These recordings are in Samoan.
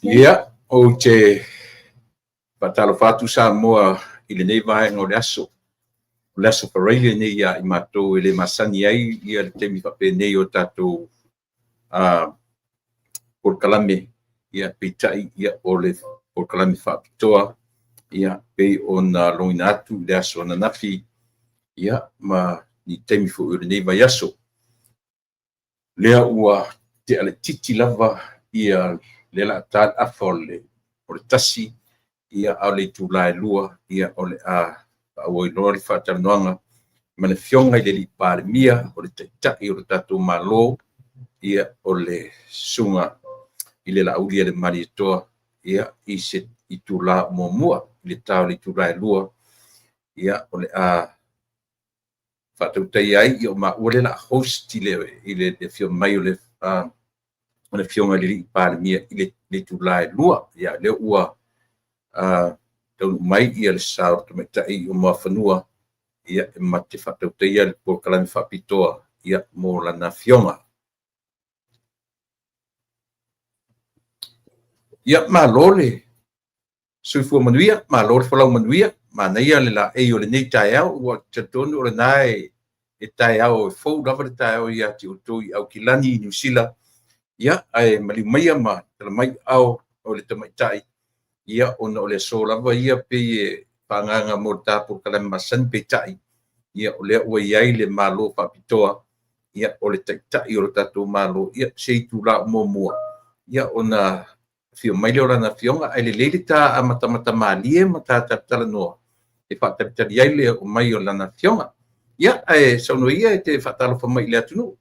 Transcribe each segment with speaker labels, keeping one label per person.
Speaker 1: Ia, ou te faatalofa atu Samoa i lenei vaega o le aso. O le aso Faraile lenei ia i matou e le masani ai ia le taimi faapenei o tatou polokalame, ia peitai o le polokalame faapitoa e pei ona logoina atu i le aso ananafi ma ni taimi foi o lenei vaiaso. Lea ua tea laitiiti lava lea o le a ta le afa o le 1, a o le itula e 2 o le a faaauau ai loa le faatalanoaga ma le Afioga i le Palemia, o le Taitai o le tatou Malo, o le Susuga i le Laaulialemalietoa i se itula muamua i le ta o le itula e 2, o le a faatautaia ai o maua lea o le a host i le afio mai o le Afioga i le Palemia i le itula e 2. O lea ua taunuu mai le sa o le tamaitai o Muafanua e ma te faatautaia le polokalame faapitoa mo lana Afioga. Ia, malo le soifua manuia, malo le folau manuia, manaia le laei o lenei taeao. Ua talitonu o lena e taeao e fou lava le taeao ia te outou i Aukilani, Niu Sila. Ia, ae maliu maia ma tala mai aao o le tamaitai, ona o le aso lava ia pei e faaagaaga mo le ta polokalame masani, peitai, o lea ua i ai le malo faapitoa, o le Taitai o le tatou Malo, se itula muamua ona afio mai lea o Lana Afioga. Ae lelei le ta amatamata malie ma ta talatalanoa e faatalitali ai le oo mai o Lana Afioga. Ia, ae saunoa ia e te faatalofa mai i le atunuu.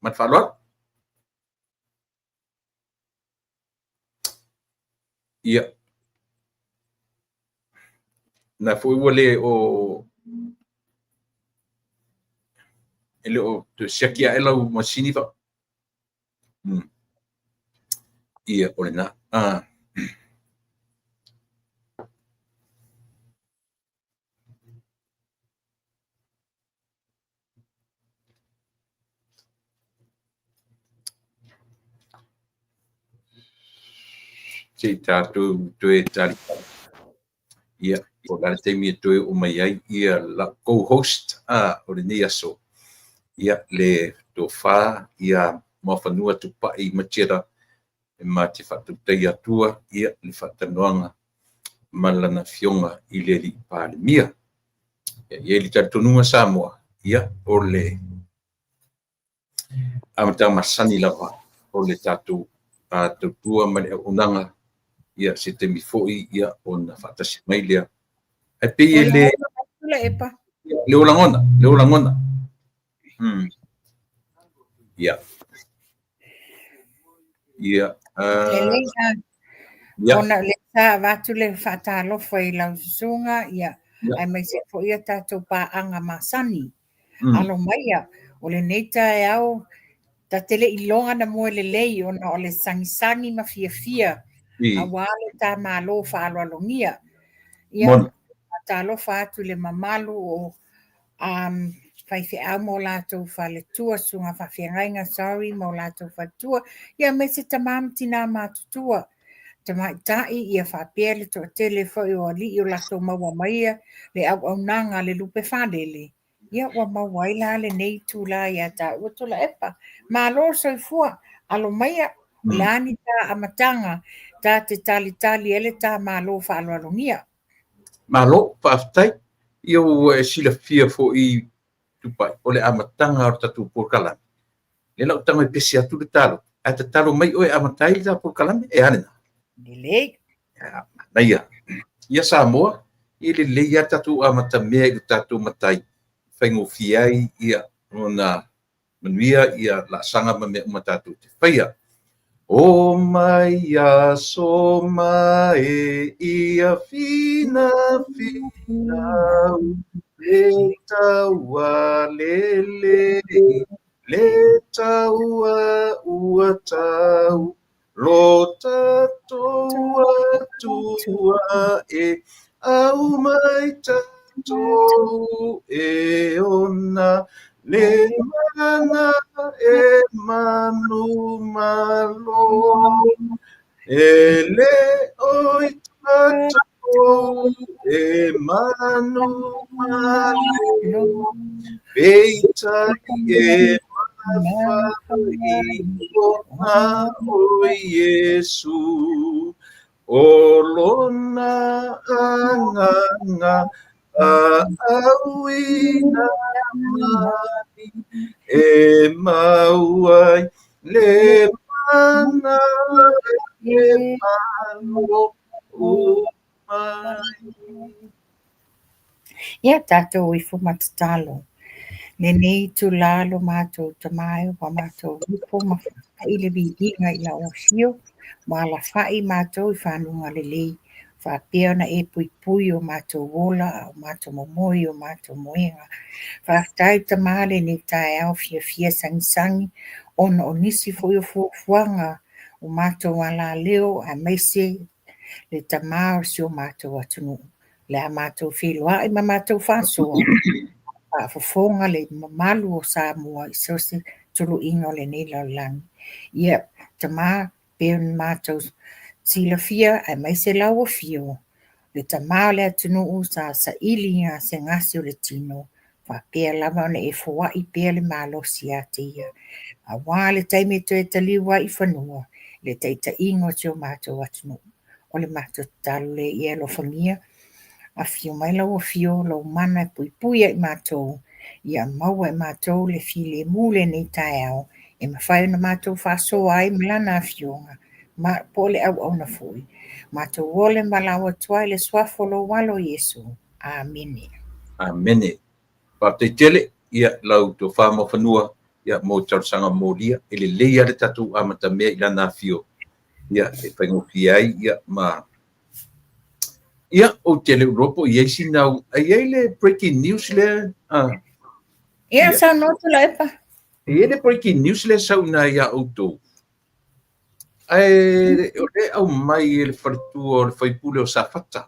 Speaker 1: Ma le faaaloalo. Ia, na foi ua le o e le o toe siaki ae lau masini fa. Ia, o lena. Se i tatou toe tali. Ia, o le a le taimi e toe oo mai ai ia lau co-host o lenei aso, ia, le tofa Muafanua Tupai Machera e ma te faatautaia atua le faatalanoaga ma lana Afioga i le Alii Palemia. E i ai le talitonuga Samoa, ia, o le amataga masani lava o le tatou tautua ma le auaunaga, ia se taimi foi ona faatasi mai lea. Ae pei e le le o lagona, le o lagona. Ia. Ia.
Speaker 2: Ona o lea sa avatu le faatalofa i lau susuga, ia, aemaise foi a tatou paaga masani. Alo maia, o lenei taeao, ta te le i iloga na moe lelei ona o le sagisagi ma fiafia aua le ta Malo faaaloalogia. Ia, faatalofa atu i le mamalu o faifeau ma o latou faletua, susuga faafeagaiga, sorry, ma o latou faletua, ia aemaise tama ma tina matutua, tamaitai, ia faapea le toatele foi o alii o latou maua maia le auaunaga a le lupe falele, ia ua maua ai la lenei itula ia taua Tuilaepa. Malo le soifua, alo maia, o le a ni ta amataga ta te talitali ai le ta Malo faaaloalogia.
Speaker 1: Malo, faafetai. Ia ua e silafia foi Tupai, o le amataga o le tatou polokalame, lea la ou tago e pese atu le ta loto, ae tatalo mai oe e amata ai le ta polokalame, e a lena?
Speaker 2: Lelei.
Speaker 1: Manaia. Ia Samoa, e lelei lava le tatou amatamea i lo tatou Matai, faigofie ai ona manuia ia laasaga ma mea uma tatou te faia. O mai aso mae ia fina finau le taua lelei le taua ua tau lo tatou Atua e aumai tatou e ona. Le mana e manumalo E le o i tatou e manumalo Peitai e mafai ona o Iesu O lona agaga faauuina mai e mau ai le mana e malo mai.
Speaker 2: Ia tatou ifo ma tatalo. Lenei itulā lo matou Tama e ua matou ifo ma faafetai le viiga i lau afio, ua alafai matou i fanuga lelei, faapea ona e puipui o matou ola a o matou momoe i o matou moega. Faafetai Tama lenei taeao fiafia sagisagi ona o nisi foi o fuafuaga o matou alaleo aemaise le Tama o si o matou atunuu. O le a matou feiloai ma matou faasoa, faafofoga le mamalu o Samoa i so o se tuluiga o lenei lalolagi. Ia, Tama, pei ona matou silafia aemaise lau afio, le Tama o le atunuu sa saili i gasegase o le tino, faapea lava ona e foai pea le malosi ia te ia, aua le taimi e toe taliu ai i fanua, le taitaiga o si o matou atunuu. O le matou tatalo lea ia e alofagia, afio mai lau afio, lou mana e puipui ia i matou, ia maua e matou le filemu i lenei taeao, e mafai ona matou faasoa ai ma Lana Afioga, ma, po o le auauna foi. Matou ola ma valaau atu ai i le Suafa o lou Alo o Iesu. Amene.
Speaker 1: Amene. Faafetai tele ia lau tofa Muafanua ia mo talosaga molia. E lelei lava le tatou amatamea i lana afio ia e faigofie ai ia ma ia ou te le iloa po o i ai sina e i ai le breaking news lea a
Speaker 2: Ia saunoa Tuilaepa.
Speaker 1: E i ai le breaking news lea sau ina ia outou. Ae o lea e aumai e le faletua o le faipule o Safata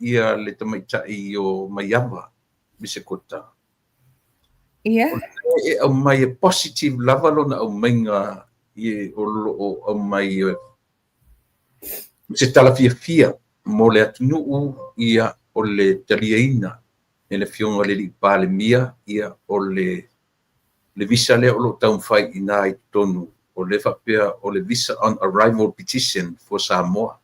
Speaker 1: ia le tamaitai o Maiava Misekota.
Speaker 2: Ia.
Speaker 1: O lea e aumai e positive lava lona aumaiga i o lo o aumai o se tala fiafia mo le atunuu ia o le taliaina e le Afioga i le Alii Palemia ia o le le visa lea o lo o taumafai i ina i totonu o lea faapea o le Visa on Arrival Petition for Samoa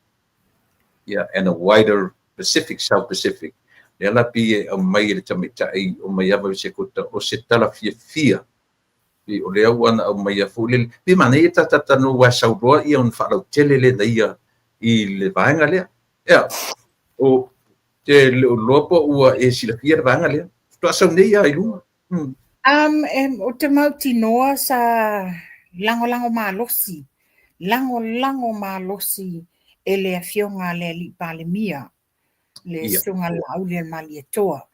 Speaker 1: ia and a wider Pacific, South Pacific. Lea la pei e aumai e le tamaitai o Maiava Visekota o se tala fiafia pei o lea ua na aumaia foi lele. Pei e manaia ta talatalanoa aua e sau loa ia ona faalautele lea na ia i le vaega lea. Ea, ou te le o iloa po ua e silafia le vaega lea. Faatoa sau nei lava i luga.
Speaker 2: Ou te mautinoa sa lagolago malosi, lagolago malosi e le Afioga a le Alii Palemia, le Susuga a Laaulialemalietoa.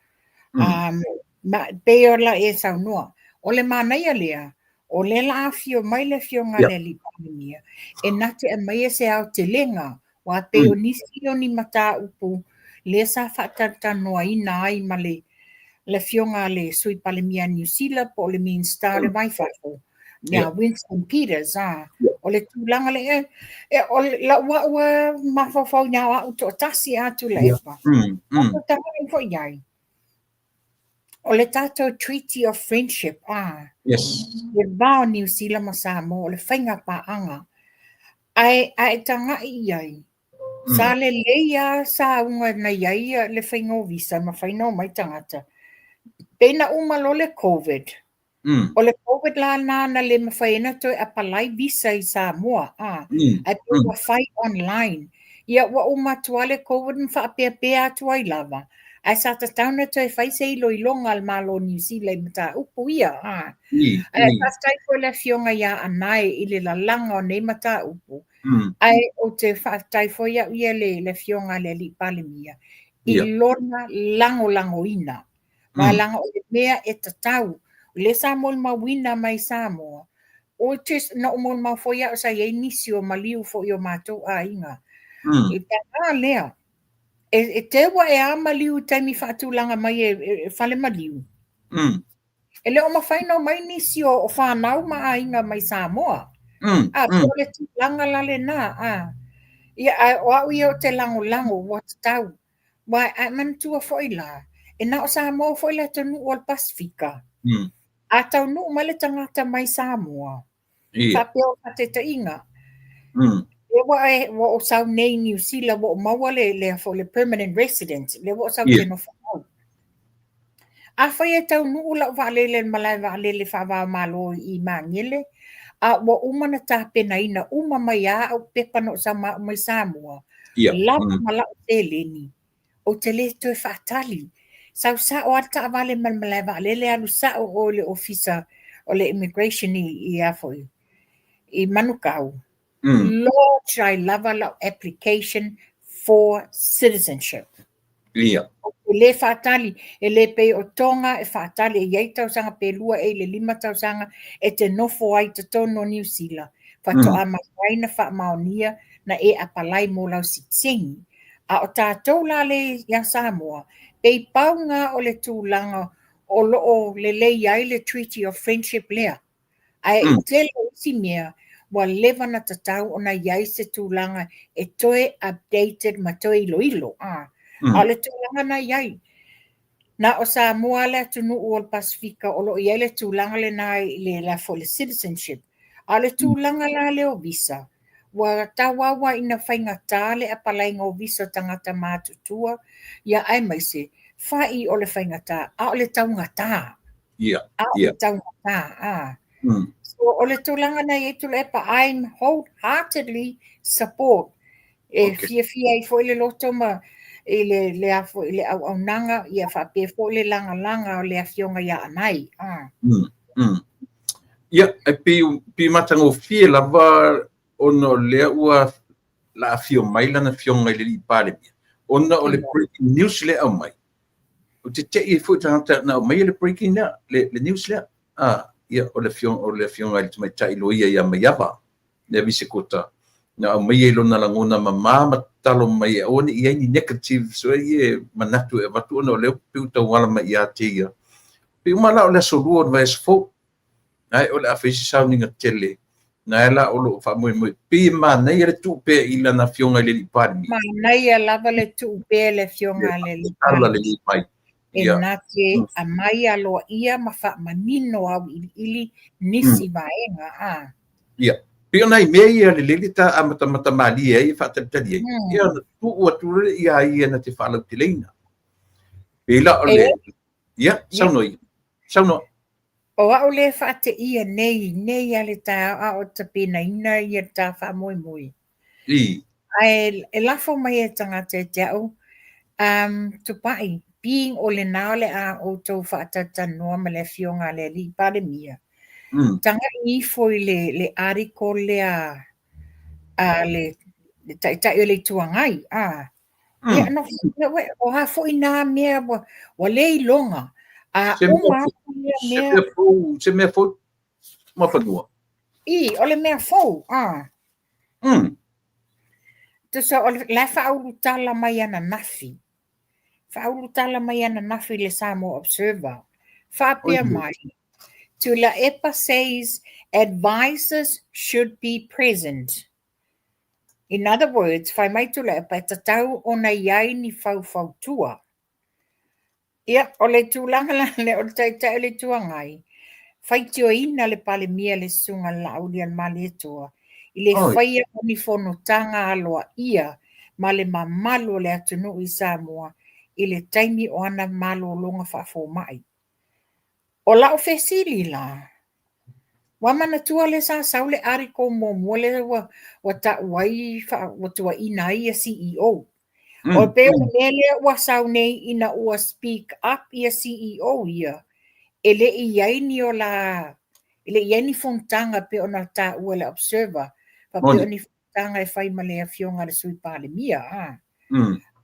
Speaker 2: Ma pei o la e saunoa, o le manaia lea, o lea la afio mai le Afioga a le Alii Palemia, e na te aumaia se aotelega Aua pei o nisi o ni mataupu lea sa faatalatalanoaina ai ma le le Afioga a le Sui Palemia a Niu Sila po o le Minisita o le Va i Fafo, ia Winston Peters, a. O le tulaga lea, e, o lau au a mafaufau ia o au toatasi a Tuilaepa. Tatou tagai foi i ai. O le tatou Treaty of Friendship, a. Le va o Niu Sila ma Samoa, o le faiga paaga. Ae a e tagai i ai, sa lelei lava sauga na i ai le faiga o visa, mafai ona omai tagata. Pei na uma loa le Covid, o le Covid la lena na le mafai ai ona toe apalai visa i Samoa, a, ae pei ua fai online. Ia ua uma atu lava le Covid ma faapeapea atu ai lava, ae sa tatau ona toe fai se iloiloga a le Malo o Niu Sila i mataupu ia. A. Ae faafetai foi le Afioga ia Anae i le lalaga o nei mataupu. Ae ou te faafetai foi au ia le, le Afioga a le Alii Palemia i lona lagolagoina. Aua leaga o le mea e tatau, o lea sa molimauina mai Samoa, which is, na ou molimau foi au sa i ai nisi o maliu foi o matou aiga. I paga lea, e, e teu ae a maliu i taimi faatulaga mai e, e, e fale maliu. E le o mafai ona omai nisi o fanau ma aiga mai Samoa. A, po o le tulaga la lena, a. Ia, ae o au ia ou te lagolago ua tatau. Aua a e manatua foi la, e na o Samoa foi le atunuu o le Pasefika. A taunuu mai le tagata mai Samoa, faapea o faataitaiga, lea ua e, ua ou sau nei i Niu Sila, ua ou maua le, le, le permanent resident, lea ua ou sau te nofo mau. Afai e taunuu lau vaalele i le malae vaalele faava-o-Malo i Magele, a ua uma ona tapenaina uma mai lava au pepa na ou sau ma au mai Samoa, lava ma lau seleni, ou te le toe faatali. Sau sao lava le taavale mai le malae vaalele alu sao i o i le ofisa o le immigration i a foi, i Manukau, lodge ai lava lau application for citizenship.
Speaker 1: Ia.
Speaker 2: Ou te le faatali, e le pei o Tonga e faatali e i ai tausaga pe 2 ea i le 5 tausaga e te nofo ai i totonu o Niu Sila, faatoa mafai ona faamaonia na e apalai mo lau sitiseni. A o tatou la lea ia Samoa, pei pau lena o le tulaga o lo o lelei ai le Treaty of Friendship lea. Ae i tele o isi mea, ua leva ona tatau ona i ai se tulaga e toe updated ma toe iloilo. A o le tulaga na i ai, na o Samoa le atunuu o le Pasefika o lo o i ai le tulaga lena i le la foi le citizenship. A o le tulaga la lea o visa, ua tauau lava ina faigata le apalaiga o visa o tagata matutua, ia aemaise, fai o le faigata, a o le taugata. A o le taugata, a. So, o le tulaga na i ai Tuilaepa, I'm wholeheartedly support. E fiafia ai foi le loto ma i le, le, a foi, le auaunaga, ia faapea foi le lagalaga o le afioga ia Anae. A.
Speaker 1: Ia, e pei, pei matagofie lava ona o lea ua la afio mai lana afioga i le alii Palemia, ona o le breaking news lea aumai. Ou te te i ai foi tagata na aumaia le breaking lea, le news lea. Ah, ia, o le afioga, o le afioga i le tamaitai loia ia Maiava, lea Visekota, na aumaia i lona lagona mama ma tatalo mai e aua ne i i ai ni negatives e manatu e avatu ona o lea pei ua tauala mai ia te ia. Pei uma la o le aso lua o le vaiaso fou, ae o le a fai se sauniga tele, na la o lo o faamoemoe, pei e manaia le tuu pea i lana afioga i le alii Palemia.
Speaker 2: Manaia lava le tuu pea i le afioga i le alii
Speaker 1: Palemia. Mai.
Speaker 2: E na te aumai aloaia ma faamanino auiliili nisi vaega. A.
Speaker 1: Ia, pei o nai mea ia lelei le ta amatamata malie ai e faatalitali ai, ia ona tuu atu lea ia ia na te faalauteleina. Pei la o le... Ia, saunoa ia. Saunoa.
Speaker 2: O au lea e faateia nei, nei lava le taeao a o tapenaina ia le ta faamoemoe. Ae e lafo mai e tagata ia te au, Tupai, being o lena o le a outou faatalatalanoa ma le afioga a le Alii Palemia, tagai ifo i le article lea a le Taitai o le Itu Agai, a. Ia, no, o a foi nā mea ua le iloga, a uma atu ia
Speaker 1: mea. Se mea fou ma fanua.
Speaker 2: I, o le mea fou, a. Tusa, o le la e faaulutala mai ananafi. Faaulutala mai ananafi i le Samoa Observer. Faapea mai, Tuilaepa says advisors should be present. In other words, fai mai Tuilaepa e tatau ona i ai ni faufautua. Ia, o le tulaga la lea o le Taitai o le Itu Agai, faitioina le Palemia le Susuga i le Laaulialemalietoa i le faia o ni fonotaga aloaia ma le mamalu o le atunuu i Samoa i le taimi o ana malologa faafomai. O lau fesili la, ua manatua lea sa sau le article muamua lea ua tau ai, ua tuuaiina ai ia CEO. O pei o le mea lea ua sau nei ina ua speak up ia CEO ia, e le i i ai ni o la, e le i i ai ni fonotaga pei ona taua e le Observer, faapea o ni fonotaga e fai ma le afioga a le Sui Palemia. A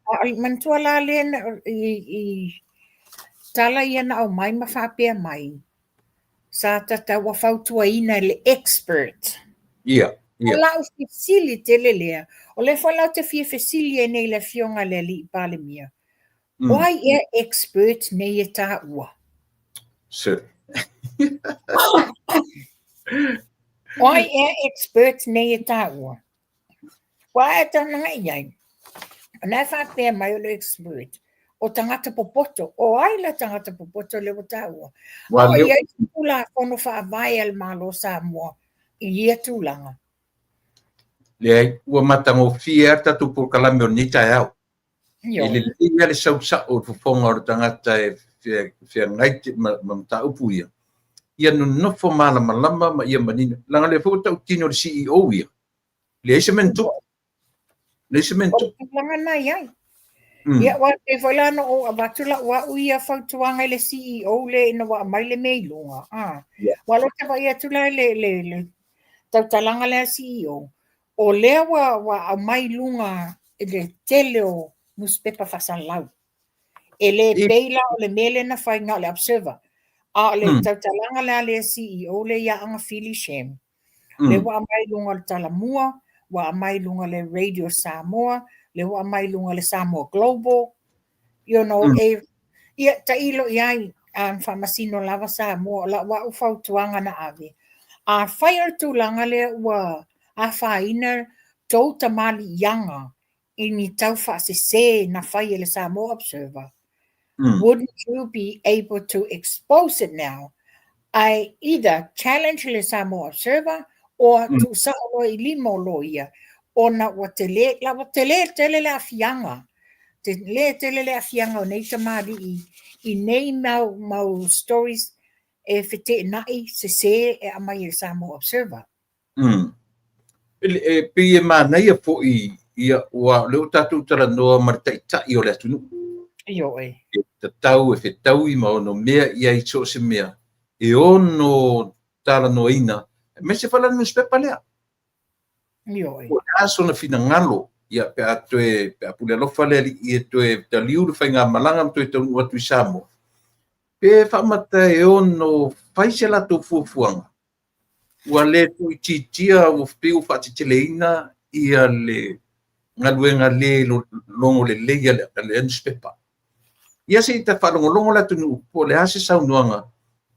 Speaker 2: o le manatua la lea i tala ia na aumai ma faapea mai, sa tatau ua fautuaina e le expert.
Speaker 1: Ia,
Speaker 2: ia. O lau fesili tele lea, o lea foi la ou te fia fesili ai nei i le afioga i le Alii Palemia, o ai ea expert nei e taua?
Speaker 1: Sir.
Speaker 2: O ai ea expert nei e tāua? Ua ae tanaga i ai. O na e whāpea mai o le expert. O tangata popoto. O ai la tangata popoto le ua tāua.
Speaker 1: Wa
Speaker 2: O
Speaker 1: leo.
Speaker 2: i ai se tulafono faavae a le Malo Samoa i ia tulaga.
Speaker 1: Leai, ua matagofie lava le tatou polokalame o lenei taeao.
Speaker 2: Ioe.
Speaker 1: E lelei lava le sau sao o le fofoga o le tagata e feagai ma mataupu ia, ia nonofo malamalama ma ia manino. Leaga o lea foi ua tautino e le CEO ia, leai se mea na tupu. Leai se mea na
Speaker 2: O le
Speaker 1: tupu.
Speaker 2: tulaga na i ai. Ia, aua e pei foi la na ou avatu lau au ia fautuaga i le CEO lea ina ua aumai le mea i luga. Ah. Ua lota vaai atu la le tautalaga lea a le CEO, o lea ua aumai i luga i le tele o nusipepa faasalalau. E le pei la o le mea lea na fai na o le Observer, a o le tautalaga lea a le CEO lea ia Agafili Shem, lea ua aumai i luga o le Talamua, ua aumai i luga o le Radio Samoa, lea ua aumai i luga o le Samoa Global, you know, e, ia tailo i ai, a faamasino lava Samoa, o lau au fautuaga na ave. Afai o le tulaga lea ua afaina tou tamaliiaga i ni tau faasese na fai e le Samoa Observer, wouldn't you be able to expose it now? I either challenge le Samoa Observer or tuusao loa i lima o loia, ona ua tele, la ua tele tele le aafiaga, tele tele le aafiaga o nei tamalii i nei mau stories e feteenai sese e aumai e le Samoa Observer.
Speaker 1: E pei e manaia foi ia, ua o lea ua tatou talanoa ma le taitai o le atunuu.
Speaker 2: Ioe.
Speaker 1: E tatau e fetaui ma ono mea i ai so o se mea e ono talanoaina, aemaise foi la le nusipepa lea.
Speaker 2: Ioe.
Speaker 1: Po o le a sona finagalo, ia, pe a toe, pe a pule alofa le Alii e toe taliu le faigamalaga ma toe taunuu atu i Samoa, pe faamata e ono fai se latou fuafuaga ua le tuuitiitia, ua pei ua faateteleina ia le galuega le logo lelei a le nusipepa. Ia se i ta faalogologo le atunuu po o le a se saunoaga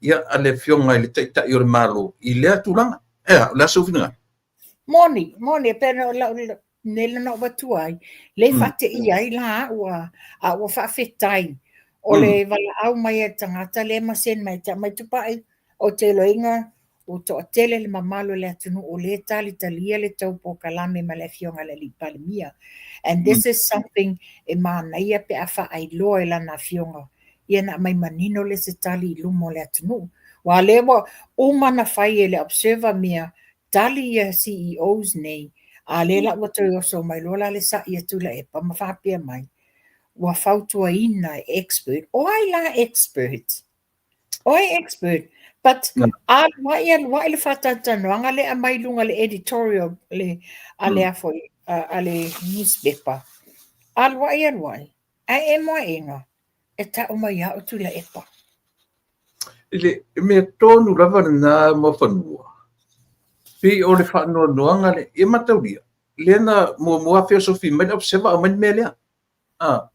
Speaker 1: ia a le Afioga i le Taitai o le Malo i lea tulaga. Ea, o le a sou finagalo?
Speaker 2: Moni, moni, e pei ona lau nei lana ou avatua ai, le faateia ai la au a ua faafetai o le valaau mai a le tagata lea ma send mai te mai Tupai, o te iloaina ua toatele le mamalu o le atunuu o lea e talitalia le tou polokalame ma le Afioga i le Alii Palemia. And this is something e manaia pe a faailoa i lana afioga, ia na aumai manino le se tali i luma o le atunuu. Aua o lea ua uma na fai e le Observer mea, tali ia CEOs nei, a lea la ua toe oso mai loa la le sa'i a Tuilaepa ma faapea mai, ua fautuaina e expert. O ai la expert? O ai expert? But alu ai alu ai le faatalatalanoaga lea aumai i luga le editorial le a le a foi a le newspaper. Alu ai alu ai, ae emo aega e tau mai ia au Tuilaepa.
Speaker 1: Le mea tonu lava lena Muafanua, pei o le faanoanoaga le, ia mataulia, lea na muamua feosofi mai le Observer aumai le mea lea. Ah,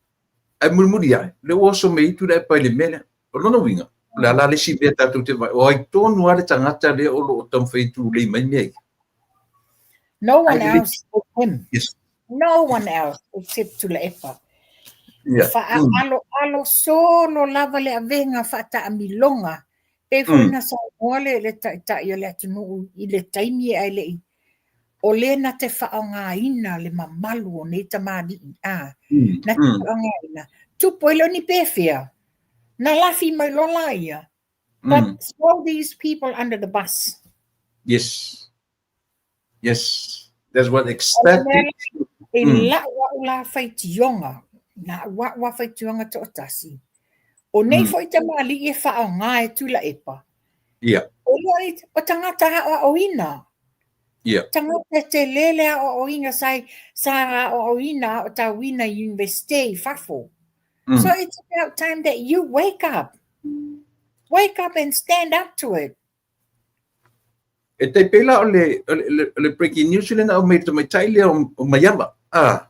Speaker 1: ae mulimuli ae, lea ua oso mai ai Tuilaepa i le mea lea. O lona uiga, o le a la le isi mea tatou te vaai, o ai tonu lava le tagata lea o lo o taumafai e tulei mai mea ia.
Speaker 2: No one else but him.
Speaker 1: Yes.
Speaker 2: No one else except Tuilaepa. Faaaloalo solo lava le avega faataamiloga. Pei foi na saunoa le taitai o le atunuu i le taimi ae le i o lea na te faaaogaina le mamalu o nei tamalii. A, na te faaaogaina. Tupu ai lea o ni pefea. Na lafi mai loa laia. But throw these people under the bus.
Speaker 1: Yes. Yes. That's what exactly.
Speaker 2: I lau au la faitioga, lau au a faitioga toatasi. O nei foi tamalii e faaaoga e Tuilaepa. O lea o tagata aoaoina. Tagata e tele le aoaoina sa aoaoina aotauina i universite i fafo. So it's about time that you wake up. Wake up and stand up to it.
Speaker 1: E tai pei la o le breaking news lea na aumai i le tamaitai lea o Maiava. Ah,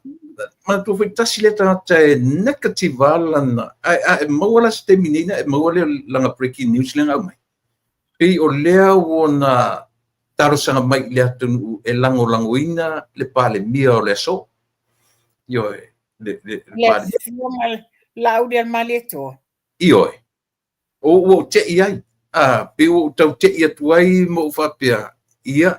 Speaker 1: manatua foi tasi lea tagata e negative lava lana, ae a e maua la se taimi nei na e maua lea lana breaking news lea na aumai. Pei o lea ua na talosaga mai i le atunuu e lagolagoina le Palemia o le aso. Ioe, le
Speaker 2: Le Afioga Laaulialemalietoa.
Speaker 1: Ioe. O ua ou tei ai, a, pei ua ou tau tei atu ai ma ou faapea, ia,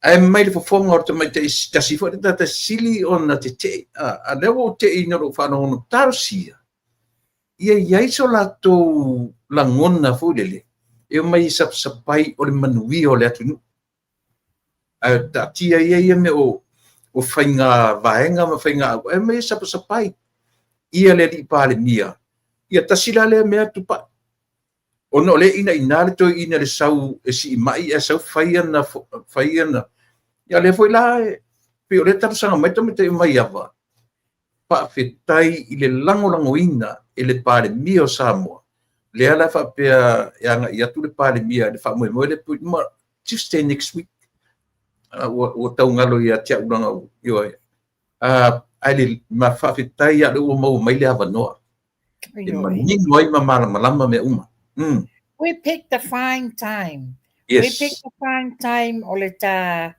Speaker 1: ae mai le fofoga o le tamaitai tasi foi le tagata sili ona tetee, a, a lea ua ou tei ina ua ou faalogologo, talosia, ia i ai so latou lagona foi lele, e omai e sapasapai o le manuia o le atunuu. Ae taatia ia ia mea o faiga vaega ma faiga au, ae omai e sapasapai ia le alii Palemia. Ia tasi la lea mea tupai. Ona o lea e inaina le toeaina i le sau e siimai ae sau fai ana, fai ana. Ia lea foi la, pei o lea talosaga mai le tamaitai o Maiava, faafetai i le lagolagoina e le Palemia o Samoa. Lea la faapea e agai atu le Palemia i le faamoemoe lea ma Tuesday next week. Ua tau galo ia te au leaga ioe. Ae le ma faafetai ia lea ua maua mai le avanoa. E manino ai ma malamalama mea uma.
Speaker 2: We picked a fine time. We picked a fine time o le ta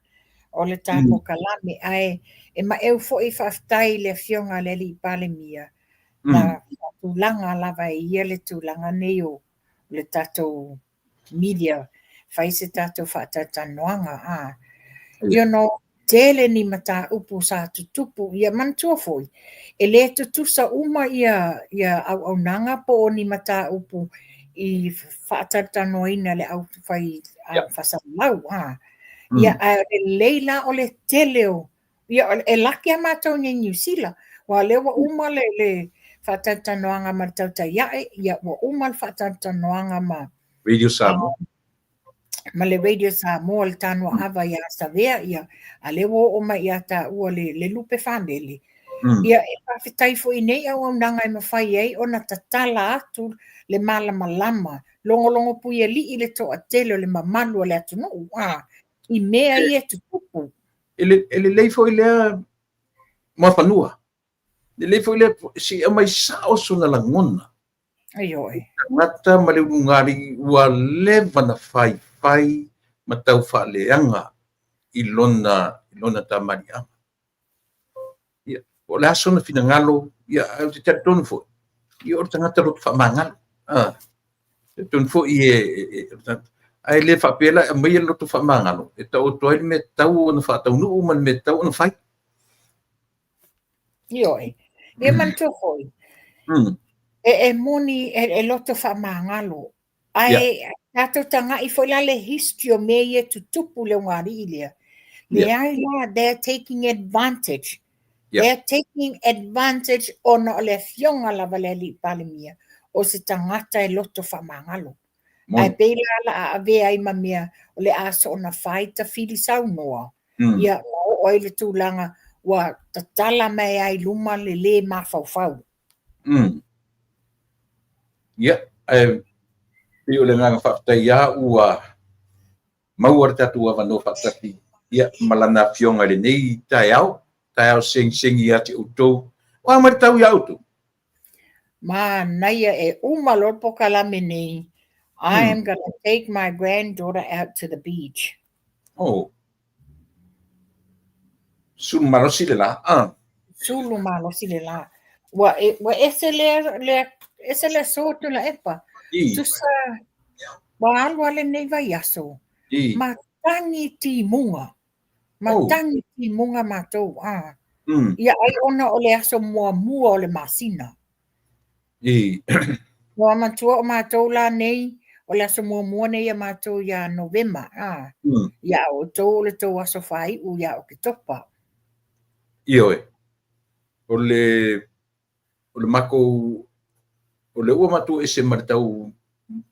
Speaker 2: o le ta polokalame ae e maeu foi faafetai i le afioga a le alii Palemia na faatulaga lava e ia le tulaga nei o le tatou media fai se tatou faatalatalanoaga a. You know, tele ni mataupu sa tutupu, ia manatua foi, e le tutusa uma ia ia auaunaga po o ni mataupu i faatalatalanoaina e le au fai faasalalau a. Ia ae o le lelei la o le tele o ia e laki lava matou nei i Niu Sila, aua o lea ua uma le le faatalatalanoaga ma le Tautai Ae, ia ua uma le faatalatalanoaga ma
Speaker 1: Radio Samoa.
Speaker 2: Ma le Radio Samoa le Tanoa Ava ia Savea, ia, a lea ua oo mai ia taua le, le lupe famele. Ia, e faafetai foi i nei auaunaga e mafai ai ona tatala atu le malamalama, logologo puialii le toatele o le mamalu o le atunuu, a, i mea ia e tutupu.
Speaker 1: E lelei foi lea Muafanua. Lelei foi lea, se i aumai sao sona lagona.
Speaker 2: Ioe.
Speaker 1: Tagata ma le ulugalii ua leva na faifai ma tau faaleaga i lona, i lona tamaliiaga. Ia, po o le a sona finagalo, ia, ae ou te talitonu foi, ia o le tagata loto faamagalo. Ah, talitonu foi e, e, e, ae le faapea la e aumaia le loto faamagalo, e taoto ai le mea tatau ona faataunuu ma le mea tatau ona fai.
Speaker 2: Ioe. Ia manatua foi, e, e moni e, e loto faamagalo, ae yeah. tatou tagai foi la le history o mea ia tutupu le ugali'i lea. Leai la, they're taking advantage. They're taking advantage ona o le afioga lava le alii Palemia o se tagata e loto faamagalo. Ae pei la la a avea ai ma mea o le a soona fai tafili saunoa, ia ma oo ai le tulaga ua tatala mai ai luma le lē mafaufau.
Speaker 1: Ia, ae pei o le agaga faafetai lava ua maua le tatou avanoa faatasi ia ma lana afioga i lenei taeao, taeao segisegi ia te outou. O a mai le tau ia outou?
Speaker 2: Manaia e uma loa le polokalame nei, I am gonna take my granddaughter out to the beach.
Speaker 1: Oh. Sulu malosi le la. Ah.
Speaker 2: Sulu malosi le la. Ua, e, ua ese lea, lea, ese le aso Tuilaepa.
Speaker 1: I.
Speaker 2: Tusa, ua alu lava lenei vaiaso.
Speaker 1: I.
Speaker 2: Matagi timuga. Matagi oh. timuga matou. Ah. Ia ai ona o le aso muamua o le masina.
Speaker 1: I.
Speaker 2: Ua manatua o matou la nei, o le aso muamua nei a matou ia Novema, a. Ia a outou o le tou aso faaiu ia Oketopa.
Speaker 1: Ioe. O le o le matou o lea ua matou ese ma le tau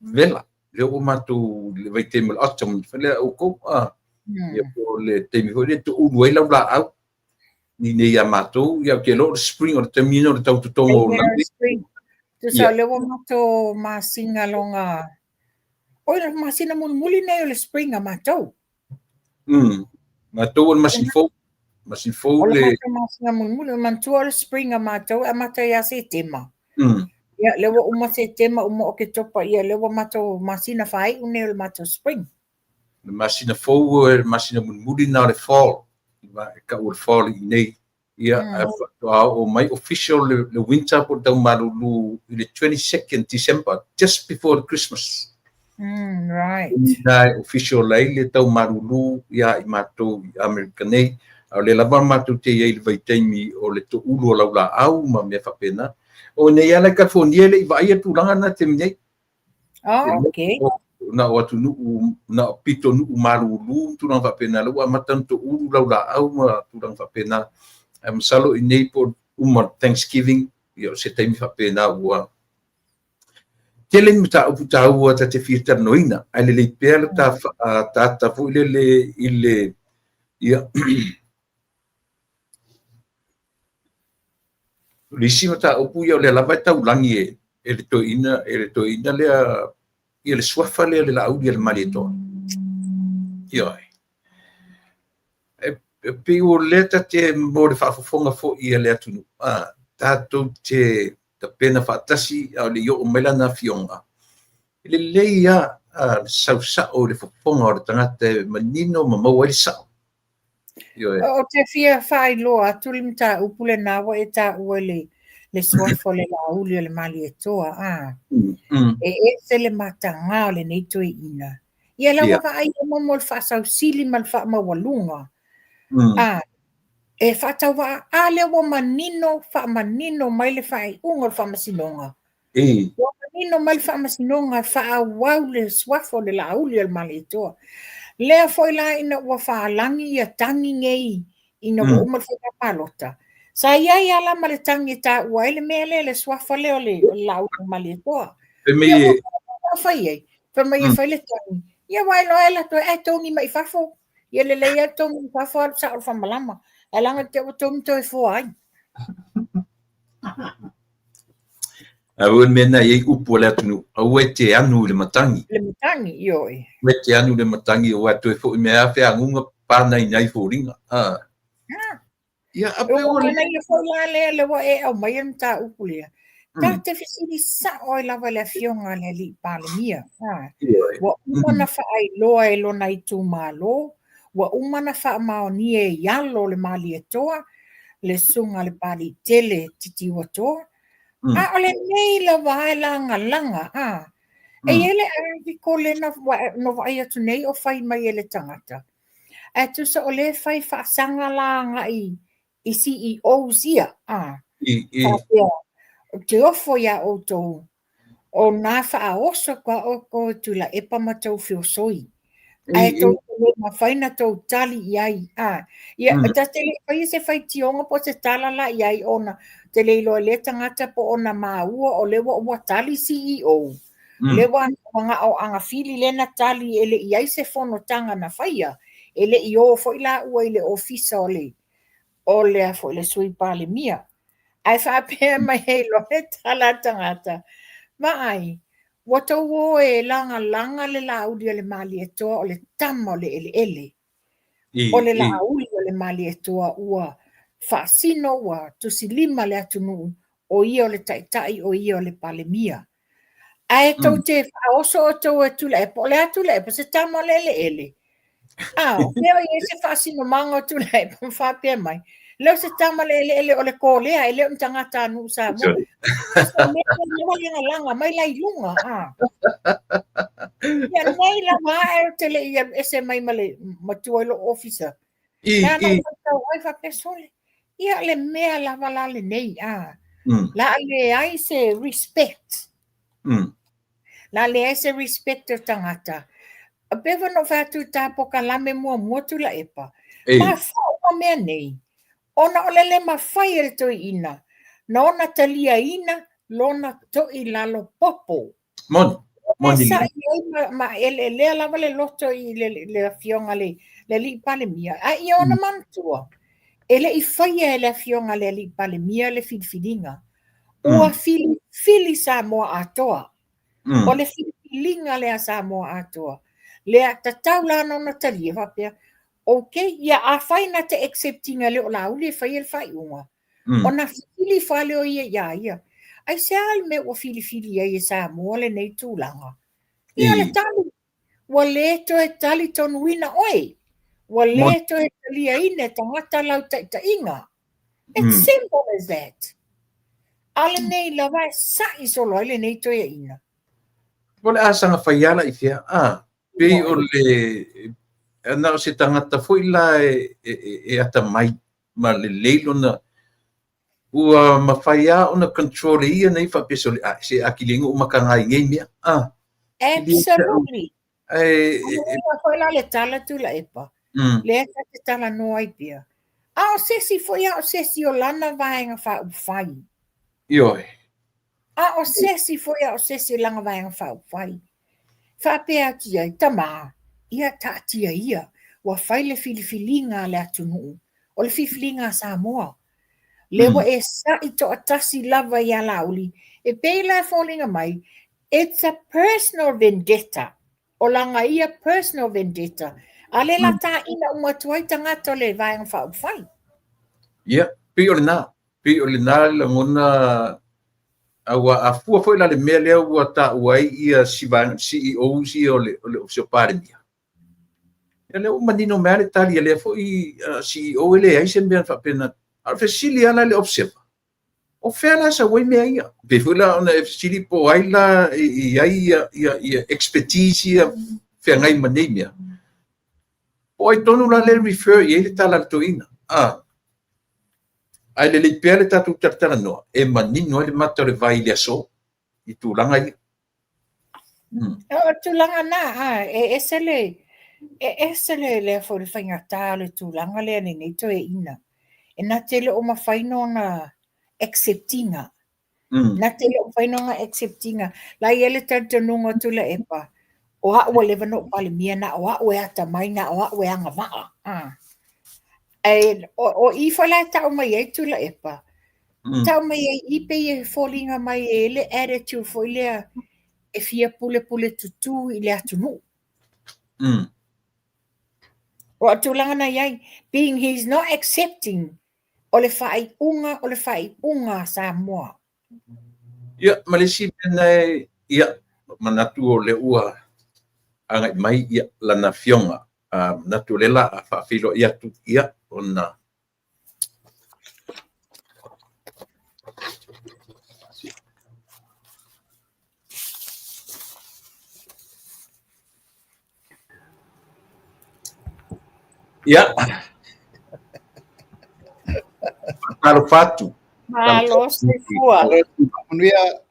Speaker 1: vela, lea ua matou le vaitaimi o le autumn, fai lea outou, a. Ia po o le taimi foi lea tuulu ai lau laau i nei ia matou, ia ou te iloa o le spring, o le taimi lena o le tau totogo o
Speaker 2: lau. Spring. Tusa o lea ua matou masina loga, oi le masina mulimuli nei o le spring a matou.
Speaker 1: Matou o le masina fou. Masina fou
Speaker 2: le... O le matou masina mulimuli, manatua o le spring a matou e amata ia Setema. Ia, lea ua uma Setema, uma Oketopa, ia lea ua matou masina faaiu nei o le matou spring.
Speaker 1: Le masina fou, le masina mulimuli na o le fall. E tau o le fall i inei. Ia, ae faatoa oo mai official le winter po o le tau malulu i le 22nd December, just before the Christmas.
Speaker 2: Right.
Speaker 1: Na e official ai le tau malulu ia i matou i Amerika nei. A o lea lava matou te i ai i le vaitaimi o le toulu o laulaau ma mea faapena. O nei ala i California e le i vaaia tulaga na taimi nei.
Speaker 2: Oh, okay.
Speaker 1: Na o atunuu, na o pitonuu malulu ma tulaga faapena, lea ua amata ona toulu laulaau ma tulaga faapena. Ae masalo i nei po o uma Thanksgiving, ia o se taimi faapena ua tele ni mataupu taua ta te fia talanoaina, ae lelei pea le ta faaataata foi lele i le, ia, o le isi mataupu ia o lea lava e taulagi e le toeaina, e le toeaina lea, ia le suafa lea le Laauli a le Malietoa. Ioe. E pei o lea ta te mo le faafofoga foi a le atunuu, tatou te tapena faatasi a o le i oo mai lana afioga. E lelei lava le sau sao i le fofoga o le tagata e manino ma maua ai le sao. Ioe.
Speaker 2: Ou te fia faailoa atu le mataupu lena ua e taua i le suafa o le Laauli o le Malietoa, a. E ese le mataga o lenei toeaina. Ia la ua vaai ia mo le faasausili ma le faamaualuga. A, e faatauvaa, a lea ua manino, faamanino mai le faaiuga o le faamasinoga. Ua manino mai le faamasinoga e faaauau le suafa o le Laauli o le Malietoa. Lea foi la ina ua faalagi ia tagi nei ina ua uma le faiga palota, sa i ai lava la ma le tagi e taua ai le mea lea, le suafa lea o le Laauli o le Malietoa. Ia ua fai ai, fai mai e fai le tagi. Ia ua iloa e latou, ae togi mai fafo. Ia lelei lava le togi i fafo, alu sao le faamalama. Ae leaga te ua togi toe foa ai.
Speaker 1: Aua le mea na i ai upu a le atunuu, aua e te anu i le matagi.
Speaker 2: Le matagi, ioe.
Speaker 1: Aua e te anu i le matagi, aua e toe foi mai lava feaguga pānainai foliga. Ia, a
Speaker 2: pe ua manaia foi la lea, lea ua e aumaia le mataupu lea. Ta te fesili sao ai lava i le afioga a le alii Palemia. Ua uma ona faailoa e lona itumalo, ua uma ona faamaonia e i alo o le Malietoa, le susuga a le Papalii Tele Titiuatoa. A o lenei lava e lagalaga, a. E i ai le article lea na vaai atu nei o fai mai e le tagata. Ae tusa o lea e fai faasaga la agai i CEOs ia, a. Faapea, ou te ofo iā outou, o nā faaoso atu a outou e Tuilaepa ma tou feosoi. Ae tou te le mafai na tou tali i ai, a. Ia, ta te le i faia se faitioga po o se tala la i ai ona te le iloa e lea tagata po o ona maua o lea ua tali CEO. Lea ua manao agafili lea na tali e le i ai se fonotaga na faia, e le i o foi laua i le ofisa o le o le foi le Sui Palemia. Ae faapea mai ai loa le tala a le tagata, vaai, ua tou o e lagalaga le Laauli a le Malietoa o le tama o le eleele. O le Laauli o le Malietoa ua faasino, ua tusilima le atunuu, o ia o le Taitai, o ia o le Palemia. Ae tou te faaoso outou e Tuilaepa, o le a Tuilaepa, se tama o le eleele. A, o fea o i ai se faasinomaga o Tuilaepa ma faapea mai, le o se tama o le eleele o le kōlea, e le o ni tagata a nuu Samoa. Ua lagalaga mai la i luga, a. Ia nei lava ae ou te le i alu ese mai ma le matua i lou ofisa. Na na ou faitau ai faapea sole. Ia le mea lava la lenei, a. La a leai se respect. La leai se respect o tagata. Pei foi ona ou fai atu i ta polokalame muamua Tuilaepa, mafua uma mea nei, ona o le le mafai e le toeaina na ona taliaina lona toilalo popo.
Speaker 1: Moni, moni.
Speaker 2: Sa i ai ma eleelea lava le loto i le afioga le alii Palemia, a ia ona manatua, e le i faia e le afioga le alii Palemia le filifiliga. Ua filifili Samoa atoa. O le filifiliga lea a Samoa atoa. Lea tatau la ona talia faapea, okay, ia afai na te accept ina le o Laauli e faia le faaiuga, ona fesili ifo lava lea o ia iā ia. Aisea le mea ua filifili ai e Samoa lenei tulaga? Ia le tali, ua le toe talitonuina oe, ua le toe taliaina e tagata lau taitaiga. It's simple as that. A o lenei lava e sa'i solo ai lenei toeaina.
Speaker 1: O le a saga fai ala i fea? A, pei o le na o se tagata foi la e atamai ma lelei lona ua mafai lava ona control e ia nei faapea sole a se akili ou makaga i nei mea.
Speaker 2: A. Absolutely. Ae foi la le tala Tuilaepa. Lea ta te talanoa ai pea. A o se isi foi a o se isi o lana vaega faaupufai.
Speaker 1: Ioe.
Speaker 2: A o se isi foi a o se isi o lana vaega faaupufai. Faapea atu i ai, Tama, ia taatia ia, ua fai le filifiliga a le atunuu, o le filifiliga a Samoa. Lea ua e sa'i toatasi lava ia Laauli, e pei la e foliga mai, it's a personal vendetta, o lana ia personal vendetta, a lea la tāina uma atu ai tagata o le Vaega Faaupufai.
Speaker 1: Ia, pei o lena, pei o lena le lagona aua a fua foi la le mea lea ua taua ai ia si vaega CEOs ia o le Ofisa o Palemia. Ia lea ua manino mai lava le tali a lea foi CEO e leai se mea faapena. A o le fesili lava la i le Observer, o fea la e sau ai mea ia? Pei foi la ona e fesili po o ai la e i ai ia expertise ia feagai ma nei mea. Po o ai tonu la lea e refer i ai le tala a le toeaina? Ae lelei pea le tatou talatalanoa e manino ai le mata o le vai i le aso i tulaga ia.
Speaker 2: O le tulaga na, e ese le, e ese le lea foi le faigata o le tulaga lea lenei toeaina. E na te le o mafai ona accept ina. Na te le o mafai ona accept ina. La e i ai le talitonuga o Tuilaepa, o au ua leva ona ou Palemia, na o au e atamai, na o au e agavaa. Ae o i foi la e tau mai ai Tuilaepa, tau mai ai i pei e foliga mai e i ai le attitude foi lea e fia pulepule tutū i le atunuu. O tulaga na i ai, being he's not accepting o le faaiuga o le faaiuga a Samoa.
Speaker 1: Ia, ma le isi mea na e, ia, manatu o lea ua agai mai ia, lana afioga. Manatu o lea la a faafeiloai atu, ia, ona Ia. Faatalofa atu.
Speaker 2: Malo soifua.
Speaker 1: Manuia.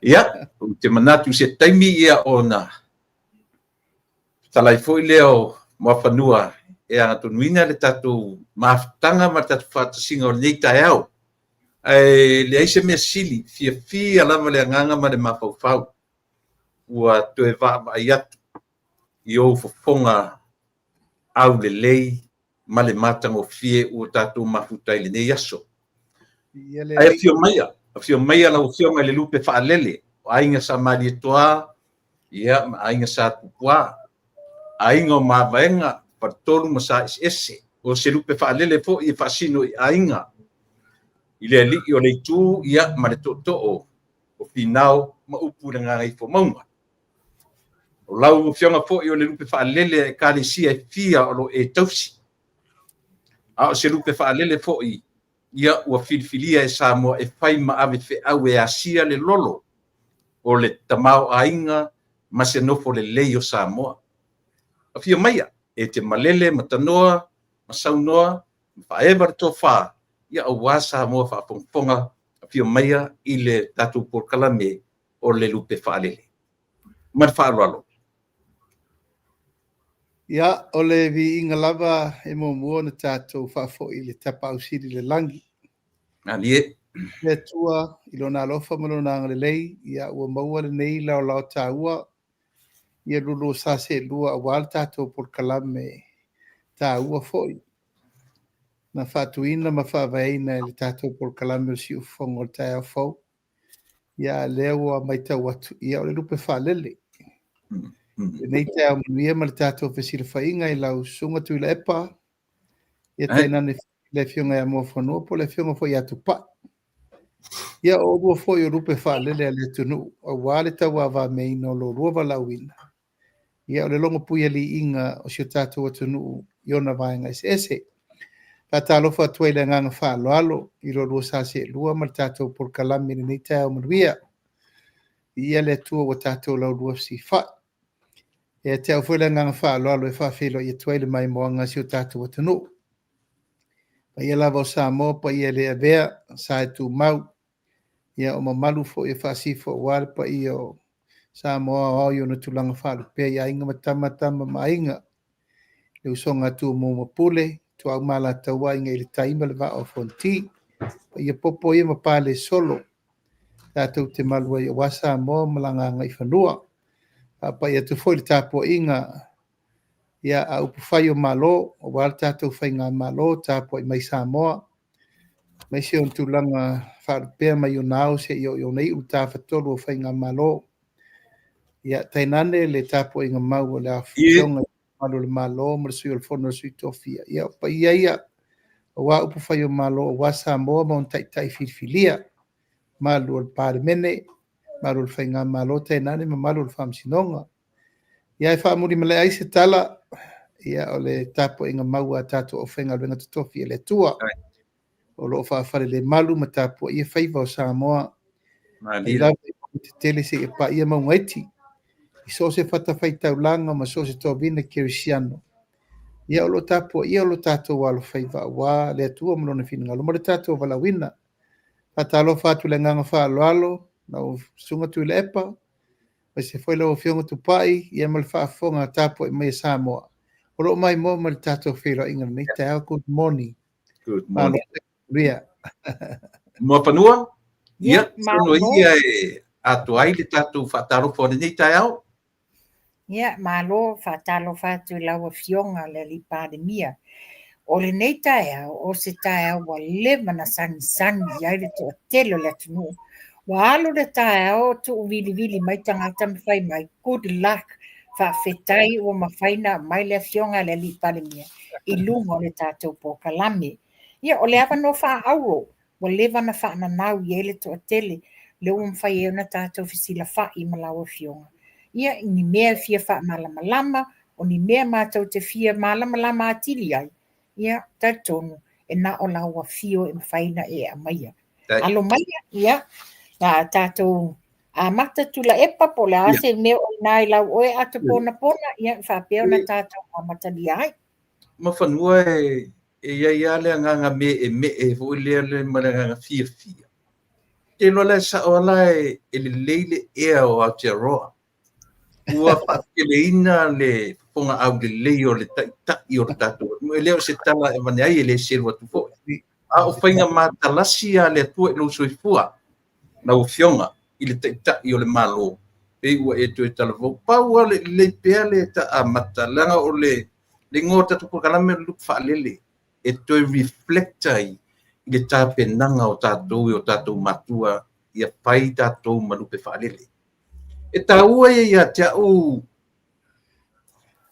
Speaker 1: Ia, ou te manatu se taimi ia ona fetalai foi lea o Muafanua e agatonuina le tatou mafutaga ma le tatou faatasiga o lenei taeao. Ae leai se mea sili, fiafia lava le agaga ma le mafaufau ua toe vaavaai atu i ou fofoga aulelei ma le matagofie ua tatou mafuta ai i lenei aso. Ae afio maia, afio maia lau Afioga i le Lupe Faalele, o Aiga Sa Malietoa, ia, ma Aiga Sa Tupua, Aiga o Mavaega, Faletolu ma Sa Eseese, o se Lupe Faalele foi e faasino i aiga, i le alii o le itu, ia, ma le tootoo o Finao ma upu i le Gagaifomauga. O lau Afioga foi o le Lupe Faalele a Ekalesia e fia o lo o e tausi. A o se Lupe Faalele foi ia ua filifilia e Samoa e fai ma ave feau e asia le lolo o le tamaoaiga ma se nofo lelei o Samoa. Afio maia e te malele ma tanoa ma saunoa ma faaeva le tofa ia aua Samoa faafogafoga afio maia i le tatou polokalame o le Lupe Faalele. Ma le faaaloalo.
Speaker 3: Ia, o le viiga lava e muamua ona tatou faafoi i le Tapaau Sili i le lagi.
Speaker 1: Malie.
Speaker 3: Le Atua i lona alofa ma lona agalelei, ia ua maua lenei laolao taua, ia lulu sa seelua aua le tatou polokalame taua foi na faatuina ma faavaeina e le tatou polokalame o le Siufofoga o le Taeao Fou. Ia, lea ua matau atu, ia o le lupe faalele. Lenei taeao manuia ma le tatou fesilafaiga i lau Susuga Tuilaepa, ia tainane le Afioga ia Muafanua po o le Afioga foi ia Tupai. Ia, o oulua foi o lupe faalele a le atunuu aua le tauavameaina o lo oulua valaauina. Ia, o le logopuialiiga o si o tatou atunuu i ona vaega eseese. Faatalofa atu ai i le agaga faaaloalo i lo oulua sa seelua ma le tatou polokalame i lenei taeao manuia. Viia le Atua ua tatou laulua fesilafai. Ia te au foi le agaga faaaloalo e faafeiloai atu ai le maimoaga a si o tatou atunuu. Paia lava o Samoa, paia e le avea, sa e tumau. Ia o mamalu foi e faasifo aua le paia o Samoa aoao i ona tulaga faalupea i Aiga ma Tama, Tama ma Aiga, le usoga a Tumua ma Pule, Ituau ma Alataua, Aiga i le Tai ma le Vaa o Fonoti. Paia popo ia ma palesolo, tatou te malu ai aua Samoa ma lana agaifanua. Faapai atu foi i le tapuaiga ia a upufai o Malo, aua le tatou Faigamalo, tapuai mai Samoa, aemaise ona tulaga faalupea mai ona ao seia oo i ona iu le tafatolu o Faigamalo. Ia, tainane le tapuaiga mau a le Afioga i le Mamalu o le Malo ma le Sui o le Fono a Sui Tofia. Ia, o paia ia aua upufai o Malo, aua Samoa ma ona taitai filifilia, mamalu o le Palemene, mamalu o le Faigamalo, tainane mamalu o le Faamasinoga. Ia e faamulimale ai se tala, ia o le tapuaiga mau a tatou aufaigaluega totofi a le Atua o lo o faafalelemalu ma tapuaia faiva o Samoa mai lava i mauga tetele seia paia mauga iti, i so o se fatafaitaulaga ma so o se toavina kerisiano. Ia o lo o tapuaia lo tatou alofaiva aua le Atua ma Lona finagalo ma le tatou valaauina. Faatalofa atu i le agaga faaaloalo, lau Susuga Tuilaepa, aemaise foi lau Afioga Tupai, ia ma le faafofoga tapuai mai a Samoa o lo o maimoa mai le tatou feiloaiga i lenei taeao. Good morning.
Speaker 1: Good morning. Manuia. Muafanua? Ia, sono ia e atoa ai le tatou faatalofa o lenei taeao.
Speaker 2: Ia, malo, faatalofa atu i lau Afioga le Alii Palemia. O lenei taeao, o se taeao ua leva na sagisagi i ai le toatele o le atunuu. Ua alu le taeao o tuuvilivili mai tagata ma fai mai, good luck, faafetai ua mafai na aumai le Afioga i le Alii Palemia i luga o le tatou polokalame. Ia, o le avanoa faaauro ua leva na faananau i ai le toatele, lea ua mafai ai ona tatou fesilafai ma lau Afioga. Ia, i ni mea e fia faamalamalama, o ni mea matou te fia malamalama atili ai, ia, talitonu, e na o lau afio e mafai ona e aumaia. Alo maia, ia, na tatou amata Tuilaepa po o le a se mea o i ina i lau oe ato ponapona, ia, faapea ona tatou amatalia ai.
Speaker 1: Mafanua e e i ai lava le agaga meemee foi lea le ma le agaga fiafia. Ou te iloa la e sao lava la e lelei le ea o Aotearoa. Ua faateleina le fofoga aulelei o le taitai o le tatou atunuu. E le o se tala e avane ai, e le selu atu foi. A o faiga matalasi a le Atua i lou soifua, lau Afioga i le Taitai o le Malo, pei ua e toe talavou. Pau lava le lelei pea le ta amata, leaga o le le igoa o le tatou polokalame o le lupe faalele e toe reflect ai i le tapenaga o tatou e o tatou matua ia fai tatou ma lupe faalele. E taua ia ia te au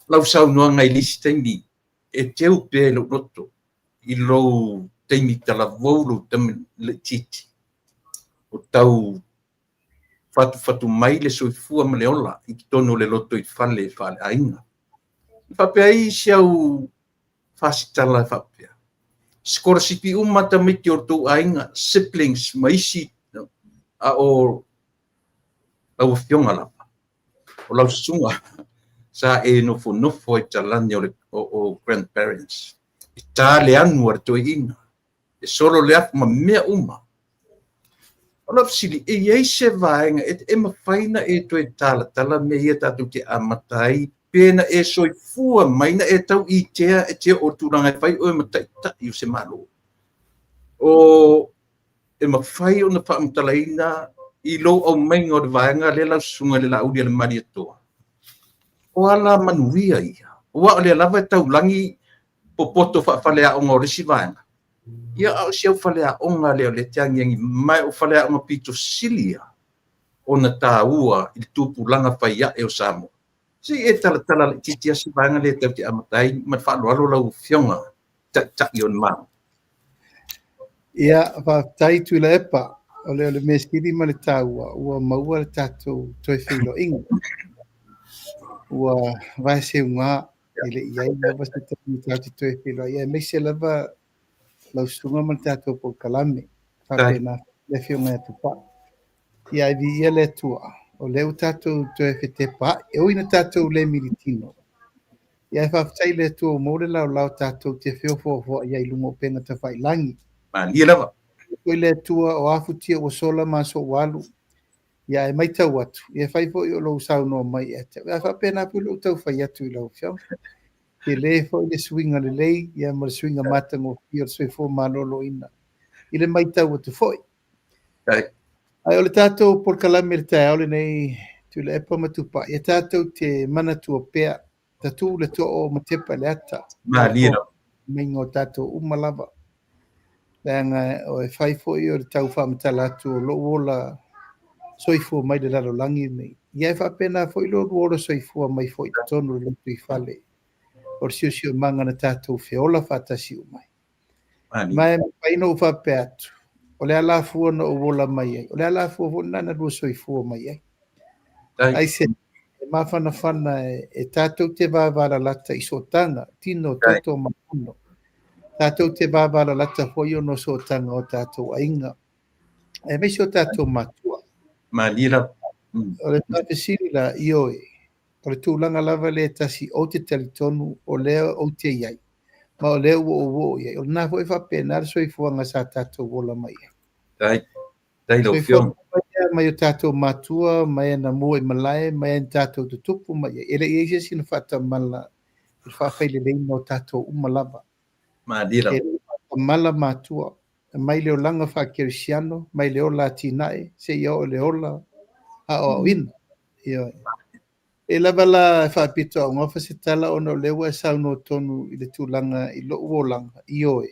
Speaker 1: lau saunoaga i le isi taimi e teu pea i lou loto i lou taimi talavou, lou taimi laitiiti, o tau fatufatu mai le soifua ma le ola i totonu o le lotoifale faaleaiga. E faapea ai si au fasitala e faapea, sikolasipi uma tamaiti o le tou aiga, siblings ma isi, a o lau afioga lava, o lau susuga sa e nofonofo ai talane o le o grandparents. E ta le anu a le toeaina, e solo le afu ma mea uma. O lau fesili, e i ai se vaega e, e mafai na e toe talatala mea ia tatou te amata ai pe na e soifua mai na e tau itea e te oo i le tulaga e fai oe ma taitai o se Malo? O e mafai ona faamatalaina i lou aumaiga o le vaega lea lau susuga i le Laauli a le Malietoa, o ala manuia ia, aua o lea lava e taulagi popoto faafaleaoga o le isi vaega, ia a o si au faleaoga lea o lea e te agiagi mai, o faleaoga pito sili ia ona taua i le tupulaga fai ae o Samoa. Se i e talatala laitiiti lava si vaega lea tatou te amata ai ma le faaaloalo lau Afioga Taitai o le Malo.
Speaker 3: Ia, faafetai Tuilaepa. O le, o le mea sili ma le taua, ua maua le tatou toe feiloaiga. Ua vae seuga e le i ai lava se taimi tatou te toe feiloai, aemaise lava lau susuga ma le tatou polokalame. Faapena le afioga ia Tupai. Ia ae viia le Atua, o lea ua tatou toe fetepaai. E ui ina tatou le militino, ia ae faafetai i le Atua ua maua le laolao tatou te feofoofoai ai i luga o upega tafailagi.
Speaker 1: Malie lava.
Speaker 3: Foi le Atua o a futia ua sola ma aso ua alu, ia ae matau atu, ia fai foi o lou saunoa mai ia te au. Ae faapena foi lou tau fai atu i lau Afioga. Tele foi le suiga lelei ia ma le suiga matagofie o le soifua maloloina i le matau atu foi. Ae o le tatou polokalame i le taeao lenei, Tuilaepa ma Tupai, e tatou te manatua pea, tatū le too ma tepa i le ata.
Speaker 1: Malie lava.
Speaker 3: Meinga o tatou uma lava. Leaga o e fai foi o le tau faamatala atu o lou ola soifua mai le lalolagi lenei. Ia e faapena foi lo lua ola soifua mai foi i totonu o le lotoifale o le siosiomaga na tatou feola faatasi uma ai. Ma e mafai ona ou faapea atu, o le alafua na ou ola mai ai, o le alafua foi lena na lua soifua mai ai. Aisea? E mafanafana e tatou te vavalalata i sootaga, tino, toto ma mano. Tatou te vavalalata foi ona o sootaga o tatou aiga, aemaise o tatou matua.
Speaker 1: Malie lava.
Speaker 3: O le faafesili la, ioe, o le tulaga lava lea e tasi ou te talitonu o lea ou te i ai, ma o lea ua ou oo i ai. O lena foi e faapena le soifuaga sa tatou ola mai ai.
Speaker 1: Faafetai. Faafetai lau Afioga.
Speaker 3: Mai o tatou matua, mai ana mua i malae, mai ana tatou tutupu mai ai. E le i ai se isi na faatamala i le faafaileleiina o tatou uma lava.
Speaker 1: Malie lava.
Speaker 3: E le i faatamala matua, mai le olaga faakerisiano, mai le ola atinae, seia oo i le ola aoaoina. Ioe. E lava la e faapitoaugafa se tala ona o lea ua e saunoa tonu i le tulaga i lou olaga, ioe.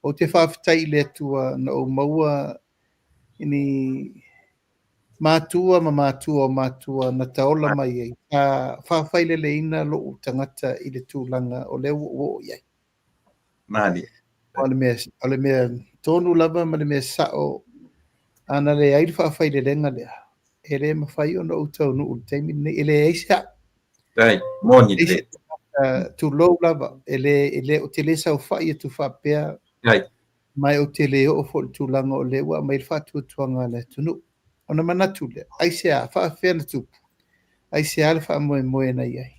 Speaker 3: Ou te faafetai i le Atua na ou maua ni matua ma matua o matua na taola mai ai, sa faafaileleina lou tagata i le tulaga o lea ua ou oo i ai.
Speaker 1: Malie.
Speaker 3: O le mea, o le mea tonu lava ma le mea sao, ana leai le faafailelega lea, e le mafai ona ou taunuu i le taimi lenei, e leai se au.
Speaker 1: Faafetai, moni lelei.
Speaker 3: Tulou lava, e le, e le, ou te le saofai atu faapea, ma ou te le oo foi i le tulaga o lea ua aumai le faatuatuaga a le atunuu. Ona manatu lea, aisea, faafefea na tupu? Aisea le faamoemoe na i ai?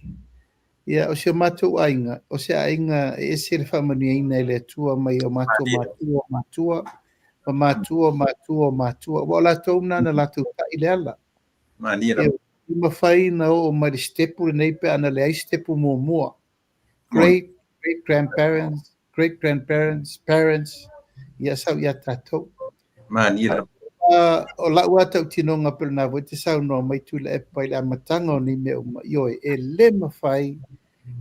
Speaker 3: Ia, o si o matou aiga, o se aiga e ese le faamanuiaina e le Atua mai o matou matua o matua, ma matua o matua o matua. Aua o latou na na latou tai le ala.
Speaker 1: Malie lava.
Speaker 3: E mafai na oo mai le sitepu lenei pe ana leai sitepu muamua. Great, great grandparents, great grandparents, parents, ia sau ia tatou.
Speaker 1: Malie lava.
Speaker 3: O lau lava tautinoga pei o lena foi e te saunoa mai Tuilaepa i le amataga o nei mea uma, ioe, e le mafai,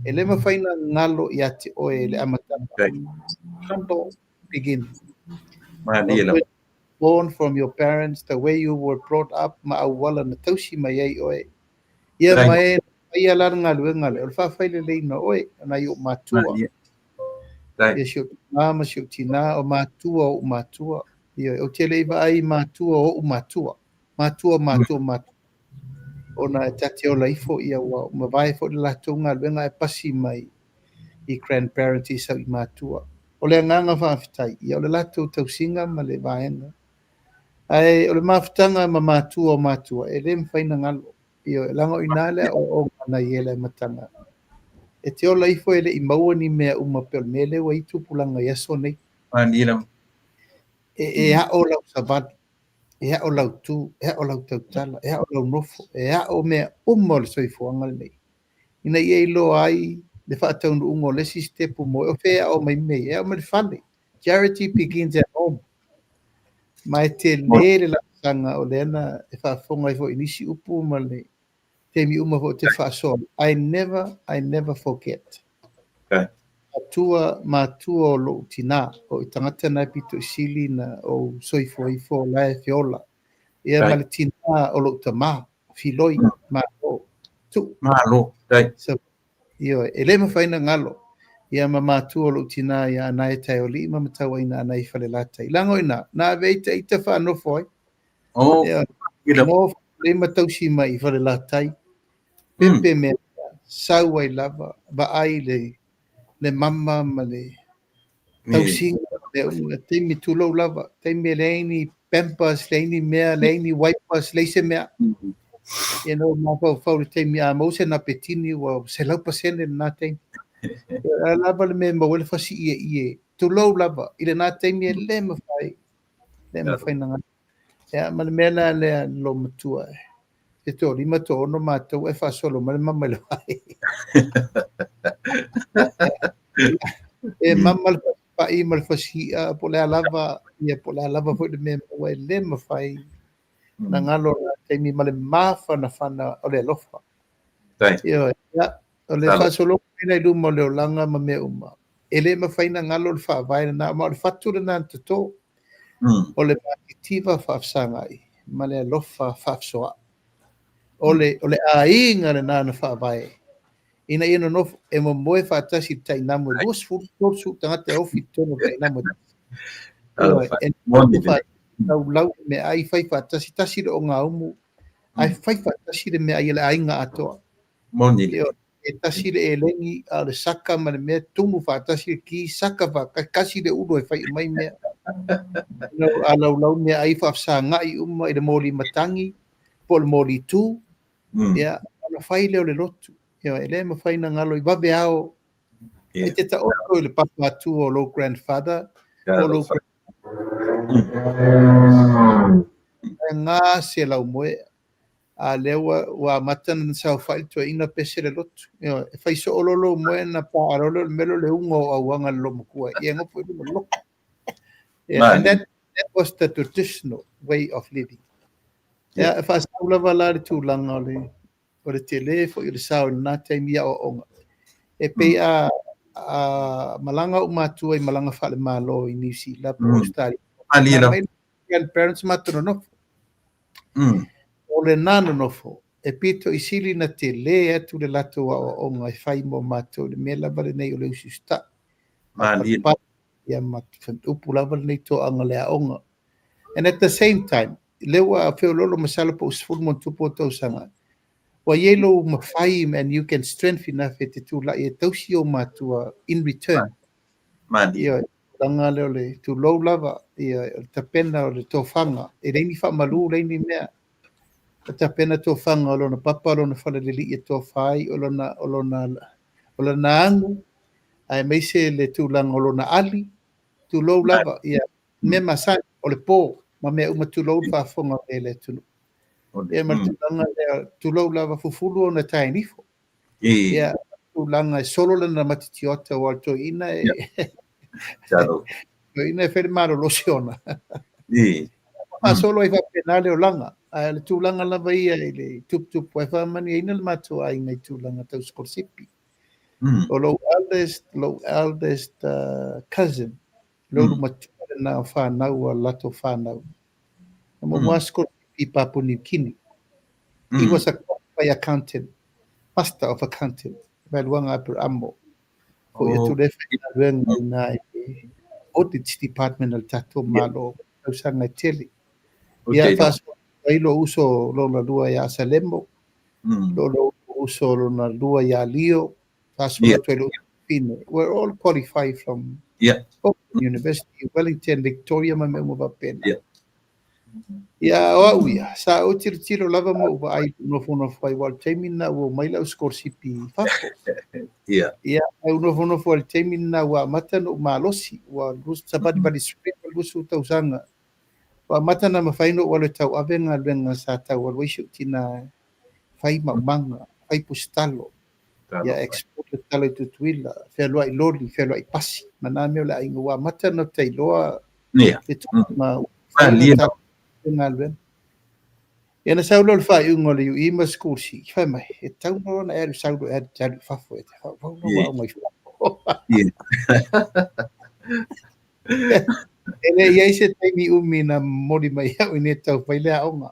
Speaker 3: e le mafai na galo ia te oe le amataga. Humble beginning.
Speaker 1: Malie lava.
Speaker 3: Born from your parents, the way you were brought up, ma auala na tausi mai ai oe. Ia ma e faia la le galuega lea, o le faafaileleiina o oe, o nai ou matua. Ia si ou tama ma si ou tina, o matua o ou matua. Ia, ou te le i vaai i matua o ou matua. Matua, matua, matua. Ona e ta te ola ifo, ia ua mavae foi le latou galuega ae pasi mai i grandparents i sau i matua. O le agaga faafetai, ia o le latou tausiga ma le vaega. Ae o le mafutaga ma matua o matua, e le mafai ona galo. Ioe, leaga o i ina le aoaoga na i ai i le amataga. E te ola ifo e le i maua ni mea uma pei o le mea lea ua i ai tupulaga i aso nei. E ao lau savali, e ao lau tu, e ao lau tautala, e ao lau nofo, e ao mea uma o le soifuaga lenei. Ina ia iloa ai le faataunuuga o le isi sitepu mo oe. O fea e ao mai mea ia? E ao mai le fale. Charity begins at home. Ma e tele le laasaga o lea na e faafofoga ai foi i nisi upu ma le taimi uma foi ou te faasoa ai. I never, I never forget. Matua, matua o lou tina, o i tagata na e pito i sili na ou soifua ifo o la e feola. Ia ma le tina o lou tama, Filoi, malo, Tuu.
Speaker 1: Malo, faafetai.
Speaker 3: So, ioe, e le mafai ona galo. Ia ma matua o lou tinā ia Anae Taeoli'i ma Matauaina Anae i Falelatai. Leaga o i ina, na ave ai ita faanofo ai.
Speaker 1: Oh,
Speaker 3: Ia, nofo lelei ma tausi mai i Falelatai. Pepe mea, sau ai lava, vaai le, le mama ma le tausiga mea uma. Taimi tulou lava, taimi e leai ni pampers, leai ni mea, leai ni wipers, leai se mea. You know, mafaufau i le taimi a maua se napetini ua 100% lena taimi. A lava le mea e maua ai le fasi ieie, tulou lava, i lena taimi e le mafai, le mafai na galo. Ia, ma le mea la lea lou matua e, e toalima toaono matou ae faasolo mai le mama i le vai. E mama le fasipa'i ma le fasi'i'a po o le a lava, ia po o le a lava foi le mea e maua e le mafai na galo lena taimi ma le mafanafana o le alofa. Ioe, ia, o le faasologa mai la i luma o le olaga ma mea uma, e le mafai na galo le faavae lena, ma o le fatu lena na toto. O le matitiva faafesagai ma le alofa faafesoaai. O le, o le aiga lena na faavae ina ia nonofo e momoe faatasi i le tainamu e 20, 30 tagata e ofi i totonu o le tainamu e tasi. Ioe, e nonofo faatasi, laulau le meaai, fai faatasi, tasi le ogaumu, ae fai faatasi le meaai a le aiga atoa.
Speaker 1: Moni.
Speaker 3: Ioe, e tasi le elegi, a o le saka ma le mea, tumu faatasi le ki, saka faatasi, kasi le ulu e fai uma ai mea. A laulau meaai faafesagai uma i le moli matagi po o le moli tu, ia, ona fai lea o le lotu. Ioe, e le mafai ona galo i vave ao. E te taoto i le papa atua o lou grandfather, po o lou e gase lau moe, a lea ua, ua amata ona saofai le toeaina pese le lotu. Ioe, e fai soo loa lou moe ona paa loa lea o le mea lea o le uga o auaga i le loomatua. Ia e nofo i luga o le lotu. Yeah, and that was the traditional way of living. Yeah, e faasau lava la le tulaga o le, o le tele foi o le sao i lena taimi i aoaoga. E pei a, a malaga ou matua i malaga faale-Malo i Niu Sila po o Australia.
Speaker 1: Malie lava.
Speaker 3: Mai grandparents matou nonofo. O lena nonofo, e pito i sili ona tele atu le latou aoaoga e fai mo matou i le mea lava lenei o le usiusita'i.
Speaker 1: Malie.
Speaker 3: Ia ma upu lava lenei toaga o le aoga. And at the same time, lea ua feoloolo masalo po o 10 ma ona tupu o tausaga, ua i ai lou mafai and you can strength enough e te tulai e tausi ou matua in return.
Speaker 1: Malie.
Speaker 3: Ioe, tulaga lea o le tulou lava, ioe, o le tapena o le tofaga, e leai ni faamalu, leai ni mea. O tapena tofaga o lona papa, o lona falelelii e tofa ai, o lona, o lona, o lona agu, aemaise le tulaga o lona ali, tulou lava, ia, mea masani, o le po, ma mea uma tulou le faafofoga mai a le atunuu. Ia ma le tulaga lea, tulou lava, fufulu ona taenifo. Ia, tulaga e solo lana matitiota aua o le toeaina e toeaina e fai le malolosi ona. Faasolo ai faapena le olaga, ae o le tulaga lava ia i le tuputupu ai, faamanuiaina le matou aiga i tulaga tau sikolasipi. O lou eldest, lou eldest cousin, le ulu matua lena o fanau a latou fanau. Na muamua sikolasipi i Papua New Guinea. He was a qualified accountant, master of accountant, Vaeluaga Aperamo. Foi atu lea faigaluega i ina i le audit department a le tatou Malo, tausaga e tele. Ia, faasoa ai lou uso lona lua ia Salemo, lou uso lona lua ia Leo, faasoa atu ai lou fine. We're all qualified from Auckland University, Wellington, Victoria ma mea uma faapena. Ia, o au ia, sa ou tilotilo lava ma ou vaai i lou nofonofo ai, aua o le taimi lena ua omai lau sikolasipi i fafo. Ia, ae ou nofonofo ai i le taimi lena ua amata ona ou malosi, ua savalivali sue ma 20 tausaga. Ua amata ona mafai ona ou alu e tauave galuega sa tau alu ai si ou tina e fai maumaga, fai pusatalo, ia export le talo i Tutuila, fealuai loli, fealuai pasi, ma na mea o le aiga. Ua amata ona ta iloa le tulaga ua mafai ona tatou galuega. Ia na sau loa le faaiuga o le UE ma School C, fai mai, e tatau loa ona e alu sau loa e alu i fafo e te faaauau lou aoga i fafo. E le i ai se taimi umi na momoli mai au i nei tau fai le aoga.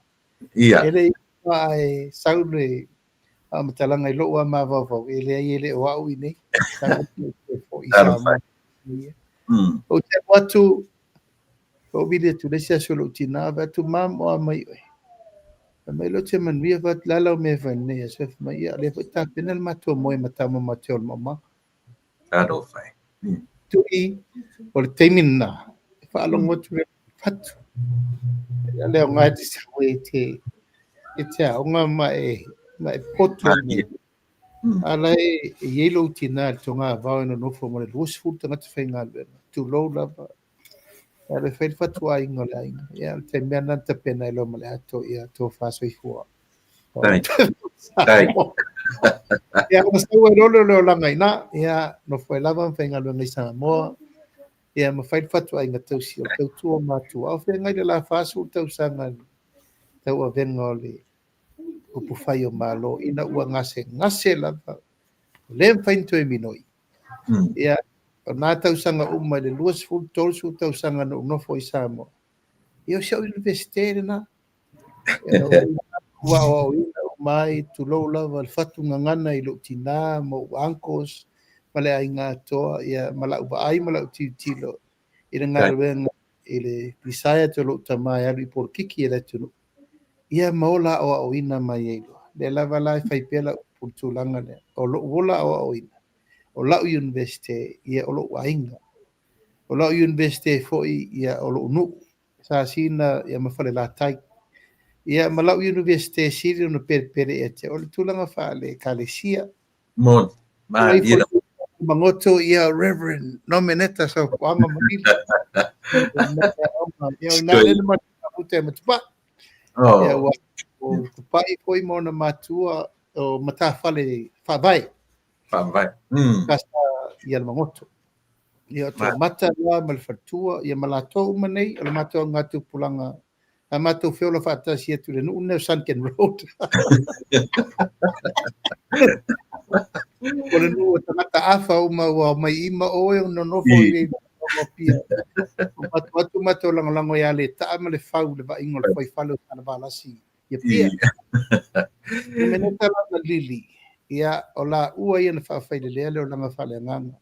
Speaker 3: E le i uma ae sau le faamatalaga i lou lava mafaufau, e leai e le o au i nei. Sau atu e foi. foi i Samoa. Ou te alu atu, ou vili atu le isi aso i lou tina, fai atu, Mom, o a mai oe? Fai mai, Lote manuia, fai atu, le a lau mea e fai nei aso? Fai mai, ia, o lea foi e tapena le matou moe ma tama ma te o le maumaga.
Speaker 1: Talofa e.
Speaker 3: Tui, o le taimi lena, e faalogo atu le fatu. Ia le aoga e te sau e te, e te aoga ma e, ma e potu nei. A la e i ai lou tina i le togavao e nonofo ma le 20 tagata faigaluega, tulou lava. E alu e fai le fatuaiga o le aiga. Ia, o le taimi lava lena na tapena ai loa ma le ato, ia, tofa soifua.
Speaker 1: Tai.
Speaker 3: Ia, ona sau ai loa lea o le olaga i ina, ia, nofo ai lava ma faigaluega i Samoa, ia, ma fai le fatuaiga tausi o le tautua matua. A o feagai le la 40 tausaga i le tauavega o le upufai o Malo ina ua gasegase lava, ua le mafai ona toe minoi. Ia, o na tausaga uma i le 20, 30 tausaga na ou nofo ai i Samoa, ia o si au Iunivesite lena. Ia, ua aoaoina uma ai, tulou lava le fatu gagana i lou tina ma ou uncles ma le aiga atoa, ia, ma lau vaai ma lau tilotilo i le galuega i le desire atu o lou tama e alu i polokiki a le atunuu, ia ma ola aoaoina mai ai loa. Lea lava la e fai pea lau upu i le tulaga lea, o lou ola aoaoina, o lau Iunivesite, ia o lou aiga. O lau Iunivesite foi, ia o lou nuu, Sasina ia ma Falelatai. Ia ma lau Iunivesite sili ona pelepele ia te au, o le tulaga faale-Ekalesia.
Speaker 1: Moni, malie lava.
Speaker 3: Magoto ia Reverend Nomeneta Sopoaga Malili. Ia o ina lea na mafuta e Matupai. Ia ua o Tupai foi ma ona matua o matafale faavae.
Speaker 1: Faavae.
Speaker 3: Kasa ia le Magoto. Ia o Toomata la ma le faletua ia ma latou uma nei o le matou augatupulaga a matou feola faatasi atu i le nuu lenei o Sunken Road. O le nuu o tagata afa uma ua omai i ma oe o nonofo i le Apia. O matou atu matou lagolago ia Letaa ma le fau i le vaaiga o le fuaifale o Salevalasi i Apia. Nomeneta la ma Lili, ia o laua ia na faafailelea le olaga faaleagaga.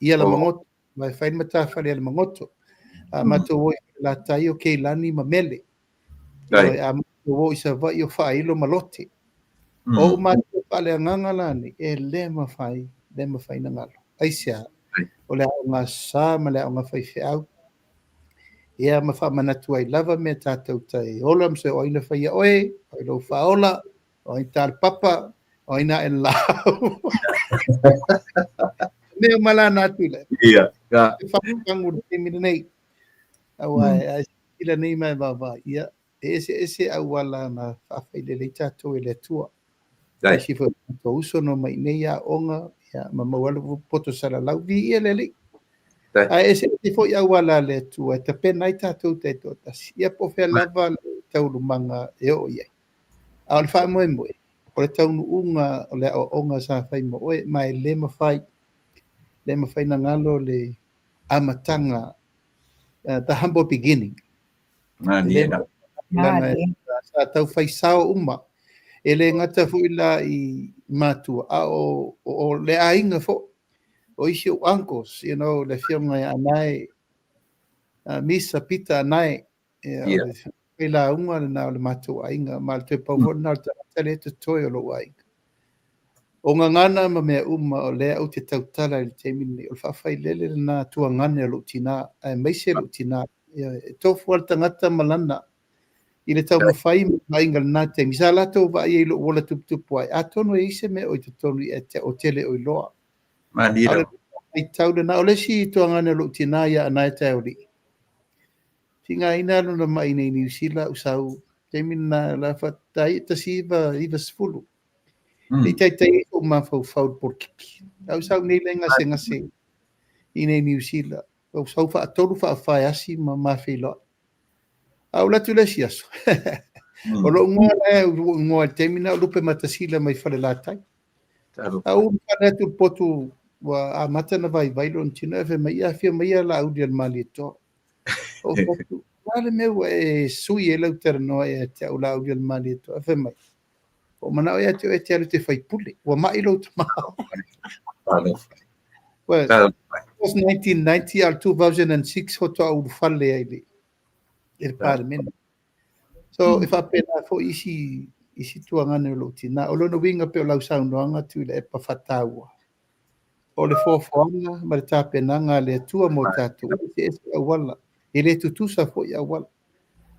Speaker 3: Ia la Magoto, ma e fai le matafale a le Magoto. A matou o i Falelatai o Keilani ma Mele. Ioe, a matou o i Savaii o Faailo ma Lote. O ou matua faaleagaga la nei, e le mafai, le mafai ona galo. Aisea? O le aoga sa ma le aoga faifeau. Ia ma faamanatu ai lava mea tatou te ola ma se o ai na faia oe, o ai lou faaola, O ai ta le papa, o ai na e lau. Mea uma la na atu le.
Speaker 1: Ia, ka.
Speaker 3: E whakatangu le taimi lenei. Aua e ai sila nei mai vaavaai. Ia, e eseese auala na faafailele ai tatou e le Atua.
Speaker 1: Dai.
Speaker 3: Isi foi o matou uso na omai iinei aoga, ia, ma maua ai le poto salalau. Viia le Alii.
Speaker 1: Dai.
Speaker 3: Ae eseese foi auala a le Atua e tapena ai tatou taitoatasi. Ia po o fea lava le taualumaga e oo i ai. A o le faamoemoe, o le taunuuga o le aoaoga sa fai ma oe, ma e le mafai, le mafai ona galo le amataga, the humble beginning.
Speaker 1: Malie la.
Speaker 3: Leaga sa tau fai sao uma. E le gata foi la i matua, a o, o le aiga foi. O isi ou uncles, you know, le afioga ia Anae, Misa Pita Anae, Ia, o le failauga lena o le matou aiga, ma o le toe pau foi lena o le tagata lea e totoe o lou aiga. O gagana ma mea uma o lea ou te tautala i le taimi lenei, o le faafailele lena tuagane o lou tina, aemaise lou tina. Ia, e tofu lava le tagata ma lana i le taumafai ma le vaaiga i lena taimi. Sa latou vaai ai i lou ola tuputupu ae, atonu e i ai se mea o i totonu ia te au o te le o iloa.
Speaker 1: Malie
Speaker 3: A o le
Speaker 1: lava.
Speaker 3: matau lena, o le isi tuagane o lou tina ia Anae Taeoli'i, Tigaina lona mai nei Niu Sila ou sau taimi lena la fatai 1990. Le i taitai ai sou mafaufau i le polokiki. A ou sau nei la e gasegase i nei Niu Sila. Ou sau faatolu faafa e asi ma ma feiloai. A ou alu atu i le isi aso. O lou igoa la e ou igoa i le taimi lena o Lupematasila mai Falelatai. A ou ulufale atu i le potu ua amata ona vaivai lona tino, ae fai mai, ia afio mai ia Laauli o le Malietoa. Ou fai atu, o le a le mea ua e sui ai lau talanoa ia te au Laauli o le Malietoa? Ae fai mai, ua ou manao ia te oe e te alu e te faipule, ua mai lou tama. Well, was 1990 a o le 2006 faatoa ou ulufale ai i le Palemene. So, e faapena foi isi isi tuagane o lou tina. O lona uiga pei o lau saunoaga Tuilaepa faataua, o le foafoaga ma le tapenaga a le Atua mo tatou, e eseese auala, e le tutusa foi auala.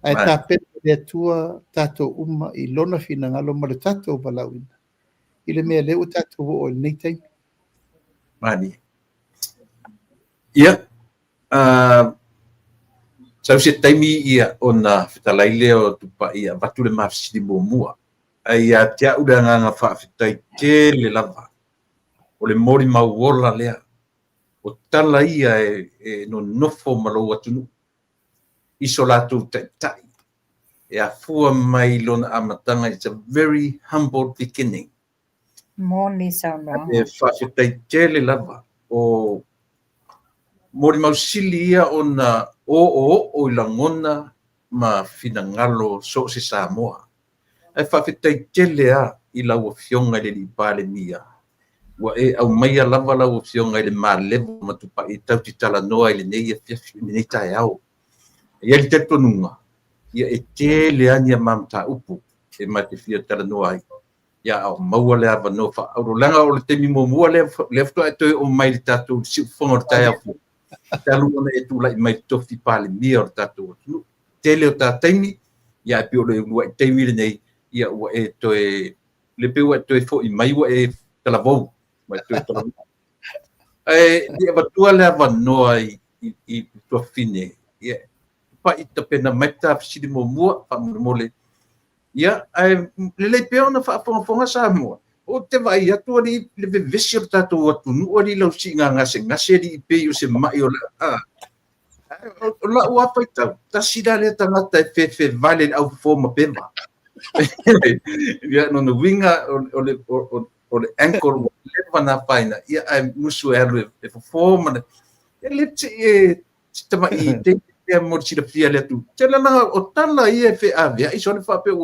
Speaker 3: Ae tapena e le Atua tatou uma i lona finagalo ma le tatou valaauina i le mea lea ua tatou oo ai i lenei taimi.
Speaker 1: Malie. Ia, sau se taimi ia ona fetalai lea o Tupai e avatu le ma fesili muamua. Ae ia te au le agaga faafetai tele lava, o le molimau ola lea, o tala ia e nonofo ma lou atunuu i so latou taitai e afua mai lona amataga, it's a very humble beginning.
Speaker 2: Moni saunoaga.
Speaker 1: E faafetai tele lava o molimau sili ia ona oooo i lagona ma finagalo so o se Samoa. Ae faafetai tele lava i lau Afioga i le Alii Palemia, ua e aumaia lava lau Afioga i le ma level ma Tupai tatou te talanoa i lenei afiafi, i lenei taeao. E i ai le talitonuga, ia e tele lava ni a ma mataupu e ma te fia talanoa ai. Ia a o maua le avanoa faaauro, leaga o le taimi muamua lea, lea faatoa e toe oo mai i le tatou siufofoga o le taeao fou, talu ona e tulai mai i le tofi Palemia o le tatou atunuu. Tele o ta taimi, ia ae pei o le uluai taimi lenei, ia ua e toe, le pei ua e toe foi mai ua e talavou, ua e toe talavou. Ae le i avatua le avanoa i tuafafine, ia, Tupai tapena mai le ta fesili muamua, faamolemole. Ia, ae lelei pea ona faafogafoga Samoa, ou te vaai atu alii le vevesi o le tatou atunuu alii lau siiga gasegase alii pei o se mai o le a. O lau lava faitau, tasi la lea tagata e fefe vale i le aufofo ma peva. Ia, lona uiga o le ankle ua leva ona afaina, ia ae musu e alu e fofo ma le e le e si tamai te pea mo le silafia le atu. Tele laga o tala ia e feaveai sole faapea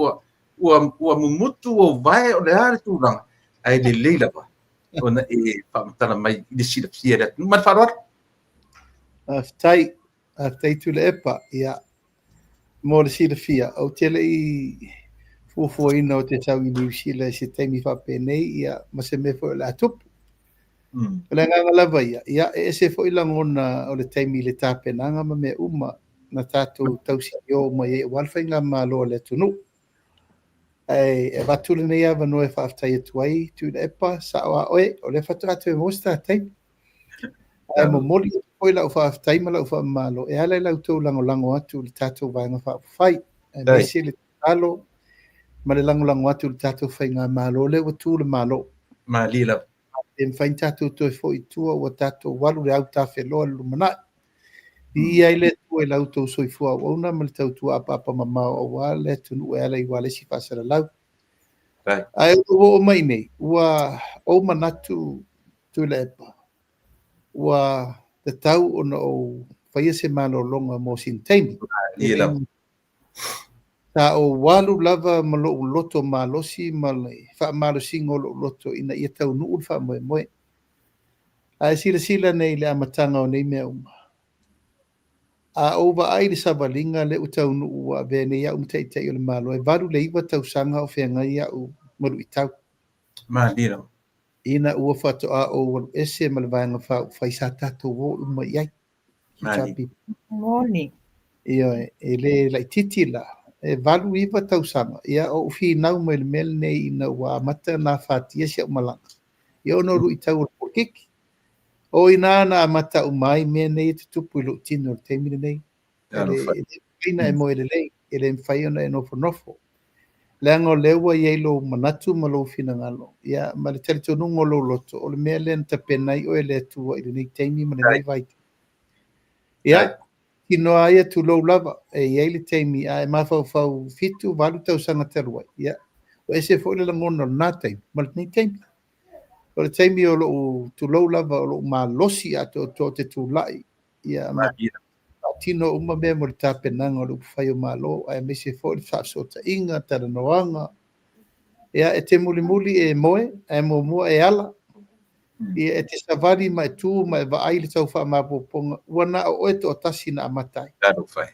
Speaker 1: ua mumutu ou vae o le a le tulaga, ae lelei lava ona e faamatala mai i le silafia le atunuu. Ma le faaaloalo.
Speaker 3: Faafetai, faafetai Tuilaepa. Ia, mo le silafia, ou te le i fuafuaina ou te sau i Niu Sila i se taimi faapenei, ia, ma se mea foi o le a tupu. O le agaga lava ia, ia, e ese foi lagona o le taimi i le tapenaga ma mea uma na tatou tausinio mai ai aua le faigamalo a le atunuu. Ae e avatu lenei avanoa e faafetai atu ai Tuilaepa, sao a oe, o lea faatoa toe maua se ta taimi. Ae momoli atu foi lau faafetai ma lau faamalo e ala i la outou lagolago atu i le tatou Vaega Faaupufai, aemaise le tatalo ma le lagolago atu i le tatou faigamalo lea ua tu le Malo.
Speaker 1: Malie lava.
Speaker 3: E mafai ona tatou toe foi i tua ua tatou alu le autafeloa i le lumanai. Viia ai le Atua i la outou soifua auauna ma le tautua apaapa mamao aua le atunuu e ala i ualesi faasalalau. Ae ua ou oo mai nei, ua ou manatu Tuilaepa, ua tatau ona ou faia se malologa mo sina taimi.
Speaker 1: Malie lava.
Speaker 3: Sa ou alu lava ma lou loto malosi ma le faamalosiga o lou loto ina ia taunuu le faamoemoe. Ae silasila nei i le amataga o nei mea uma. A ou vaai i le savaliga lea ua taunuu ua avea nei au ma taitai o le Malo, e 8 i le 9 tausaga o feagai au ma luitau.
Speaker 1: Malie lava.
Speaker 3: Ina ua faatoa ou alu ese ma le Vaega Faaupufai sa tatou o uma i ai.
Speaker 1: Malie.
Speaker 2: Moni.
Speaker 3: Ia, e le laitiiti la, e 8, 9 tausaga, ia ou finau mai le mea lenei ina ua amata ona afatia si au malaga. Ia ona o luitau o le polokiki. O ina na amata uma ai mea nei e tutupu i lou tino i le taimi lenei. E le mafai ona e moe lelei, e le mafai ona e nofonofo. Leaga o lea ua i ai lou manatu ma lou finagalo, ia, ma le talitonuga o lou loto, o le mea lea na tapena ai oe e le Atua i lenei taimi ma lenei vaitau. Ia, tino lava ia tulou lava, e i ai le taimi a e mafaufau 7, 8 tausaga talu ai, ia, ua ese foi le lagona o lena taimi ma lenei taimi. O le taimi o lou tulou lava o lou malosi atoatoa ou te tulai, ia, ma faatino uma mea mo le tapenaga o le upufai o Malo, aemaise foi le faafesootaiga, talanoaga. Ia, e te mulimuli e moe, ae muamua e ala. Ia, e te savali ma e tu ma e vaai i le tau faamaopoopoga, ua na o oe toatasi na amata ai.
Speaker 1: Talofa e.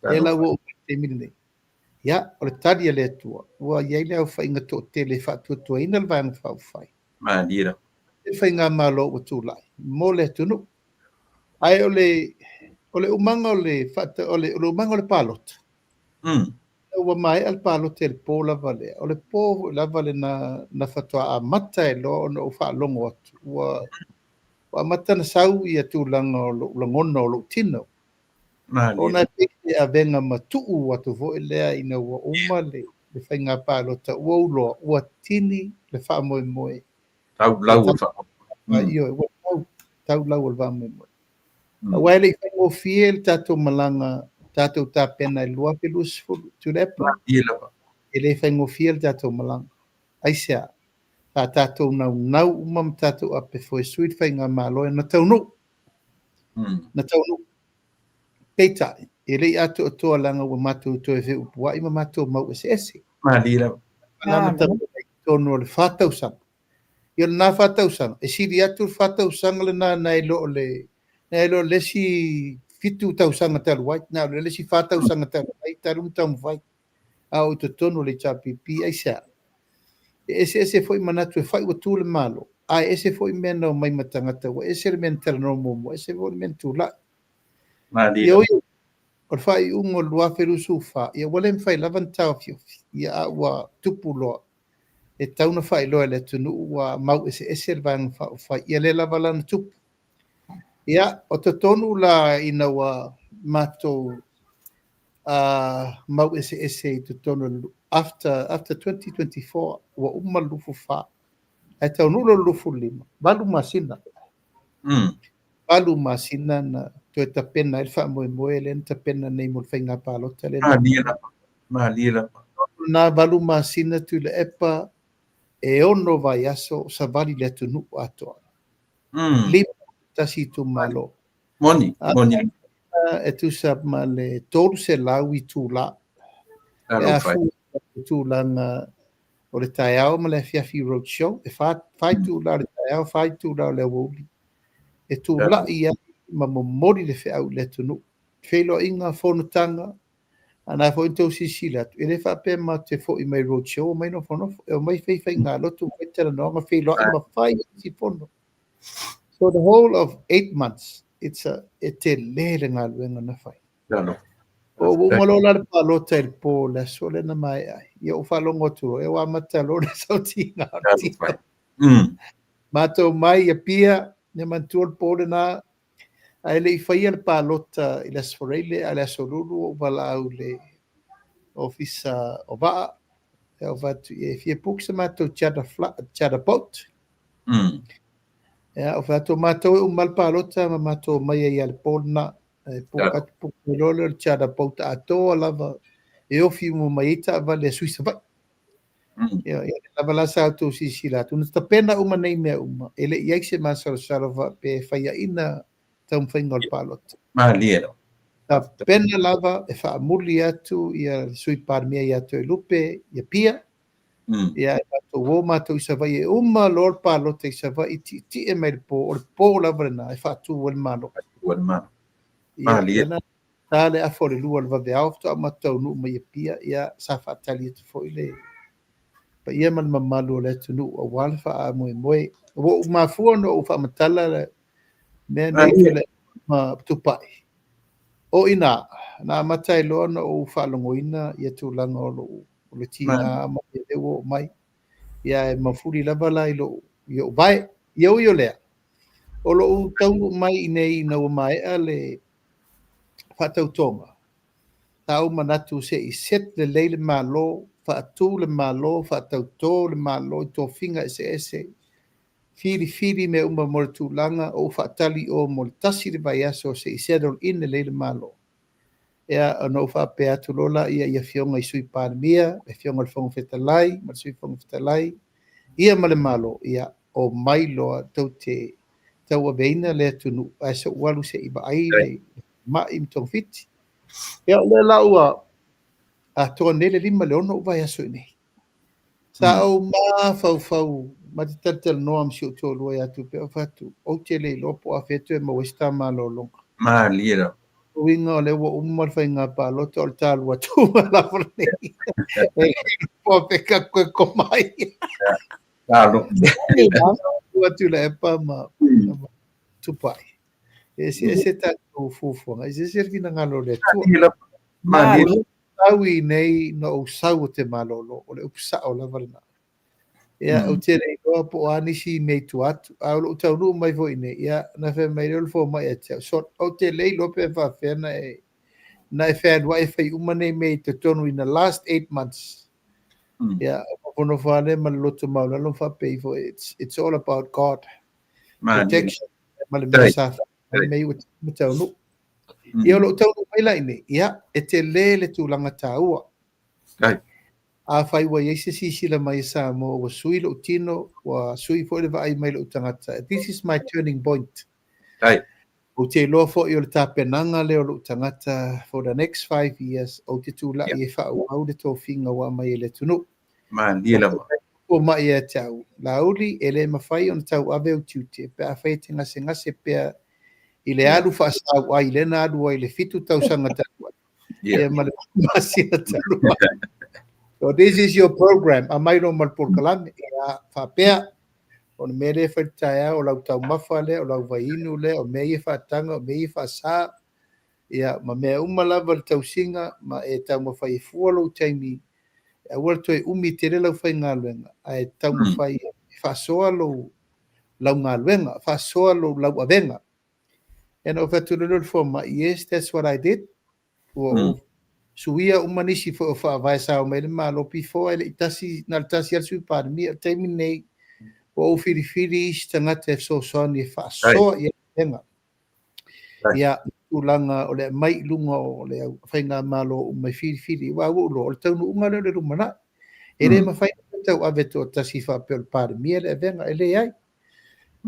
Speaker 3: Lea la ua oo mai i le taimi lenei. Ia, o le tali a le Atua, ua i ai le aofaiga toatele e faatuatuaina le Vaega Faaupufai.
Speaker 1: Malie lava.
Speaker 3: Le faigamalo ua tulai mo le atunuu. Ae o le o le umaga o le o le umaga o le palota. Ua maea le palota i le po lava lea. O le po foi lava lena na faatoa amata ai loa ona ou faalogo atu ua amata ona sau ia tulaga o lou lagona o lou tino. Ona e pei se avega matuu atu foi lea ina ua uma le faiga palota ua ou iloa ua tini le faamoemoe.
Speaker 1: Tau lau o le faamoemoe.
Speaker 3: Ioe, ua tau, tau lau o le faamoemoe. Aua e le i faigofie le tatou malaga, tatou tapena i le 2020, Tuilaepa. E le faigofie le tatou malaga. Aisea? Sa tatou naunau uma ma tatou apefoesui le faigamalo na taunuu. Na taunuu. Peitai, e le i atoatoa leaga ua matou toe feupuai ma matou mau eseese.
Speaker 1: Malie lava.
Speaker 3: Na tapena i totonu o le 4 tausaga. Ia o lena 4 tausaga, e sili atu le 4 tausaga lena nai lo le nai lo le isi 7 tausaga talu ai. Na o le isi 4 tausaga talu ai, talu ona taumafai. A o i totonu o le HRPP, aisea? E eseese foi manatu e fai ua tu le Malo, ae ese foi mea na omai ma tagata, ua ese le mea na talanoa muamua, ese foi le mea na tulai.
Speaker 1: Malie.
Speaker 3: Ia oi, o le faaiuga o le 2024, ia ua le mafai lava ona taofiofi, ia a ua tupu loa. E tatau ona faailoa e le atunuu ua mau eseese le Vaega Faaupufai, ia lea lava la na tupu. Ia, o totonu la ina ua matou mau eseese i totonu after, after 2024, ua uma le 24, ae taunuu loa le 25, 8 masina. 8 masina na toe tapena ai le faamoemoe lea na tapena nei mo le faiga palota lea.
Speaker 1: Malie lava. Malie lava.
Speaker 3: Na 8 masina Tuilaepa, e 6 vaiaso savali le atunuu atoa. 51 itumalo.
Speaker 1: Moni, moni.
Speaker 3: E tusa ma le 300 itula. E afua i tulaga o le taeao ma le afiafi road show, e 4 itula o le taeao, 4 itula o le aoauli. E tulai ai ma momoli le feau i le atunuu. Feiloaiga, fonotaga, a na foi na tou silasila atu, e le faapea matou te foi mai road show omai nofonofo, e omai fai faigalotu, fai talanoaga, feiloai ma fai isi fono. So the whole of 8 months, it's a, e tele le galuega na fai. O ua uma loa la le palota i le po o le aso lea na maea ai. Ia ou faalogo atu loa, ia ua amata loa le sautiga o le tino. Matou mai i Apia, ia manatua le po lena, ae le i faia le palota i le Aso Faraile, a o le Aso Lulu ua ou valaau i le ofisa o vaa, ia ou fai atu, e fia book se matou charter, charter boat. Ia, ou fai atu, o matou e uma le palota ma matou omai ai i le po lena. E book atu, book mai loa lea o le charter boat atoa lava, e ofi uma mai ai taavale a sui Savaii. Ia, ia lava la sa outou silasila atu. Na tapena uma nei mea uma, e le i ai se masalosalo faapea e faiaina taumafaiga o le palota.
Speaker 1: Malie lava.
Speaker 3: Tapena lava e faamuli atu ia le Sui Palemia ia Toelupe i Apia. Ia, e matou o matou i Savaii e uma loa le palota i Savaii, tietie mai le po, o le po lava lena e faatu ai le Malo.
Speaker 1: Faatu ai le Malo.
Speaker 3: Ia,
Speaker 1: Malie.
Speaker 3: ia, ta le afa o le 2 o le vaveao faatoa matou taunuu mai Apia, ia sa faatali atu foi le paia ma le mamalu o le atunuu aua le faamoemoe. Ua ou mafua ona ou faamatala le mea nei Tuilaepa ma Tupai. O i ina, na amata ai loa ona ou faalogoina ia tulaga o lou o le tiga ma le ua oo mai. Ia e mafuli lava la i lou i ou vae. Ia ui o lea, o lou taunuu mai i nei ina ua maea le faatautoga, sa ou manatu se i set lelei le Malo, faatu le Malo, faatauto le Malo i tofiga eseese, filifili mea uma mo le tulaga o ou faatali o mo le tasi le vaiaso se i settle in lelei le Malo. Ia, ona ou faapea atu loa laia i afioga i Sui Palemia, le afioga i le Fofoga Fetalai ma le Sui Fofoga Fetalai, ia ma le Malo, ia, omai loa tou te tauaveina le atunuu, ae se i ou alu se i vaai le mai ma togafiti. Ia, o lea la ua atoa nei le 5 i le 6 vaiaso i nei. Sa ou mafaufau Ma te talatalanoa ma si ou toalua ia Tupe, ou fai atu, Ou te le iloa po o afea toe maua ai se ta malologa.
Speaker 1: Malie lava.
Speaker 3: O uiga o lea ua uma le faiga palota o le ta alu atuga lava lenei. E le iloa po o afea ka toe koma ai.
Speaker 1: Talo.
Speaker 3: Tu atu Tuilaepa ma Tupai. E eseese tatou fuafuaga, e eseese le finagalo o le Atua.
Speaker 1: Malie.
Speaker 3: Sau i inei na ou sau ou te malolo, o le upu sao lava lena. Ia, ou te le iloa po o a nisi mea i tua atu, a o lou taunuu mai foi i inei, ia, na fai mai lea o le fomai ia te au, sole, ou te le iloa pe faapefea na e, na e fealuai e fai uma nei mea i totonu in the last 8 months. Ia, nofonofo lava lea ma le loto maualalo ma faapea ifo, it's all about God. Protection ma le mea sa fai mai ua ma taunuu. Ia, o lou taunuu mai la i inei, ia, e tele le tulaga taua. Afai ua i ai se sisila mai e Samoa ua sui lou tino, ua sui foi le vaai mai lou tagata, this is my turning point. Ou te iloa foi o le tapenaga lea o lou tagata for the next 5 years, ou te tulai e faaauau le tofiga ua aumai e le atunuu.
Speaker 1: Malie lava.
Speaker 3: Fomai ia te au, Laauli, e le mafai ona tauave ou tiute pe afai e te gasegase pea i le alu faasauai lea na alu ai i le 7 tausaga talu ai. Ia ma le masina talu ai. So this is your program. Aumai loa ma le polokalame. Ia faapea, o le mea lea e fai i le taeao, o lau taumafa lea, o lau vaiinu lea, o mea ia faataga, o mea ia faasa, ia ma mea uma lava le tausiga, ma e taumafai e fua lou taimi, aua le toe umi tele lau faigaluega, ae taumafai e faasoa lou lau galuega, faasoa lou lau avega. Ia na ou fai atu loa lea o le fomai, yes, that's what I did. Ua ou suia uma nisi foi o faavae sa omai ai le Malo before e le i tasi, na o le tasi lava le Sui Palemia. O le taimi lenei, ua ou filifili isi tagata e fesoasoani e faasoa i avega. Ia, tulaga o le aumai i luga o le faigamalo uma e filifili, aua ua ou iloa, o le taunuuga lea o le lumanai. E le mafai ona tauave toatasi faapea o le Palemia le avega, e leai.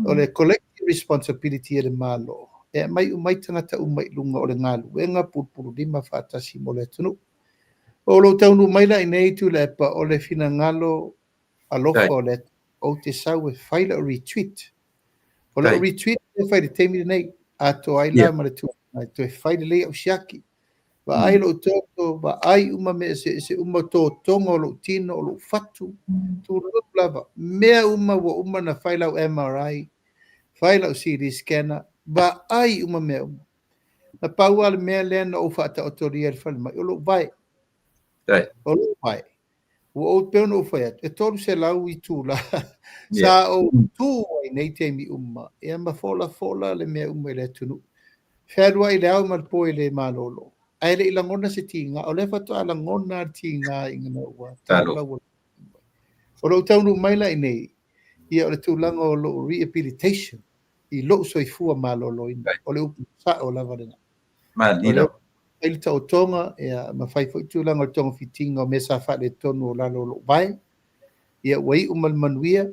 Speaker 3: O le collective responsibility e le Malo, e aumai uma ai tagata uma i luga o le galuega pulupululima faatasi mo le atunuu. O lou taunuu mai la i inei Tuilaepa, o le finagalo alofa o le Atua, ou te sau e fai lau retreat. O lau retreat e fai i le taimi lenei, atoa ai la ma le tulaga e toe fai lelei au siaki. Vaai lou toto, vaai uma mea eseese uma, totoga o lou tino, o lou fatu, tulou lava, mea uma ua uma na fai lau MRI, fai lau CT scanner, vaai uma mea uma. Na pau lava le mea lea na ou faataotolia i le falemai, o lou vae. O lou vae. Ua ou pei ona ou fai atu, e 300 itula sa ou tu ai nei taimi uma, ia ma folafola le mea uma i le atunuu. Fealuai i le ao ma le po e le malolo. Ae le i lagona se tiga, o lea faatoa lagona le tiga ina ua taulau. O lou taunuu mai la i inei, ia o le tulaga o lou rehabilitation i lou soifua maloloina. O le upu sao lava lena.
Speaker 1: Malie lava.
Speaker 3: Fai le taotoga, ia, ma fai foi tulaga o le togafitiga o mea sa faaletonu o lalo o lou vae. Ia, ua iu ma le manuia.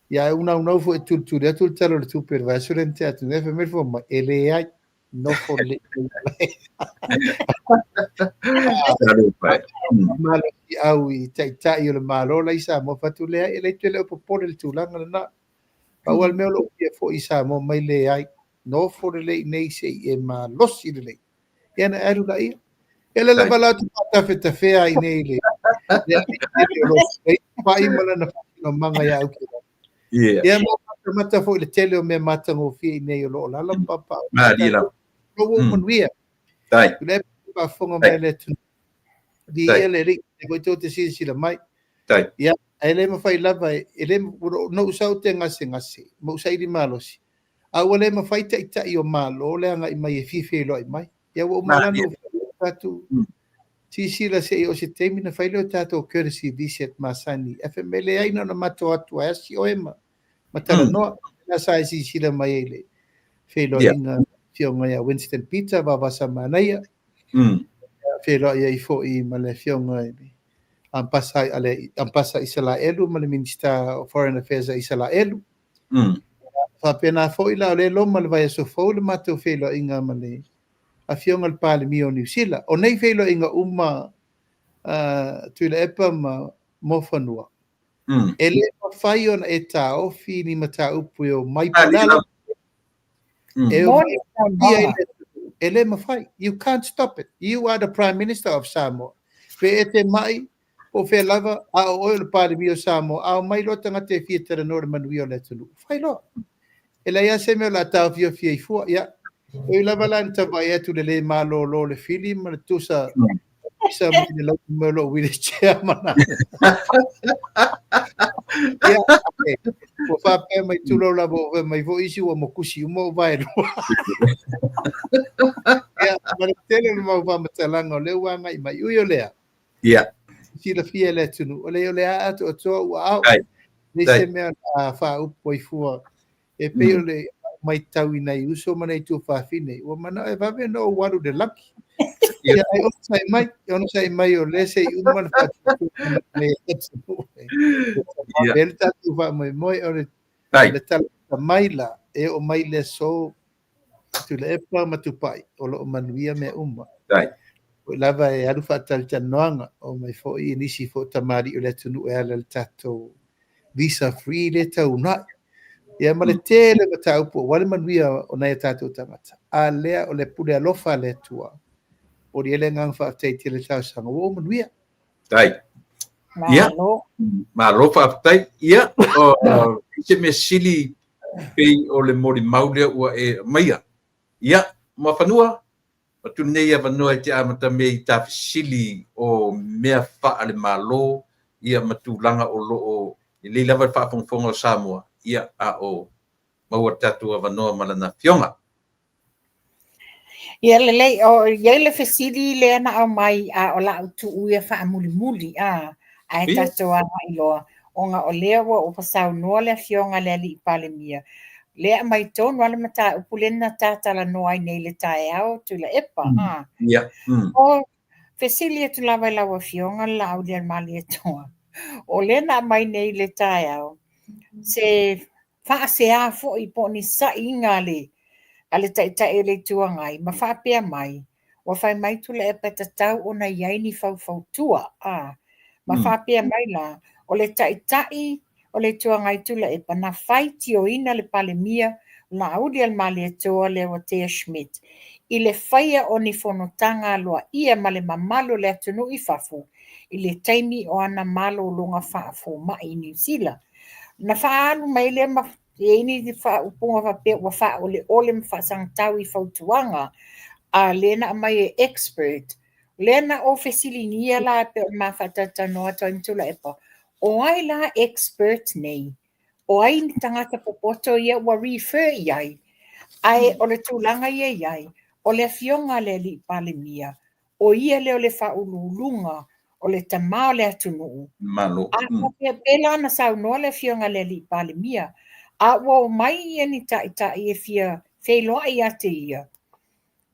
Speaker 3: Ia, ae unaunau foi e tulituli atu le Tala o le Tupe i le vaiaso lea na tea atu nei, fai mai le fomai, e leai, nofo lelei. Malosiau i taitai o le Malo la i Samoa, fai atu leai, e leai toe le o popole le tulaga lena. Pau lava le mea o lou fia foi i Samoa mai leai, nofo lelei nei se i e malosi lelei. Ia na e alu laia. E le lava la atu faatafetafea ai nei le pai ma lana faatinomaga ia au. Ia ma matamata foi le tele o mea matagofie i nei o lo o lala ma papao.
Speaker 1: Malie lava.
Speaker 3: O ua manuia. Le faafofoga mai le atunuu. Viia le Alii, e foi tou te silasila mai. Ia, ae le mafai lava, e le, na ou sau te gasegase, ma ou saili malosi, a ua le mafai taitai o Malo le agai mai e fia feiloai mai. Ia ua uma la ona ou fai atu, silasila se i o se taimi na fai lea o tatou courtesy visit masani. Ae fai mai leai na ona matou atu e asi oe ma talanoa. La sa e silasila mai ai le feiloaiga afioga ia Winston Peter Vaavasamanaia. Feiloai ai foi ma le afioga i le Ambassa Isalaelu ma le Minista of Foreign Affairs a Isalaelu. Faapena foi la o lea loma le vaiaso fou le matou feiloaiga ma le afioga i le Palemia o Niu Sila. O nei feiloaiga uma, Tuilaepa ma Moafanua. E le mafai ona e taofi ni mataupu e omai po o le a lava e omai e e le mafai. You can't stop it. You are the Prime Minister of Samoa. Pe e te mai, po o fea lava, a o oe o le Palemia o Samoa, a omai loa tagata e fia talanoa i le manuia o le atunuu, fai loa. E leai lava se mea o le a taofiofi ai fua. Ia, e ui lava la ina tauvaai atu i le le malolo o le fili ma le tusa pisa mai le lautu mai o lou wheelchair ma nā Ia, ua faapea mai tulou lava ua fai mai foi isi ua mokusi uma ou vaelua. Ia, ma le tele o le mau faamatalaga o lea ua agai mai. Ui o lea,
Speaker 1: Ia.
Speaker 3: Silafia e le atunuu, o le o le a atoatoa ua ao. Leai se mea a faaupu ai fua. E pei o le matau i nai uso ma nai tuafafine, ua manao e vave ona ou alu i le lagi. Ia, ai onosai mai, onosai mai o lea se i uma le faatuatuaga mai e le atunuu. Ia. le tatou faamoemoe o le, le tala mai la, e oo mai le aso Tuilaepa ma Tupai, o lo o manuia mea uma.
Speaker 1: Dai.
Speaker 3: Foi lava e alu faatalatalanoaga, omai foi nisi foi o tamalii o le atunuu e ala i le tatou visa free lea e taunai. Ia ma le tele o mataupu aua le manuia o nai o tatou tagata. A lea o le pule alofa a le Atua. Momoli ai le agaga faafetai tele i le talosaga, ua ou manuia.
Speaker 1: Dai. Ia, malo faafetai. Ia, o se mea sili pei o le molimau lea ua e aumaia. Ia, Muafanua, atu lenei avanoa e te amata mea i ta fesili o mea faale-Malo ia ma tulaga o lo o lelei lava le faafogafoga o Samoa, ia, a o maua le tatou avanoa ma lana Afioga.
Speaker 2: Ia lelei, o i ai le fesili lea na aumai a o lau tuu ia faamulimuli, a, ae tatou agai loa, ona o lea ua ua saunoa le Afioga i le Alii Palemia, lea aumai tonu lava le mataupu lea na ta talanoa ai nei i le taeao Tuilaepa, a.
Speaker 1: Ia.
Speaker 2: O fesili atu lava i lau Afioga le Laaulialemalietoa, o lea na aumai nei i le taeao, se faasea foi po o ni saʻiga a le a le Taitai o le Itu Agai ma faapea mai, ua fai mai Tuilaepa e tatau ona i ai ni faufautua, a, ma faapea mai la, o le Taitai o le Itu Agai Tuilaepa na faitioina le Palemia Laaulialemalietoa Leuatea Schmidt i le faia o ni fonotaga aloaia ma le mamalu o le atunuu i fafo i le taimi o ana malologa faafomai i Niu Sila. Na faaalu mai lea ma i ai ni faaupuga faapea ua faaoleole ma faasagatau i fautuaga a lea na aumai e expert. Lea na ou fesiligia la pei ona ma faatalatalanoa atu ai ma Tuilaepa, o ai la expert nei? O ai ni tagata popoto ia ua refer i ai? Ae o le tulaga ia i ai, o le Afioga a le Alii Palemia, o ia lea o le faauluuluga o le tama o le atunuu.
Speaker 1: Malo.
Speaker 2: A faapea pēlā na saunoa le Afioga i le Alii Palemia, a ua omai ia ni taitai e fia feiloai ia te ia,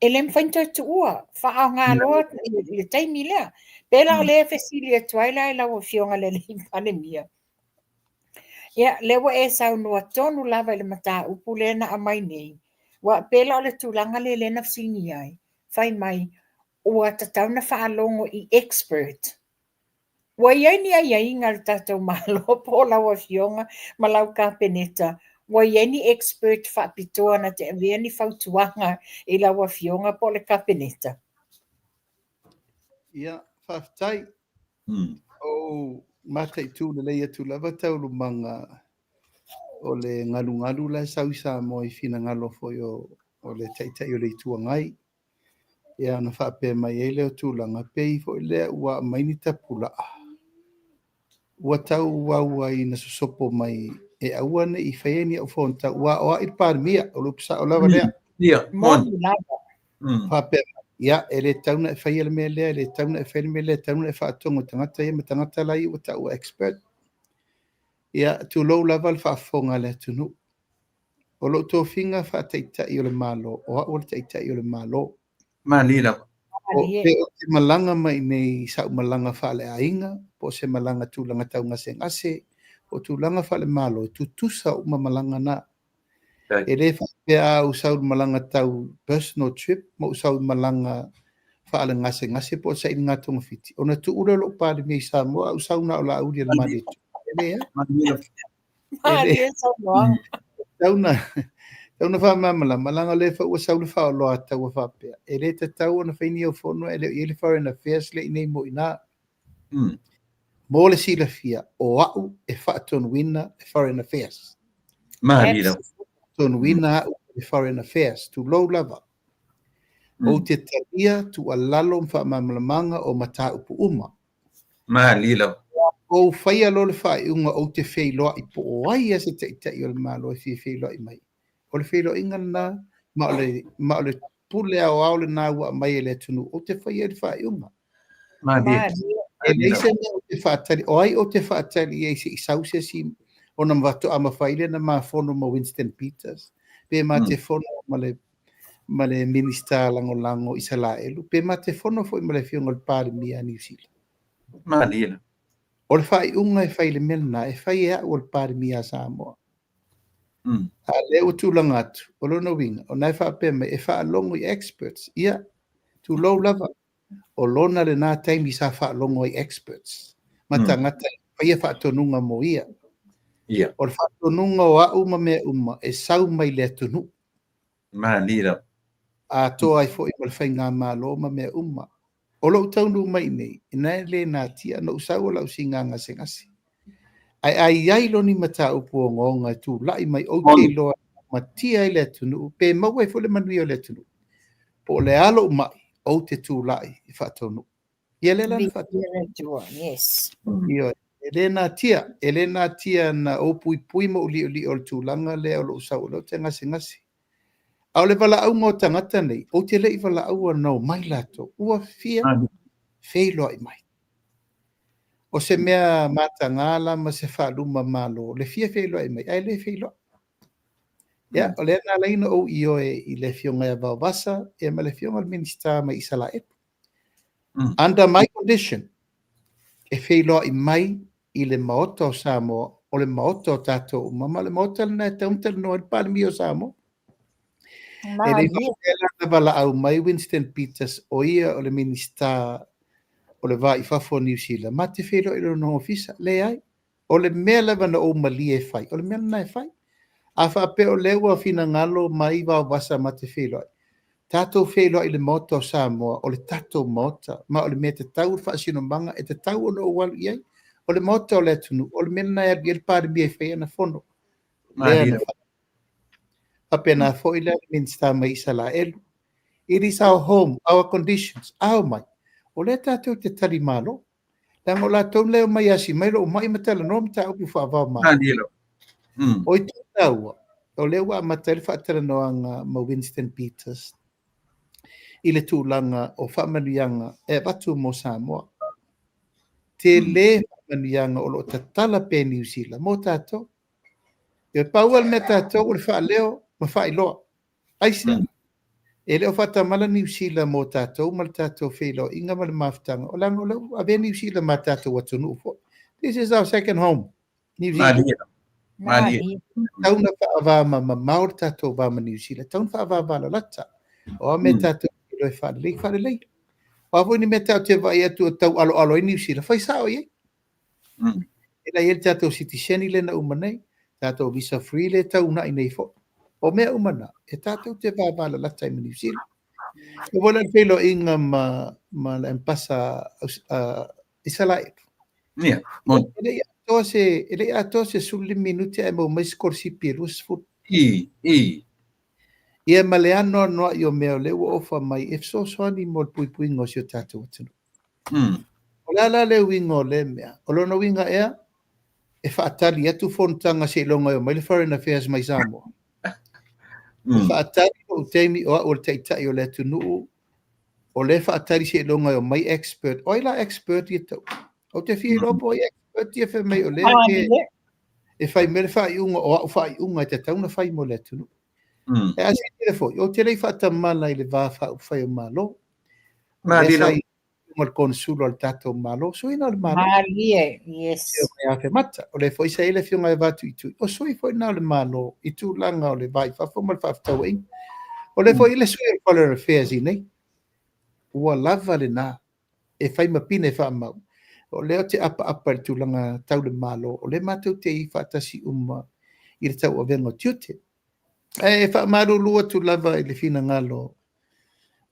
Speaker 2: e le mafai ona toe tuua, faaaoga loa le taimi lea. Pēlā o lea e fesili atu ai la i lau Afioga i le Alii Palemia, Ia, lea ua e saunoa tonu lava i le mataupu lea na aumai nei, ua pēlā o le tulaga lea lea na fesiligia ai, fai mai ua tatau na faalogo i expert. Ua i ai ni aiaiga a le tatou Malo po o lau Afioga ma lau Kapeneta, ua i ai ni expert faapitoa na te avea ni fautuaga i lau Afioga po o le Kapeneta?
Speaker 3: Ia, faafetai. Ou mataitu lelei atu lava taualumaga o le galugalu la e sau i Samoa i finagalo foi o le Taitai o le Itu Agai. Ia ona faapea mai ai lea o tulaga, pei foi lea ua aumai ni tapulaa, ua tauau ai ina sosopo mai e aua ne i faia ni au fonotaga, aua o ai le Palemia, o le upu sao lava lea.
Speaker 1: Ia,
Speaker 2: moni lava.
Speaker 3: Faapea mai, ia, e le tatau ona e faia le mea lea, e le tatau ona e faia le mea lea, e tatau ona e faatogo i tagata ia ma tagata la ia ua taua expert. Ia, tulou lava le faafofoga a le atunuu. O lou tofiga faa-Taitai o le Malo, o au o le Taitai o le Malo.
Speaker 1: Malie lava.
Speaker 3: O, pe ou te malaga mai i inei i sau malaga faale-aiga, po o se malaga tulaga tau gasegase, o tulaga faale-Malo, e tutusa uma malaga na. E le faapea a ou sau i le malaga tau personal trip ma ou sau i malaga faale-gasegase po o le sailiga togafiti, ona tuu lea o lou Palemia i Samoa ae ou sau na o Laauli e le Malietoa. leai.
Speaker 2: Malie saunoaga.
Speaker 3: Tau na faamalamalama, leaga o lea foi ua sau le faaoloataua faapea, e le tatau ona fai ni au fono ae le o i ai le Foreign Affairs lea i inei mo i ina. Mo le silafia, o au e faatonuina le Foreign Affairs.
Speaker 1: Malie lava.
Speaker 3: Faatonuina au e le Foreign Affairs, tulou lava. Ou te talia tuualalo ma faamalamalamaga o mataupu uma.
Speaker 1: Malie lava.
Speaker 3: Ou faia loa le faaiuga ou te feiloai po o ai lava se Taitai o le Malo e fia feiloai mai. O le feiloaiga lena ma o le, ma o le pule aoao lena ua aumai e le atunuu, ou te faia ai le faaiuga.
Speaker 1: Malie.
Speaker 3: E leai se mea ou te faatali, o ai ou te faatali i ai se i sau se isi ona faatoa mafai lea ona ma fono ma Winston Peters, pe ma te fono ma le ma le Minisita Lagolago o Isalaelu, pe ma te fono foi ma le Afioga i le Palemia a Niu Sila.
Speaker 1: Malie.
Speaker 3: O le faaiuga e fai i le mea lena, e fai e au o le Palemia a Samoa. A o lea ua tulaga atu, o lona uiga, o na e faapea mai, e faalogo i experts. Ia, tulou lava, o lona lena taimi sa faalogo ai experts ma tagata e faia faatonuga mo ia. O le faatonuga o au ma mea uma e sau mai le atunuu.
Speaker 1: Malie lava.
Speaker 3: Atoa ai foi ma le faigamalo ma mea uma. O lou taunuu mai i inei, ina e le natia, na ou sau o lau siiga gasegase. Ae a i ai loa ni mataupu ogaoga e tulai mai ou te iloa e matia ai le atunuu, pe maua ai foi le manuia o le atunuu, po o le a lou mai, ou te tulai e faataunuu. Ia lea la na faataunuu.
Speaker 2: Yes.
Speaker 3: Ioe. E le natia, e le natia na ou puipui ma ou liolio i le tulaga lea o lou sau o lea ou te gasegase. A o le valaauga o tagata nei, ou te le i valaauina na omai latou, ua fia feiloai mai. O se mea mataga la ma se faaluma malo, le fia feiloai mai, ae le feiloai. Ia, o lea na ala ai ona ou ioe i le Afioga ia Vaovasa ia ma le Afioga i le Minisita mai Isalaelu. Under my condition, e feiloai mai i le Maota o Samoa, o le Maota o tatou uma, ma o le Maota lena e tatau ona talanoa ai le Palemia o Samoa. E le i faapea la na valaau mai Winston Peters, o ia o le Minisita o le Va i Fafo o Niu Sila, ma te feiloai i lona ofisa. Leai. O le mea lava na ou malie e fai, o le mea lena e fai. A faapea o lea ua finagalo mai Vaovasa ma te feiloai, tatou feiloai i le Maota o Samoa, o le tatou Maota, ma o le mea tatau o le faasinomaga e tatau ona ou alu i ai. O le Maota o le atunuu, o le mea lena e alu i ai le Palemia e fai ana fono. Lea na faapena foi la le Minisita mai Isalaelu. It is our home, our conditions. A omai, o lea tatou te talimalo. Leaga o latou lea e omai e asi mai lou mai ma talanoa mataupu faava-o-Malo. O itu taua, o lea ua amata ai le faatalanoaga ma Winston Peters i le tulaga o faamanuiaga e avatu mo Samoa. Tele faamanuiaga o lo o tatala pea Niu Sila mo tatou. E pau lava le mea tatou o le faaleo ma faailoa. Aisea? E le o faatamala Niu Sila mo tatou ma le tatou feiloaiga ma le mafutaga, o leaga o lea ua avea Niu Sila ma tatou atunuu foi. This is our second home, New Zealand.
Speaker 1: Malie.
Speaker 3: Tau na faavamamamao le tatou va ma Niu Sila, tau na faavavalalata. O a mea tatou te iloa e faalelei, faalelei. O a foi ni mea tatou te vaai atu o tau aloalo ai Niu Sila, fai sao i ai. E la i ai le tatou sitiseni lea na uma nei, tatou visa free lea e taunai nei foi. O mea uma na, e tatou te vavalalata ai ma Niu Sila. E foi la le feiloaiga ma le Ambasa Isalaelu.
Speaker 1: Ia, moni.
Speaker 3: E le i atoa se, e le i atoa se 15 minute ae maua mai sikolasipi e 20.
Speaker 1: I, i.
Speaker 3: Ia ma le anoanoai o mea o lea ua ofa mai e fesoasoani mo le puipuiga o si o tatou atunuu. O le a la le uiga o lea mea? O lona uiga ea, e faatali atu fonotaga seiloga e omai le Foreign Affairs mai Samoa. E faatali lou taimi o au o le taitai o le atunuu, o lea e faatali seiloga e omai expert. O ai la expert ia tau? Ou te fia iloa po o ai expert ia fai mai o lea ke e fai mai le faaiuga o au faaiuga e tatau ona fai mo le atunuu. E a silasila foi, ou te le i faatamala i le va faaupufai o Malo.
Speaker 1: Malie lava.
Speaker 3: Ma le konesula o le tatou Malo, sui na o le Malo.
Speaker 2: Malie, yes.
Speaker 3: Afioga ia Afemata. O lea foi sa i ai le afioga ia Vatuitui. O sui foi na o le Malo i tulaga o le va i fafo ma le faafetauaiga. O lea foi i le sui o le Foreign Affairs i nei. Ua lava lena e fai ma pine faamau. O lea ou te apaapa i le tulaga tau le Malo, o lea matou te i faatasi uma i le tauavega o tiute. Ae faamalulu atu lava i le finagalo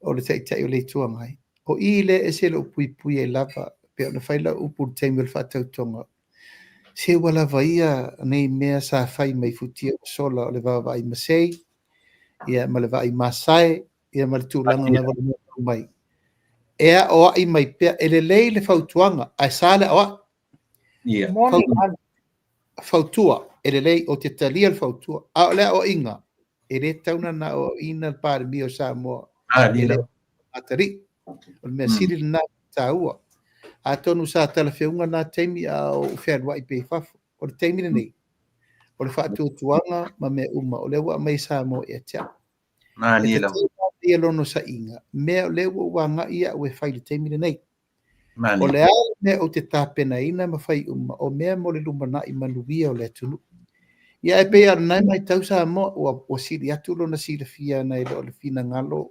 Speaker 3: o le Taitai o le Itu Agai, o i lea e ese lou puipui ai lava, pei ona fai lau upu i le taimi o le faatautoga, se ua lava ia nei mea sa fai mai futia ua sola o le vaavaai masei, ia ma le vaai masae, ia ma le tulaga lava o le mea mai. E aoai mai pea, e lelei le fautuaga, ae sa le aoai.
Speaker 1: Yeah.
Speaker 3: Fautua, e lelei, ou te talia le fautua. A o le aoaiga, e le tatau ona aoaina le Palemia o Samoa.
Speaker 1: E le
Speaker 3: atalii. O le mea sili lena taua. Atonu sa talafeuga na taimi a o ou fealuai pea i fafo. O le taimi lenei, o le faatuatuaga ma mea uma, o lea ua aumai Samoa ia te au.
Speaker 1: Malie lava.
Speaker 3: Ia lona saiga, mea o lea ua ou agai au e fai i le taimi lenei. O le a le mea ou te tapenaina ma fai uma, o mea mo le lumanai manuia o le atunuu. Ia ae pei lava o lena e matau Samoa, ua sili atu lona silafia nai lo le finagalo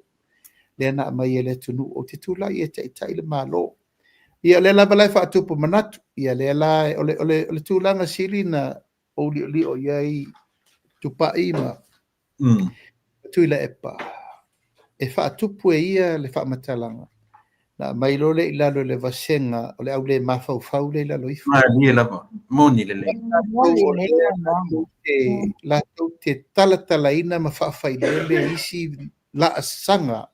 Speaker 3: lea na aumai e le atunuu ou te tulai e taitai le Malo. Ia o lea lava la e faatupu manatu, ia lea la o le tulaga sili na ou liolio i ai Tupai ma Tuilaepa, e faatupu e ia le faamatalaga, na aumai loa lea i lalo i le vasega o le au le mafaufau lea i lalo ifo.
Speaker 1: Malie lava, moni lelei.
Speaker 3: Latou te talatalaina ma faafailele isi laasaga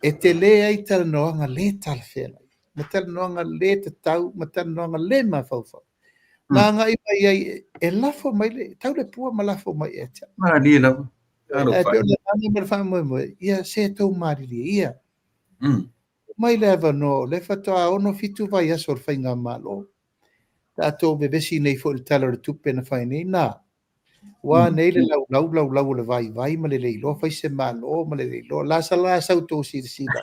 Speaker 3: e tele ai talanoaga le talafeagai, ma talanoaga le tatau, ma talanoaga le mafaufau. Na agai mai ai e lafo mai le tau le pua ma lafo mai ia te au.
Speaker 1: Malie lava.
Speaker 3: Ae pei o le agaga ma le faamoemoe, ia se tou malilie ia. Mai le avanoa, o lea faatoa 6-7 vaiaso o le faigamalo. Tatou vevesi nei foi i le Tala o le Tupe na fai nei, na. Ua nei le laulau laulau o le vaivai ma le le iloa fai se malo ma le le iloa. La sa la sau tou silasila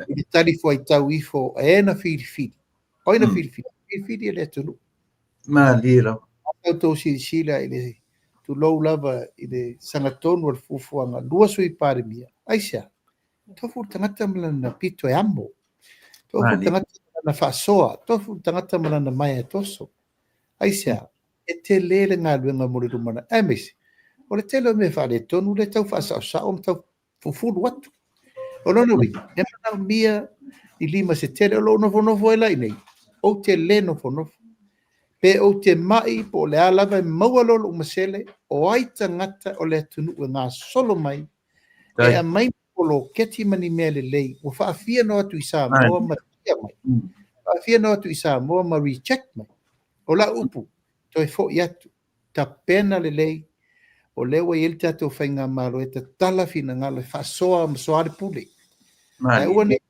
Speaker 3: i le talifuaitau ifo e na filifili. O ai na filifili? Filifili e le atunuu.
Speaker 1: Malie lava.
Speaker 3: Sau tou silasila i le tulou lava i le sagatonu o le fuafuaga, 2 sui Palemia. Aisea? Tofu le tagata ma lana pito e amo. Tofu le tagata ma lana faasoa. Tofu le tagata ma lana maea e toso. Aisea? E tele le galuega mo le lumanai. Aemaise, o le tele o mea faaletonu lea tau faasaosao ma tau fufulu atu. O lona uiga, e manaomia i lima se tele o lou nofonofo ai la i nei, ou te le nofonofo. Pe ou te mai po o le a lava e maua loa lou masele, o ai tagata o le atunuu e gasolo mai, e aumai poloketi ma ni mea lelei, ua faafia na o atu i Samoa ma tia mai. Faafia na o atu i Samoa ma reject mai. O lau upu, toe foi atu, tapena lelei, o lea ua i ai le tatou faigamalo e tatala finagalo e faasoa ma soa le pule. Ae ua nei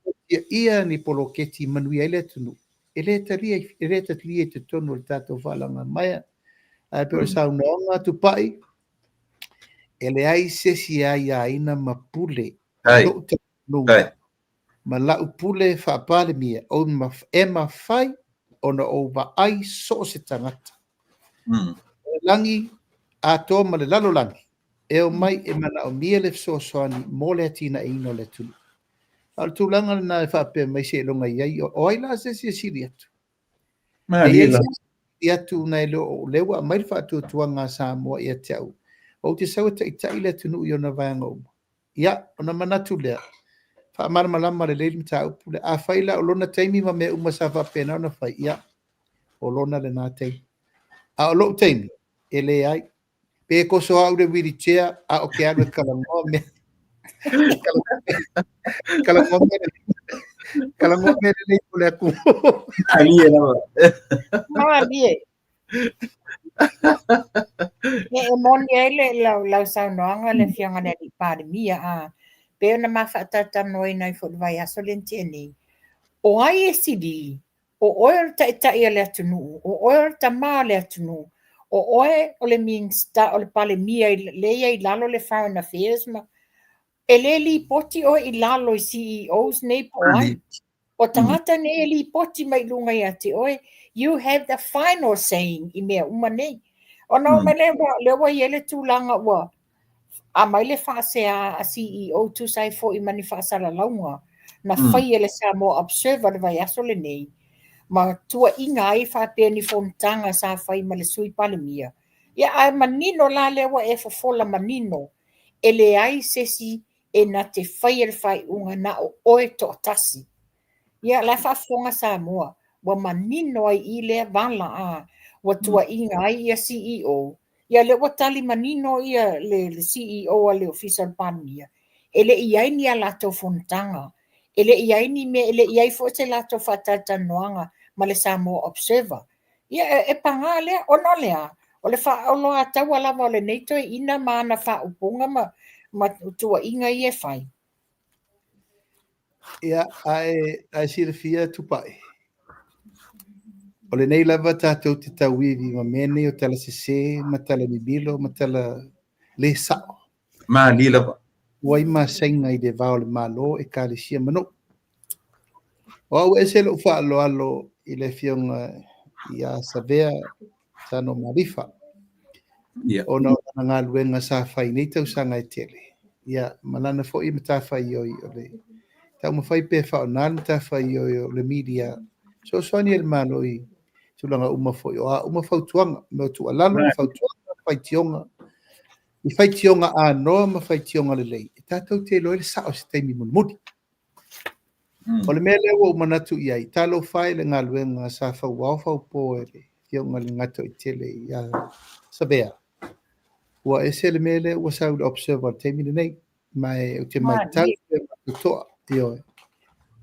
Speaker 3: ia ni poloketi manuia ai le atunuu, e le talia i totonu o le tatou faalagamaea. Ae pei o le saunoaga Tupai, e leai se isi e aiaina ma pule lou talitonuga ma lau pule faapalemia, e mafai ona ou vaai so o se tagata. O le lagi atoa ma le lalolagi e omai e manaomia le fesoasoani mo le atinaeina o le atunuu. A o le tulaga lena e faapea mai seiloga i ai, o ai la se isi e sili atu? E sili atu nai lo o lea ua aumai le faatuatuaga a Samoa ia te au. Ou te sau e taitai le atunuu i ona vaega uma. Ia, ona manatu lea, faamalamalama lelei le mataupu lea. Afai la o lona taimi ma mea uma sa faapena ona fai, ia, o lona lena taimi. A o lou taimi, e leai. Pe toso au le wheelchair, a o te alu e talanoa mea. Talanoa mea lelei mo le atunuu.
Speaker 1: Malie lava.
Speaker 2: Malie. E moni ai le lau saunoaga le afioga i le alii Palemia, a pei ona ma faatalatalanoaina ai foi i le vaiaso lea na tea nei. O ai e sili? O oe o le taitai o le atunuu, o oe o le tamā o le atunuu, o oe o le Minista, o le Palemia lea e i ai i lalo le Foreign Affairs ma e le lipoti oe i lalo i CEOs nei po o ai. O tagata nei e lipoti mai i luga ia te oe, you have the final saying i mea uma nei. Ona o mai lea, lea ua i ai le tulaga ua aumai le faasea a CEO tusa ai foi ma ni faasalalauga na fai e le Samoa Observer le vaiaso lenei. ma tuuaiga ai faapea ni fonotaga sa fai ma le Sui Palemia. Ia ae manino la lea ua e fofola manino, e leai se isi e na te faia le faaiuga na o oe toatasi. Ia, la e faafofoga Samoa, ua manino ai i lea vala, a, ua tuuaiga ai ia CEO. Ia lea ua tali manino ia le CEO a le Ofisa o le Palemia, e le i i ai ni a latou fonotaga, e le i i ai ni mea, e le i i ai foi se latou faatalatalanoaga ma le Samoa Observer. Ia, e paga lea, ona o le a? O le faaoloataua lava o lenei toeaina ma ana faaupuga ma tuuaiga ia e fai.
Speaker 3: Ia, ae silafia Tupai, o lenei lava tatou te tauivi ma mea nei o tala sese ma tala mimilo ma tala le sao.
Speaker 1: Malie lava.
Speaker 3: Ua i masaiga i le va o le Malo, ekalesia ma nuu. O au e ese lou faaaloalo i le afioga ia Savea Sano Malifa. Ona o lana galuega sa fai nei tausaga e tele. Ia, ma lana foi matafaioi o le taumafai pea e faaaoga le matafaioi o le media. Fesoasoani e le Malo i tulaga uma foi, o a uma fautuaga, mea o tuualalo, fautuaga, faitioga, i faitioga anoa ma faitioga lelei, e tatou te iloa ai le sao i se taimi mulimuli. O le mea lea ua ou manatu i ai, talofa e i le galuega sa fauao faupo e le afioga i le Gatoaitele ia Savea. Ua ese le mea lea ua sau i le Observer i le taimi lenei, ma ou te matau pea ma totoa, ioe.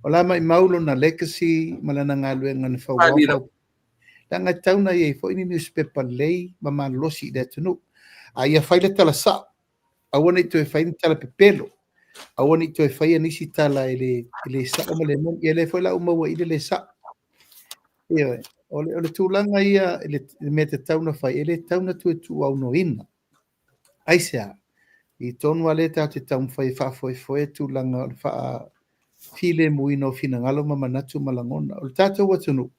Speaker 3: O la maimau lona legacy ma lana galuega na fauao faupo. Leaga e tatau ona i ai foi ni newspaper lelei ma malolosi i le atunuu. A ia fai le tala sao, aua ne i toe fai ni tala pepelo, aua ne i toe faia nisi tala e le sao ma le moni. Ia lea foi la ua maua i le le sao. Ioe, o le tulaga ia i le mea tatau ona fai, e le tatau ona toe tuuaunoaina. Aisea? I tonu lava lea tatou te taumafai e faafoefoe tulaga o le faafilemuina o finagalo ma manatu ma lagona. O le tatou atunuu,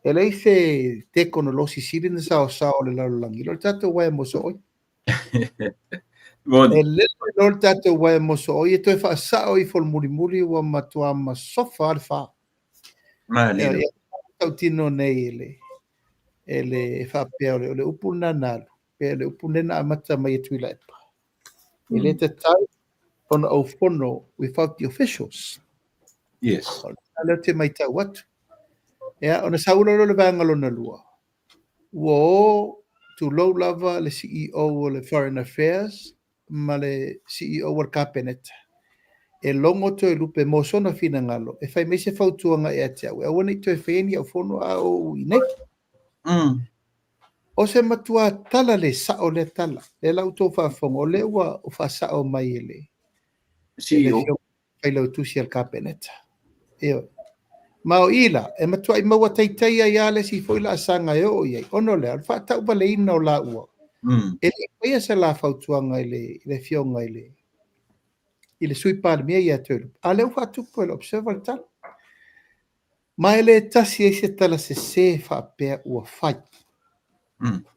Speaker 3: e leai se tekonolosi sili ona saosao o le lalolagi i lo le tatou uaea mosooi. E lele loa le tatou uaea mosooi e toe faasao ifo le mulimuli ua matua masofa lava le fa. Malie. Tautino nei e le faapea o le upu lena na alu, pe o le upu lena na amata mai e Tuilaepa. E le tatau ona ou fono without the officials.
Speaker 1: Yes.
Speaker 3: O lea ou te matau atu. Ia, ona sau loa lea o le vaega lona lua, ua o tulou lava le CEO o le Foreign Affairs ma le CEO o le Kapeneta e logo Toelupe mo sona finagalo e fai mai se fautuaga ia te au e aua ne i toe faia ni au fono a o ou i inei. O se matua tala le sao lea tala. Lea la ua outou faafofoga, o lea ua faasao mai e le
Speaker 1: CEO.
Speaker 3: Failautusi a le Kapeneta. Ioe. Ma o i la, e matuai maua taitai ai lava le isi foi laasaga e oo i ai, ona o le a? O le faatauvaleina o laua, e le i faia se la fautuaga i le afioga i le Sui Palemia ia Toelupe, a o lea ua faatupu e le Observer le tala. Ma e le tasi ai se tala sese faapea ua fai.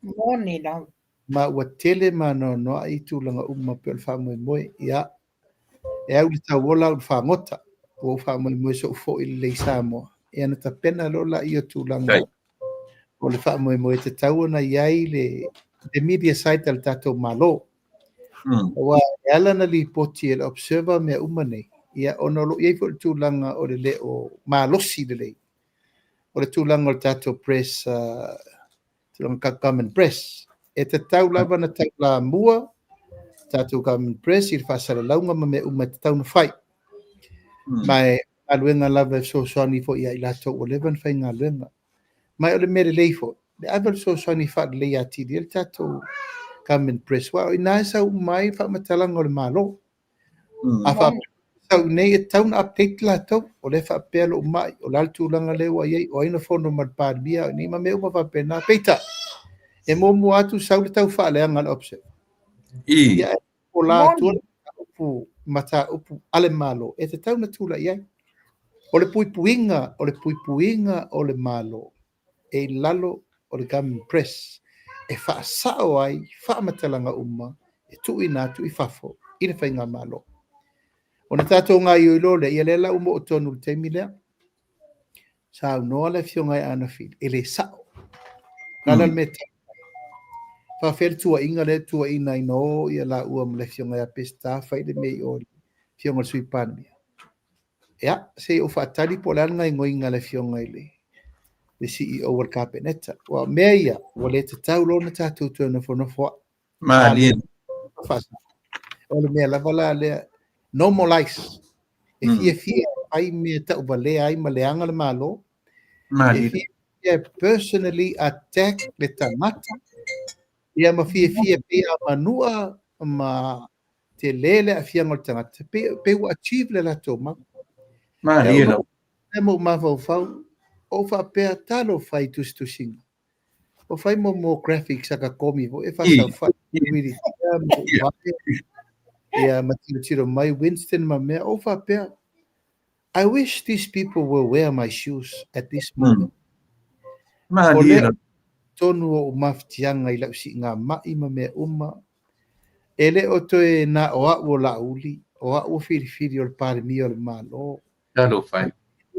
Speaker 2: Moni lava.
Speaker 3: Ma ua tele ma anoanoai tulaga uma pei o le faamoemoe. Ia, e au i le tauola au i le fagota, ua ou faamoemoe sou foi lelei i Samoa. Ia ona tapena loa lea o tulaga o le faamoemoe e tatau ona i ai le media site a le tatou Malo. Aua e ala ona lipoti e le Observer mea uma nei, ia ona o lo o i ai foi le tulaga o le le o malosi lelei o le tulaga o le tatou press, tulaga government press. E tatau lava ona taulamua tatou government press i le faasalalauga ma mea uma e tatau ona fai. Ma e galuega lava e fesoasoani foi ia i latou ua leva ona faigaluega. Ma o le mea lelei foi, le ave o le fesoasoani faalelei atili ai le tatou government press, aua o i ina e sau uma ai faamatalaga o le Malo. A faapea sau nei e tatau ona update latou, o lea e faapea lou mai, o le a le tulaga lea ua i ai, o ai na fono ma le Palemia, o nei ma mea uma faapena. Peitai, e muamua atu sau le tau faaleaga a le Observer. Ia, e pola atua le mataupu a le Malo e tatau ona tulai ai. O le puipuiga, o le puipuiga o le Malo e i lalo o le government press e faasao ai faamatalaga uma e tuuina atu i fafo i le faigamalo. Ona tatou gaoioi loa lea, ia lea la ua oo tonu i le taimi lea. Saunoa le afioga ia Aana Fili, e le sa'o. O le a la le mea e tali mai? Faafefea le tuuaiga lea e tuuaiina ai na o ia laua ma le afioga ia Peseta fai le mea i o i le afioga i le Sui Palemia? Ia, se i ou faatali po o le a le gaoioiga a le afioga i le le CEO a le Kapeneta. Aua o mea ia, ua le tatau loa ona tatou toe nofonofo ai.
Speaker 1: Malie.
Speaker 3: O le mea lava la lea, normalize. E fiafia e fai mea tauvalea ai ma leaga le Malo.
Speaker 1: Malie.
Speaker 3: E fiafia e personally attack le tagata. Ia ma fiafia pei a manua ma tele le aafiaga o le tagata, pei ua achieve le latou mau.
Speaker 1: Malie lava.
Speaker 3: E ma ou mafaufau, ou faapea, talofa i tusitusiga. Ua fai mo mo graphics a ka komi foi e faasaofai wili ma uvae ia ma tilotilo mai Winston ma mea ou faapea I wish these people will wear my shoes at this moment. O lea tonu o ou mafatiaga i lau siigamai ma mea uma e le o toe na o au o Laauli, o au o filifili o le Palemia o le Malo.
Speaker 1: Talofa e.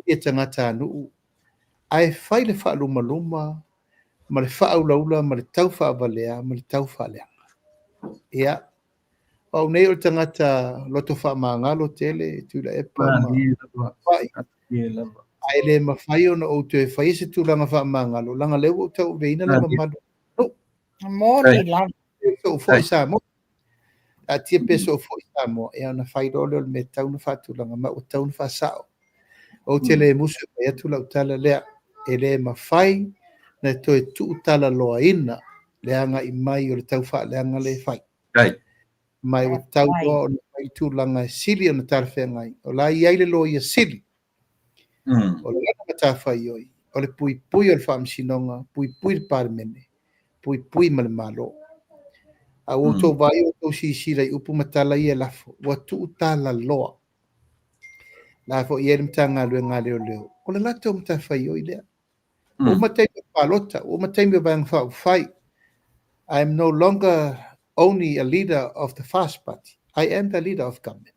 Speaker 3: E tagatanuu, ae fai le faalumaluma ma le faaulaula ma le tau faavalea ma le tau faaleaga. Ia, o au nei o le tagata loto faamagalo tele, Tuilaepa ma Fai. Ae le mafai ona ou toe faia se tulaga faamagalo, leaga o lea ua ou tauaveina le mamalu o le
Speaker 2: atunuu. Moni lava.
Speaker 3: Sou foi Samoa. Taatia pea sou foi Samoa, ia ona fai loa lea o le mea e tatau ona faatulaga ma ua tatau ona faasao. Ou te le musu e fai atu lau tala lea, e le mafai na toe tuutalaloaina le agai mai o le taufaaleaga lea e fai. Ma ua tatau loa ona fai tulaga e sili ona talafeagai. O la e i ai le Loia Sili, o lana matafaioi, o le puipui o le Faamasinoga, puipui le Palemene, puipui ma le Malo. A ua outou vaai ua outou silasila i upu ma tala ia e lafo, ua tuutalaloa. La foi e i ai le Matagaluega a Leoleo, o le latou matafaioi lea. Ua uma taimi o palota, ua uma taimi o Vaega Faaupufai. I am no longer only a leader of the FAST Party, I am the leader of government.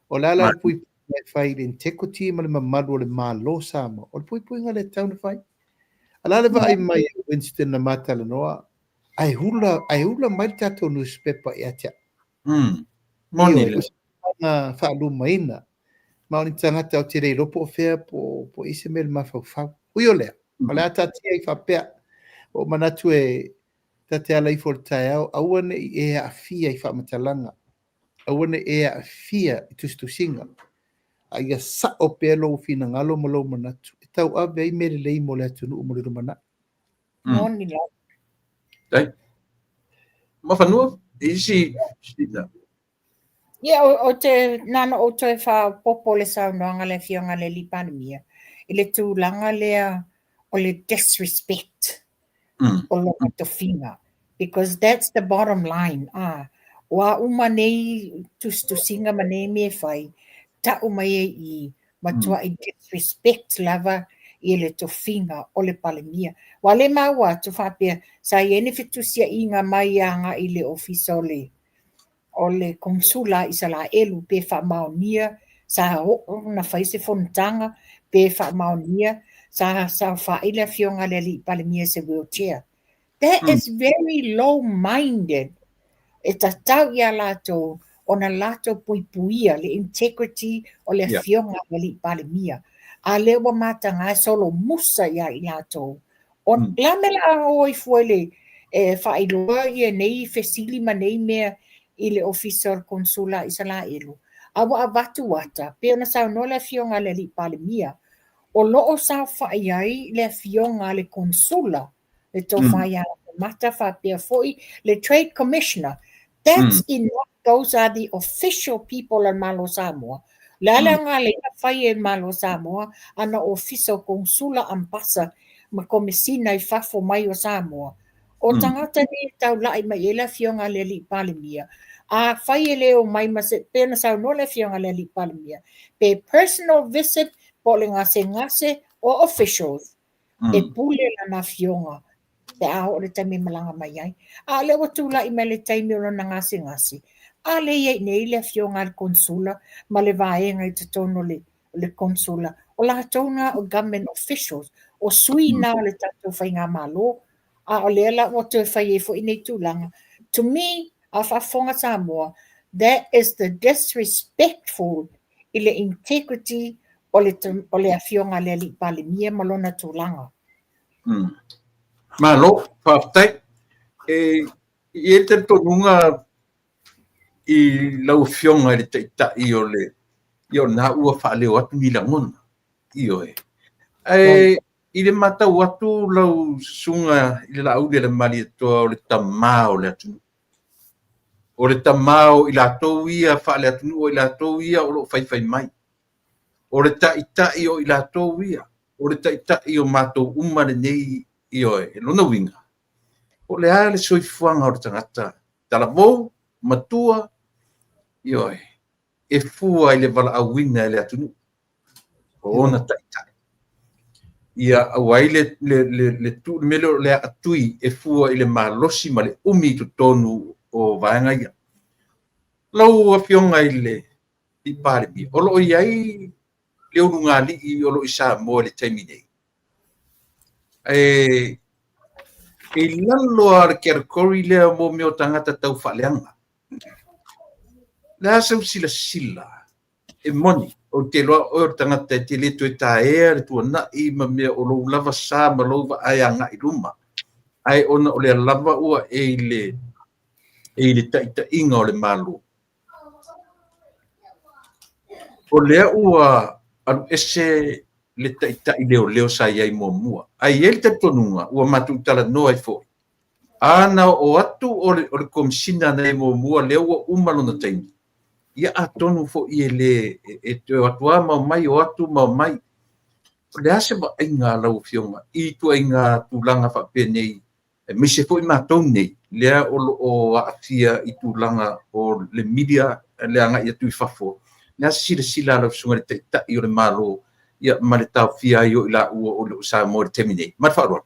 Speaker 3: O le a la le puipuiga e fai i le integrity ma le mamalu o le Malo o Samoa? O le puipuiga lea e tatau ona fai. A o le a le vaai mai a Winston na ma talanoa, ae hula, ae hula mai le tatou newspaper ia te au.
Speaker 1: Moni lea.
Speaker 3: O faalumaina. Ma o ni tagata ou te le iloa po o fea po o i ai se mea i le mafaufau. Ui o lea, o le a taatia ai faapea. Ua ou manatu e ta te ala ifo i le taeao, aua ne i e aafia i faamatalaga, aua ne i e aafia i tusitusiga, a ia sao pea lou finagalo ma lou manatu e tauave ai mea lelei mo le atunuu mo le lumanai.
Speaker 2: Moni lava.
Speaker 1: Dai. Mafanua, isi sina.
Speaker 2: Ia, o te, na ona ou toe faaopoopo le saunoaga a le Afioga i le Alii Palemia i le tulaga lea o le disrespect o lona tofiga because that's the bottom line ah. O a uma nei tusitusiga ma nei mea e fai, tau mai ai i i, matuai disrespect lava ia le tofiga o le Palemia. Aua o lea e maua atu faapea sa i ai ni fetusiaiga mai agai i le Ofisa o le o le Konesula a Isaraelu pe faamaonia sa oo ona fai se fonotaga pe faamaonia sa saofai le afioga a le Alii Palemia i se wheelchair. That is very low minded. E tatau ia latou ona latou puipuia le integrity o le afioga a le Alii Palemia. A lea ua mataga e solomusa ia i latou O le a mea o le a o ai fua i le e faailoa ia nei fesili ma nei mea i le Ofisa o le Konesula a Isaraelu, a ua avatu ata, pei ona saunoa le Afioga a le Alii Palemia, o lo o saofai ai le Afioga a le Konesula, le Tofa ia Afemata faapea foi le Trade Commissioner. That's enough. Those are the official people a le Malo o Samoa. O le a le aoga lea na fai e le Malo o Samoa ana ofisa o Konesula, Ambasa ma Komesina i fafo mai o Samoa. O tagata nei e taulai mai i ai le Afioga a le Alii Palemia, afai e le omai ma se, pei ona saunoa le Afioga a le Alii Palemia, pe personal visit po o le gasegase o officials, e pule lana afioga pe a oo le taimi e malaga mai ai. A o lea ua tulai mai le taimi o lona gasegase, a lea e i ai nei le afioga a le Konesula ma le vaega i totonu o le Konesula O latou na o government officials, o sui na o le tatou faigamalo, a o lea la ua toe fai ai foi nei tulaga. To me, a faafofoga Samoa, that is the disrespectful i le integrity o le, o le afioga a le Alii Palemia ma lona tulaga.
Speaker 1: Malo, faafetai. E i ai le talitonuga i lau Afioga i le Taitai o le, ia o lena ua faaleo atu ni lagona. Ioe. Ae i le matau atu lau susuga i le Laauli a le Malietoa o le tama o le atunuu. O le tama o i latou ia faale-atunuu, o i latou ia o lo o faifai mai. O le taitai o i latou ia, o le taitai o matou uma lenei, ioe, lona uiga, o le a le soifuaga o le tagata, talavou, matua, ioe, e fua i le valaauina e le atunuu o ona taitai. Ia aua ai le, le, le, le, tu, le mea lea o le aatui e fua i le malosi ma le umi i totonu o vaega ia. Lau Afioga i le Palemia, o lo o i ai le ulugalii o lo o i Samoa i le taimi nei. E, i lalo lava o le category lea mo mea o tagata tau faaleaga. Le a sau silasila e moni, ou te iloa oe o le tagata e te le toe taea le tuanai ma mea o lou lava sa ma lou vaai agai i luma. Ae ona o lea lava ua e i le, e i le taitaiga o le Malo. O lea ua alu ese le taitai leoleo sa i ai muamua. Ae i ai le talitonuga ua matou talanoa ai foi, a na oo atu o le, o le Komesina na i ai muamua lea ua uma lona taimi, ia atonu foi e le, e toe o atu lava ma omai, o atu ma omai. O le a se vaaiga a lau Afioga i ituaiga tulaga faapenei aemaise foi matou nei lea o lo o aafia i tulaga o le media le agai atu i fafo. Le a se silasila a lau susuga i le Taitai o le Malo ia ma le taofia ai o i laua o lo o Samoa i le taimi nei. Ma le faaaloalo.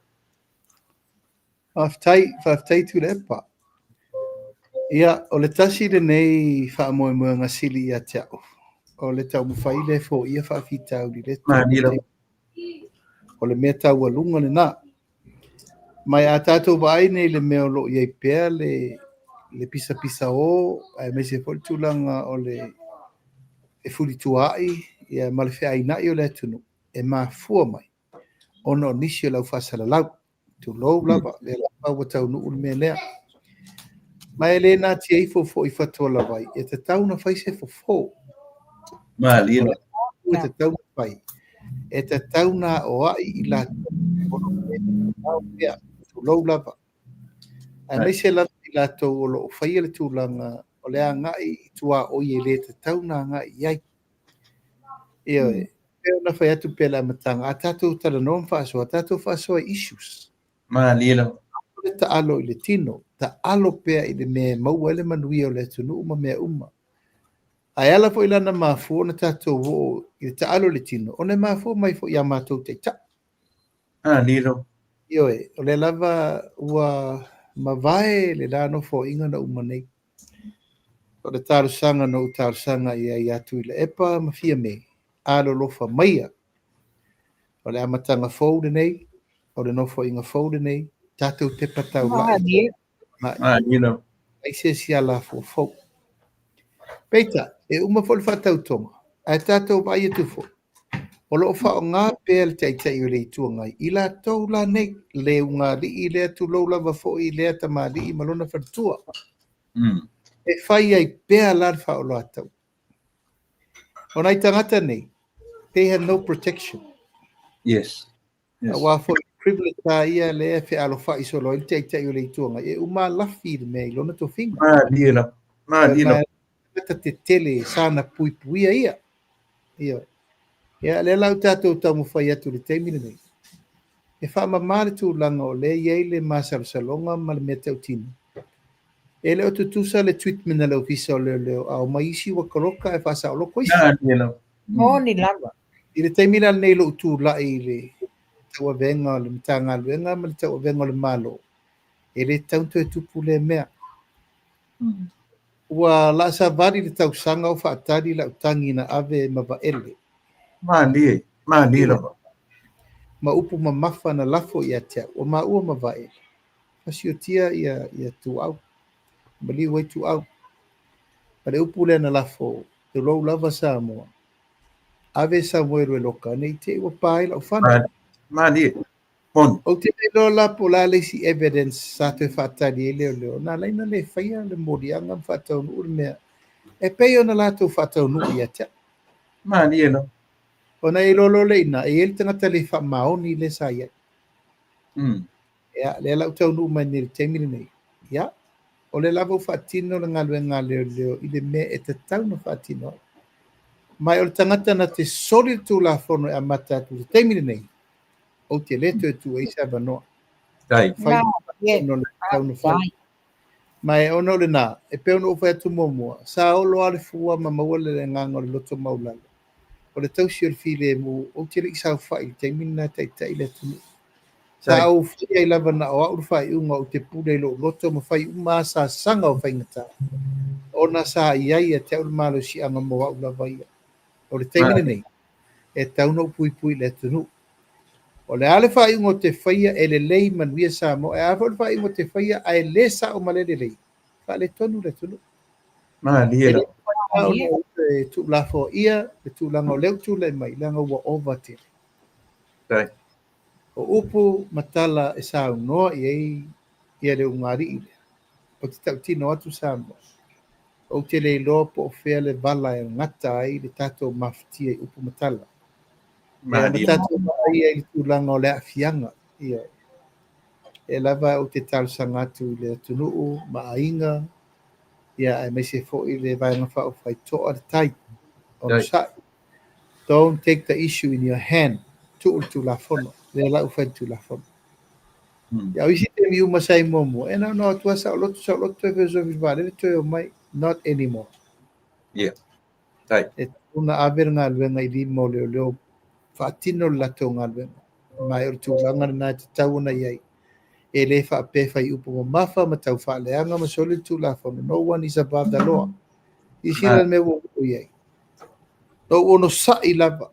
Speaker 3: Faafetai, faafetai Tuilaepa. Ia, o le tasi lenei faamoemoega sili ia te au, o le taumafai lea e foia faafitauli i le O le mea taualuga lena. Ma a tatou vaai nei i le mea o lo o i ai pea le, le pisapisao aemaise foi le tulaga o le fefulituaai ia, ma le feainai o le atunuu, e mafua mai ona o nisi o le aufaasalalau. Tulou lava, lea lava ua taunuu le mea lea. Ma e le natia ifo foi i fatualavai, e tatau ona fai se fofo.
Speaker 1: Malie.
Speaker 3: E tatau ona fai. E tatau ona aoai i latou o lo o pea, tulou lava. Aemaise lava i latou o lo o faia le tulaga o le agai i tuaoi e le tatau ona agai i ai. Ioe, pei ona fai atu pea i le amataga, a tatou talanoa ma faasoa, tatou faasoa i issues.
Speaker 1: Malie lava.
Speaker 3: Le taalo i le tino, taalo pea i le mea e maua ai le manuia o le atunuu ma mea uma. Ae ala foi la na mafua ona tatou oo i le taalo i le tino, ona e mafua mai foi ia matou taitai.
Speaker 1: Malie lava.
Speaker 3: Ioe, o lea lava ua mavae le la nofoaiga na uma nei. O le talosaga na ou talosaga i ai ia Tuilaepa ma Fiame, alolofa maia. O le amataga fou lenei, o le nofoaiga fou lenei, tatou tepa taulai. Ai se isi alafua fou. Peitai, e uma foi le faatautoga, ae tatou vaai atu foi, o lo o faaaoga pea le Taitai o le Itu Agai i latou la nei, le ugaalii lea, tulou lava foi lea tamalii ma lona faletua. E fai ai pea la le faaoloataua. O nai tagata nei, they have no protection.
Speaker 1: Yes.
Speaker 3: Yes. Aua foi privilege a ia lea e fealofai solo ai le Taitai o le Itu Agai, e uma lafi le mea i lona tofiga.
Speaker 1: Malie lava. Malie lava.
Speaker 3: Tagata tetele sana puipuia ia. Ia. Ia, lea la ua tatou taumafai atu i le taimi lenei. E faamama le tulaga o lea e i ai le masalosaloga ma le mea tautino. E le o tutusa le treatment a le Ofisa o Leoleo, a omai isi ua kaloka ae faasaoloko isi.
Speaker 2: Moni lava.
Speaker 3: I le taimi la lenei lou tulai i le tauavega o le Matagaluega ma le tauavega o le Malo, e le tatau ona toe tupu lea mea. Ua laa savali le tausaga o faatali lau tagi na ave ma Vaele.
Speaker 1: Malie, Malie lava.
Speaker 3: Ma upu mamafa na lafo ia te au, o maua ma Vaele, fasiotia ia, ia Tuuau, maliu ai Tuuau. Ma le upu lea na lafo, tulou lava Samoa, ave Samuelu e loka, ne i te i ua pa ai lau fana.
Speaker 1: Malie. Moni.
Speaker 3: Ou te le iloa la po o le a le isi evidence sa toe faatali ai leoleo, na ala ai ona le faia le moliaga ma faataunuu le mea e pei ona latou faataunuu ia te au.
Speaker 1: Malie lava.
Speaker 3: Ona e iloa loa lea i ina, e i ai le tagata le faamaoni lea sa i ai. Ia, lea la ua taunuu mai nei i le taimi lenei. Ia, o lea lava ua faatino le galuega a leoleo i le mea e tatau ona faatino ai. Ma o le tagata na te soli le Tulafono e amata atu i le taimi lenei, ou te le toe tuu ai se avanoa.
Speaker 1: Faafetai.
Speaker 3: Fai le tatau ona fai. Ma e ona o lena, e pei ona ou fai atu muamua, sa olo lava le fua ma maua le agaga o le loto maualalo. O le tausi o le filemu, ou te le i saofai i le taimi lena e taitai le atunuu. Sa ou fai ai lava na o au le faaiuga ou te pule i lou loto ma fai uma asasaga o faigata, ona sa i ai ia te au le malosiaga mo au lava ia. O le taimi lenei, e tatau ona ou puipui i le atunuu. O le a le faaiuga ou te faia e lelei manuia Samoa, e a foi le faaiuga ou te faia ae le sao ma le lelei, faaletonu le atunuu.
Speaker 1: Malie
Speaker 3: E le mafai ona ou toe tuulafoaia le tulaga o lea ua tulai mai, leaga ua ova tele. O upu ma tala e saunoa i ai ia le ulugalii lea, ou te tautino atu Samoa, ou te le iloa po o fea le vala e gata ai le tatou mafatia i upu ma tala. Ia, ma tatou vaai ai i le tulaga o le aafiaga. Ia, e lava ou te talosaga atu i le atunuu ma aiga, ia, aemaise foi le Vaega Faaupufai Toa le Tai, onosai. Don't take the issue in your hand. Tuu le Tulafono. Lea la ua fai le Tulafono. Ia, o isi taimi uma sa i muamua, e na ona o atu lava saoloto, saoloto, toe fesofi i le vaalele, toe omai. Not anymore.
Speaker 1: Yeah. Tai.
Speaker 3: E tatau ona ave le galuega i lima o leoleo faatino le latou galuega. Ma o le tulaga lena e tatau ona i ai. E le faapea e fai upu mamafa ma tau faaleaga ma soli le Tulafono. No one is above the law. Silasila le mea ua oo i ai. Na ou onosai lava,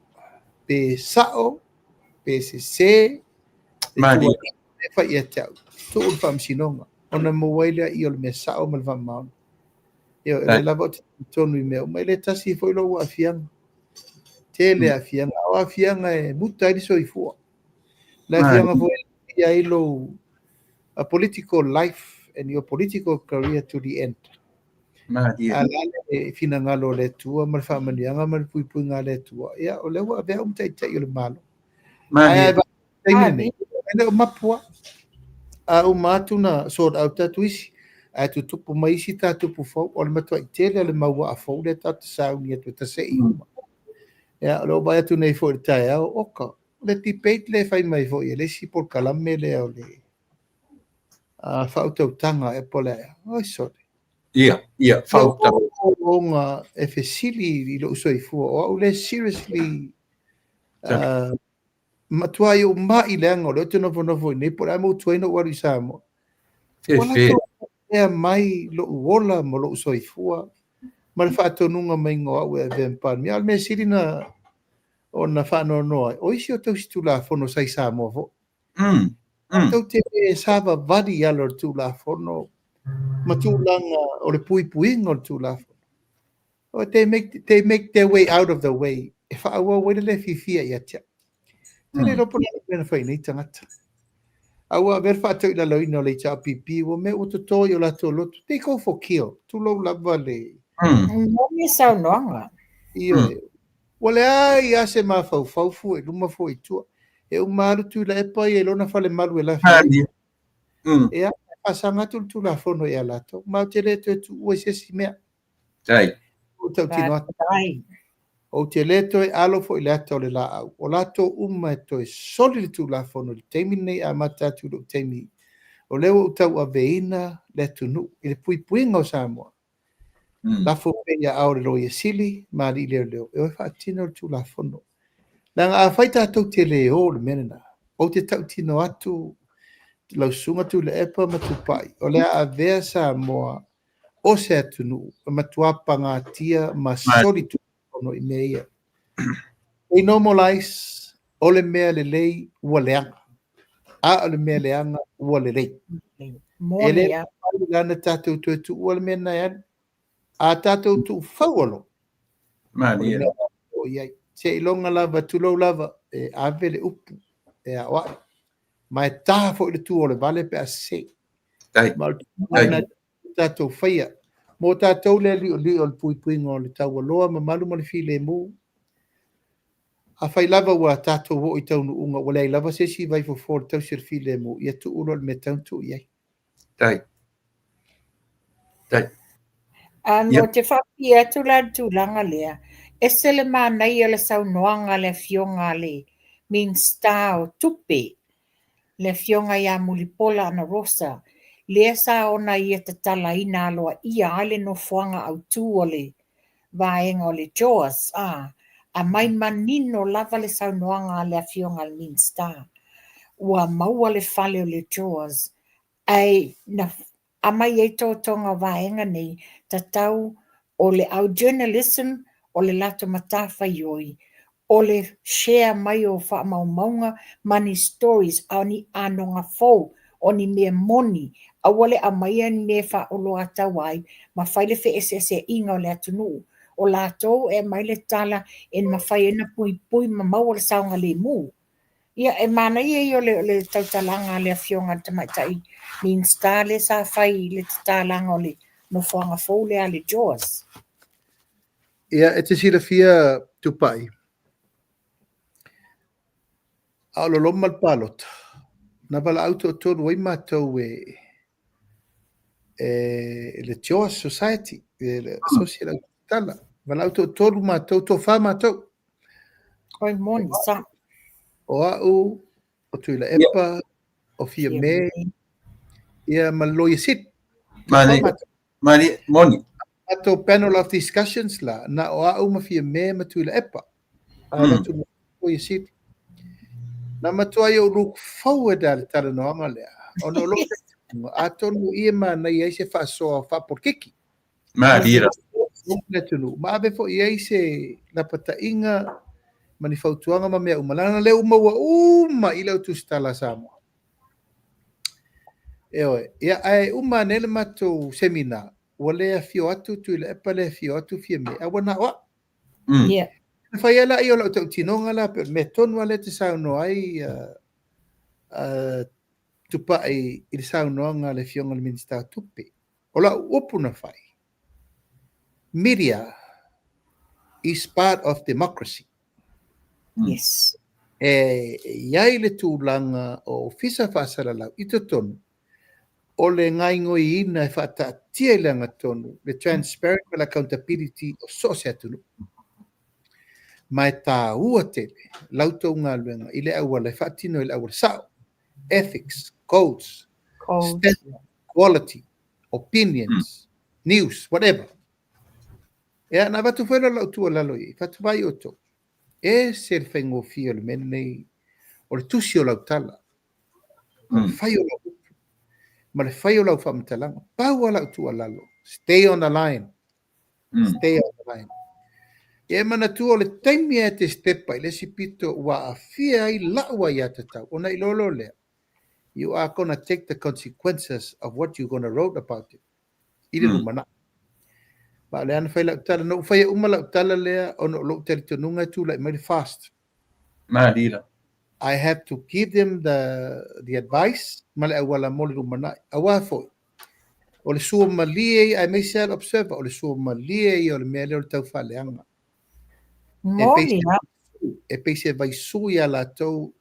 Speaker 3: pe sao, pe sese, le tuuaiga e fai ia te au. Tuu le faamasinoga, ona maua ai lea o le mea sao ma le faamaoni. Ioe, o lea lava ou te talitonu i mea uma. E le tasi foi lou aafiaga. Tele aafiaga. O aafiaga e muta ai le soifua. Le aafiaga foi e ai lou a political life and your political career to the end. A o le a le finagalo o le Atua ma le faamanuiaga ma le puipuiga a le Atua, ia, o lea ua avea au ma taitai o le Malo. Ae a taimi lenei, e le o mapu lava. A uma atu na sort out atu isi, ae tutupu mai isi ta tupu fou, o le matuai tele o le mau waa fou lea tatou te sauni atu e tasei uma. Ia, o lea ua vaai atu nei foi i le taeao, oka, o le debate lea e fai mai foi e le isi polokalame lea o le faautautaga ea po o le a ea. Oi sole.
Speaker 1: Ia, ia,
Speaker 3: faautautaga. Ona e fesili i lou soifua, o au lea seriously matuai ou mai leaga o lea ou te nofonofo i inei po o le a le mea ua tuai ona ou alu i Samoa. Ua latou ea mai lou ola ma lou soifua ma le faatonuga maiga o au e avea ma Palemia. A o le mea sili na ona faanoanoa ai, o isi o tausi Tulafono sa i Samoa foi. Latou te le savavali i ala o le Tulafono ma tulaga o le puipuiga o le Tulafono. Oh, they make, they make their way out of the way. E faaauau ai le le fiafia ia te au. Te le iloa po o le a le mea na fai nei tagata. A ua avea le faatauilalauina o le HRPP, ua mea ua toto i o latou loto. They go for kill. Tulou lava le...
Speaker 2: Moni saunoaga.
Speaker 3: Ioe. Ua leai lava se mafaufau fua i luma fua i tua. E uma lava le Tuilaepa ia i lona falemalu e lafi ai. Ia, e faasaga atu le Tulafono ia latou. Ma ou te le toe tuua i se isi mea.
Speaker 1: Tai.
Speaker 3: Ou tautino atu. Ou te le toe alo foi i le ata o le laau. O latou uma e toe soli le Tulafono i le taimi lenei e amata atu i lou taimi o lea ua ou tauaveina le atunuu i le puipuiga o Samoa. Lafo pea i aao o le Loia Sili ma alii leoleo e o e faatino le Tulafono. Leaga afai tatou te le o i le mea lena, ou te tautino atu lau Susuga Tuilaepa ma Tupai, o le a avea Samoa o se atunuu e matua pagatia ma soli Tulafono i mea ia. They normalize. O le mea lelei ua leaga, a o le mea leaga ua lelei. E le mafai la ona tatou toe tuua le mea lena e alu. A tatou tuufaua loa, o le mea o i ai. Seiloga lava, tulou lava, e ave le upu e aoai. Ma e ta foi le tua o le vale pe a sese. Ma o le tulaga lena tatou faia. Mo tatou le liolio o le puipuiga o le taualoa mamalu ma le filemu, afai lava ua tatou oo i taunuuga ua leai lava se isi vaifofo o le tausi o le filemu, ia tuu loa i le mea e tatau ona tuu i ai.
Speaker 1: Tai. Tai.
Speaker 2: Ou te faapipii atu la i le tulaga lea, ese le manaia o le saunoaga a le Afioga a le Minisita o Tupe, le Afioga ia Mulipola Anarosa, lea sa ona ia tatalaina aloaia ai le nofoaga autu o le vaega o le JOS, a aumai manino lava le saunoaga a le Afioga a le Minisita, ua maua le fale o le JOS, ae na aumai ai totoga o vaega nei, tatau o le au journalism o le latou matafaioi o le share mai o faamaumauga ma ni stories a o ni anoga fou o ni mea moni, aua le aumaia ni mea e faaoloataua ai ma fai le feeseeseaiga o le atunuu. O latou e aumai le tala e mafai ai ona puipui ma maua le saogalemu. Ia, e manaia ia o le tautalaga a le Afioga i le Tamaitai Minisita lea sa fai i le tatalaga o le nofoaga fou lea a le JOS.
Speaker 3: Ia, e te silafia Tupai, a o loloma le palota, na valaau toatolu ai matou e e le JOS Society, le Social Tala. Valaau toatolu matou, toafa matou.
Speaker 2: Oi moni, sa.
Speaker 3: O au, o Tuilaepa, o Fiame, ia ma le Loia Sili.
Speaker 1: Mani, mani, moni.
Speaker 3: Matou panel of discussions la, na o au ma Fiame ma Tuilaepa. A mm. atu Loia Sili. Na matua i ou look forward a le talanoaga lea. Ona o lou atonu ia manaia ai se faasoa faapolokiki.
Speaker 1: Malie lava.
Speaker 3: Le atunuu, ma ave foi i ai se lapataiga ma ni fautuaga ma mea uma, leaga lea ua maua uma i lau tusitala a Samoa. Ioe, ia ae uma ane le matou seminar, ua le afio atu Tuilaepa, le afio atu Fiame, ae ua na o au.
Speaker 2: Yeah.
Speaker 3: Na fai ai lea o lau tautinoga la, pe o le mea tonu lava lea e te saunoa ai Tupai i le saunoaga a le Afioga i le Minisita o Tupe. O lau upu na fai, media is part of democracy.
Speaker 2: Yes.
Speaker 3: E i ai le tulaga o ofisa faasalalau i totonu o le gaoioiina e faataatia i le agatonu le transparent ma le accountability o so o se atunuu. Ma e taua tele la outou galuega i le auala e faatino ai le auala sao, ethics, codes, standards, quality, opinions, news, whatever. Ia, na avatu foi lea o lau tuualalo i ai, fatu vaai outou, e ese le faigofie o le mea lenei, o le tusi o lau tala, o le fai o lau upu, ma le fai o lau faamatalaga. Pau lava lau tuualalo, stay on the line, stay on the line. Ia e manatua o le taimi lava e te stepa i le isi pito ua aafia ai lau aiatatau, ona iloa loa lea, you are gonna take the consequences of what you gonna wrote about it i le lumanai. Ma o lea na fai lau tala, na ou faia uma lau tala lea ona o lou talitonuga e tulai mai le FAST.
Speaker 1: Malie la.
Speaker 3: I have to give them the advice ma le auala mo le lumanai. Aua foi, o le sua malie ia, aemaise lava le Observer, o le sua malie ia o le mea lea o le taufaaleaga.
Speaker 2: Moni lava.
Speaker 3: E pei se vaisu ia latou,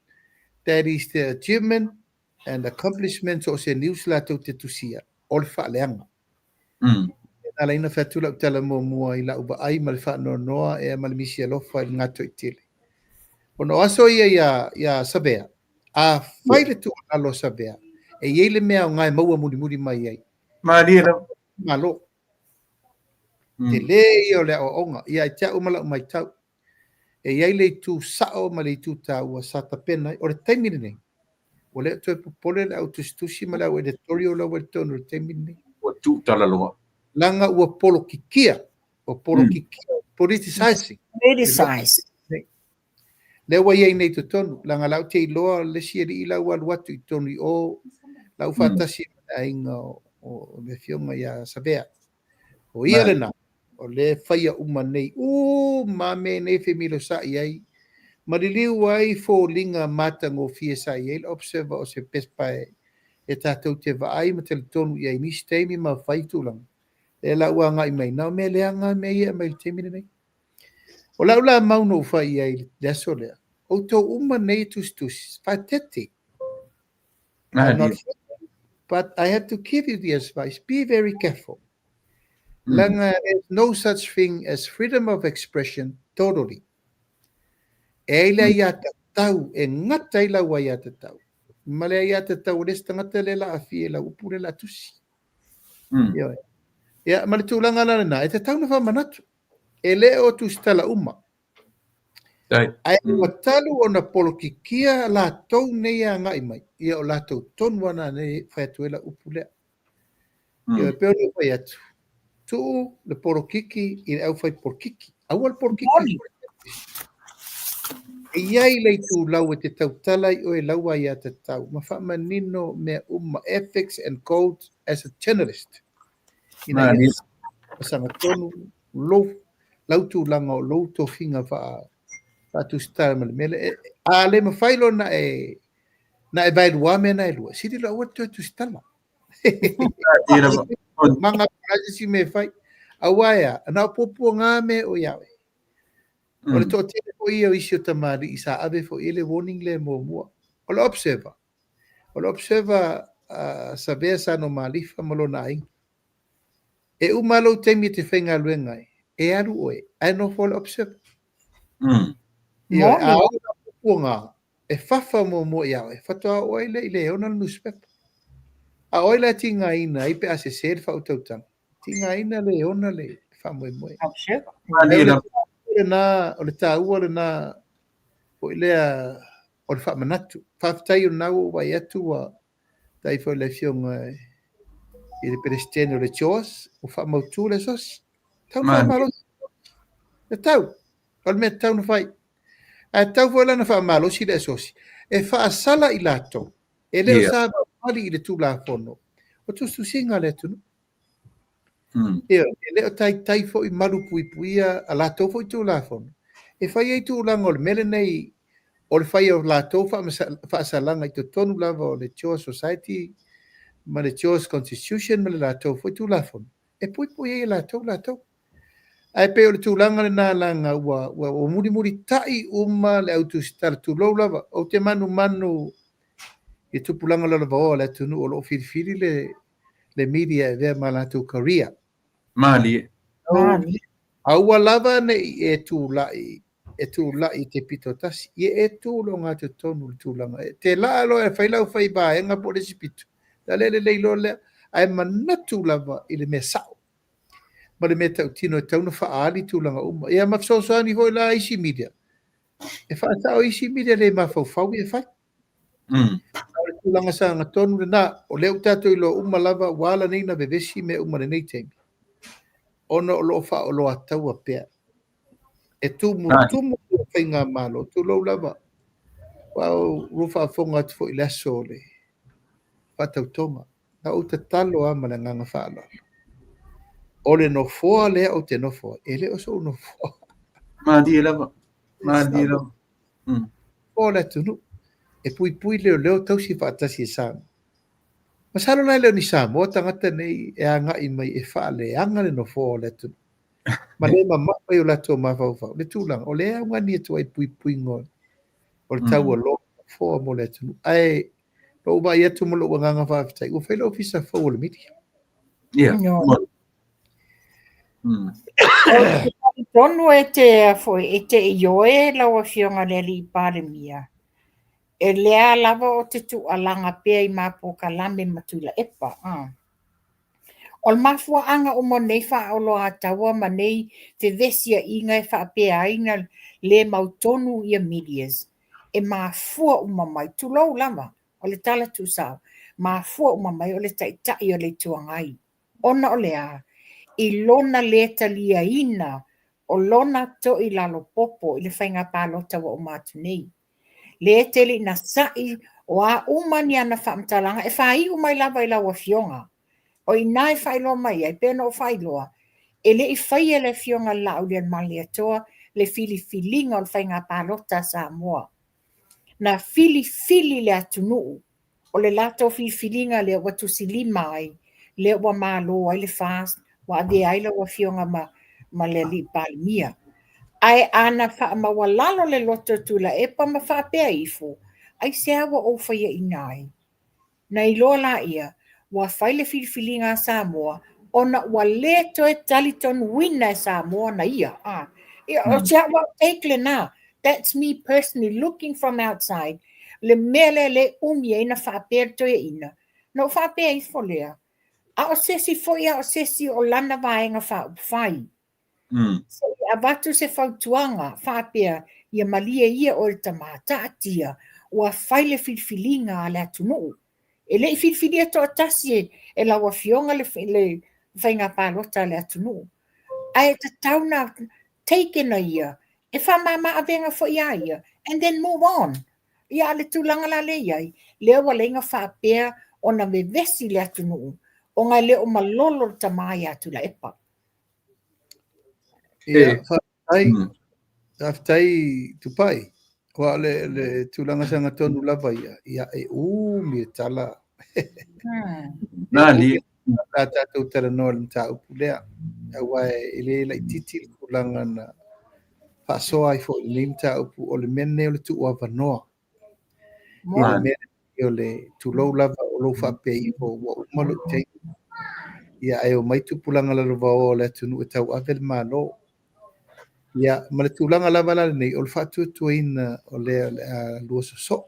Speaker 3: that is the achievement and accomplishment so o se news latou te tusia, o le faaleaga. Na ala ai ona fai atu lau tala muamua i lau vaai ma le faanoanoa ea ma le misi alofa i le gatoitele. Ona o aso ia ia, ia Savea, a fai le tuualalo a Savea, e i ai le mea aoga e maua mulimuli mai ai.
Speaker 1: Malie lava.
Speaker 3: Malo. Tele ia o le aoaoga ia te au ma lau matau. E i ai le itu sao ma le itu taua sa tapena ai. O le taimi lenei, ua le o toe popole le au tusitusi ma le au editorial la ua i totonu i le taimi lenei.
Speaker 1: Ua tuutalaloa.
Speaker 3: Leaga ua polokikia, ua polokikia, politicizing.
Speaker 2: Politicize.
Speaker 3: Lea ua i ai nei i totonu, leaga la ou te iloa le isi alii la ua alu atu i totonu i o, la ua faatasi ma le aiga o le afioga ia Savea. O ia lena, o lea e faia uma nei, uma lava mea nei e femilosa'i ai, ma liliu ai foliga matagofie sa i ai le Observer o se pepa e tatou te vaai ma talitonu i ai i nisi taimi ma fai tulaga. Lea la ua agai mai, na o mea leaga lava mea ia e aumai i le taimi lenei. O lau la mau na ou fai i ai i le aso lea, outou uma nei e tusitusi, faaeteete. I'm not but I have to give you the advice, be very careful. Leaga there's no such thing as freedom of expression totally. E ai le aiatatau, e gata ai lau aiatatau, ma le aiatatau o le isi tagata lea o le a aafia i lau upu lea o le a tusi. Ioe. Ia, ma le tulaga la lena, e tatau ona faamanatu. E le o tusitala uma. Ae ua talu ona polokikia latou nei e agai mai, ia o latou tonu lava na nei e fai atu ai lau upu lea. Ioe, e pei ona ou fai atu, tuu le polokiki i le aufai polokiki. Aua le polokiki i E i ai le itulau e te tautala ai oe i lau aiatatau ma faamanino mea uma, ethics and codes as a journalist. Ina ia sagatonu lou, lau tulaga o lou tofiga faa-tusitala ma le mea lea. A le mafai loa ona e, na e vaelua mea na e lua, sili loa aua le toe tusitala. Manga po o le a se isi mea e fai. Aua e a, na o puapuaga mea o ia oe. O le toatele foi ia o isi o tamalii sa ave foi i ai le warning lea muamua. O le Observer, o le Observer a Savea Sanomalifa ma lona aiga. E uma lou taimi e te faigaluega ai, e alu oe, ae nofo le Observer. Ioe, a oo la puapuaga, e fafa muamua ia oe, faatoa oo ai lea i le ona le nusipepa. A o ai la e tigaina ai pe a sese le faautautaga? Tigaina le ona le faamoemoe. Lena, o le taua lena foi lea o le faamanatu. Faafetai o lena ua ou vaai atu ua tai foi le afioga i le Peresetene o le CHOGM, ua faamautu le asosi. Tau faamalosi. E tau. O le mea tatau ona fai. Ae tatau foi la ona faamalosi le asosi e faasala i latou e le o savavali i le Tulafono o tusitusiga a le atunuu. Ioe, e le o taitai foi malupuipuia a latou foi Tulafono e fai ai tulaga o le mea lenei o le fai o latou faasalaga i totonu lava o le CHOGM Society ma le CHOGM Constitution ma le latou foi Tulafono e puipui ai e latou latou. Ae pei o le tulaga lena leaga ua, ua, ua mulimulita'i uma le au tusitala, tulou lava. Ou te manumanu i tupulaga lalovaoa o le atunuu o lo o filifili le, le media e avea ma latou career.
Speaker 1: Malie.
Speaker 3: Aua lava ne i e tula'i, e tula'i i te pito tasi, ia e tu i le ogatotonu i le tulaga. E te laa loa e fai lau fai vaega po o le isi pito, na le lelei loa lea. Ae manatu lava i le mea sa'o. ma le mea tautino e tatau ona faaali tulaga uma. Ia ma fesoasoani foi la isi media, e faasao isi media le mafaufau ia fai. A o le tulaga sagatonu lena, o lea ua tatou iloa uma lava ua ala nei ona vevesi mea uma i lenei taimi, ona o lo o faaoloataua pea. E tumutumu le faigamalo, tulou lava, aua ua ou faafofoga atu foi i le aso o le faatautoga. Na ou tatalo lava ma le agaga faaaloalo. O le nofoa lea ou te nofo ai, e le o sou nofoa.
Speaker 1: Malie lava. Malie lava.
Speaker 3: O le atunuu. E puipui leoleo tausi faatasi e Samoa. Masalo la e le o ni Samoa tagata nei e agai mai e faaleaga le nofoa o le atunuu. Ma le mamafa i o latou mafaufau le tulaga o lea e augani atu ai puipuiga o le taualoa o nofoa mo le atunuu. Ae Na ou vaai atu ma lou agaga faafetai, ua fai le ofisa fou o le media.
Speaker 1: Ia.
Speaker 2: Tonu e te foi e te ioe lau Afioga i le Alii Palemia, e lea lava o te tuualaga pea i ma polokalame ma Tuilaepa. O le mafuaaga uma o nei faaoloataua ma nei fevesiaiga e faapea ai na le mautonu ia medias, e mafua uma mai, tulou lava, o le tala tuusao, mafua uma mai o le Taitai o le Itu Agai. Ona o le a? I lona le taliaina O lona to'i lalo popo i le faiga palota ua uma atu nei. Lea e te le i nasa'i o a uma ni ana faamatalaga e faaiu mai lava i lau Afioga. O i ina e faailoa mai ai, pei ona ou faailoa, e le i faia e le Afioga i le Laaulialemalietoa le filifiliga o le faiga palota a Samoa. Na filifili le atunuu, o le latou filifiliga lea ua tusilima ai, lea ua malo ai le FAST, ua avea ai lau Afioga ma, ma le Alii Palemia. Ae a na faamaualalo le loto o Tuilaepa ma faapea ifo, aisea ua ou faiaina ai? Na iloa laia, ua fai le filifiliga a Samoa ona ua le toe talitonuina e Samoa na ia. Ah, o si a'u take lena. That's me personally looking from outside. Le mea lea le umi ai na faapea le toeaina. Na ou faapea ifo lea, a o se isi foi a o se isi o lana vaega faaupufai. Se i avatu se fautuaga faapea, ia malie ia oe le tama, taatia, ua fai le filifiliga a le atunuu. E le i filifilia toatasi e lau Afioga le faiga palota a le atunuu. Ae tatau na take na ia, e faamama avega foi ia ia, and then move on. Ia a le tulaga la lea i ai, lea ua leai na faapea ona vevesi le atunuu, ona e le o malolo le tama ia Tuilaepa.
Speaker 3: Ia, faafetai, faafetai Tupai. Aua o le, le tulaga sagatonu lava ia, ia e umi e tala.
Speaker 1: Nani.
Speaker 3: La tatou talanoa i le mataupu lea. Aua e le laitiiti le tulaga na faasoa ai foi i lenei mataupu, o le mea lenei o le tuuavanoa. I le mea o le tulou lava o lou faapea ifo ua uma lou taimi, ia ae omai tupulaga lalovaoa o le atunuu e tauave le Malo. Ia, ma le tulaga lava la lenei, o le faatuatuaina o lea o le a lua sosoo.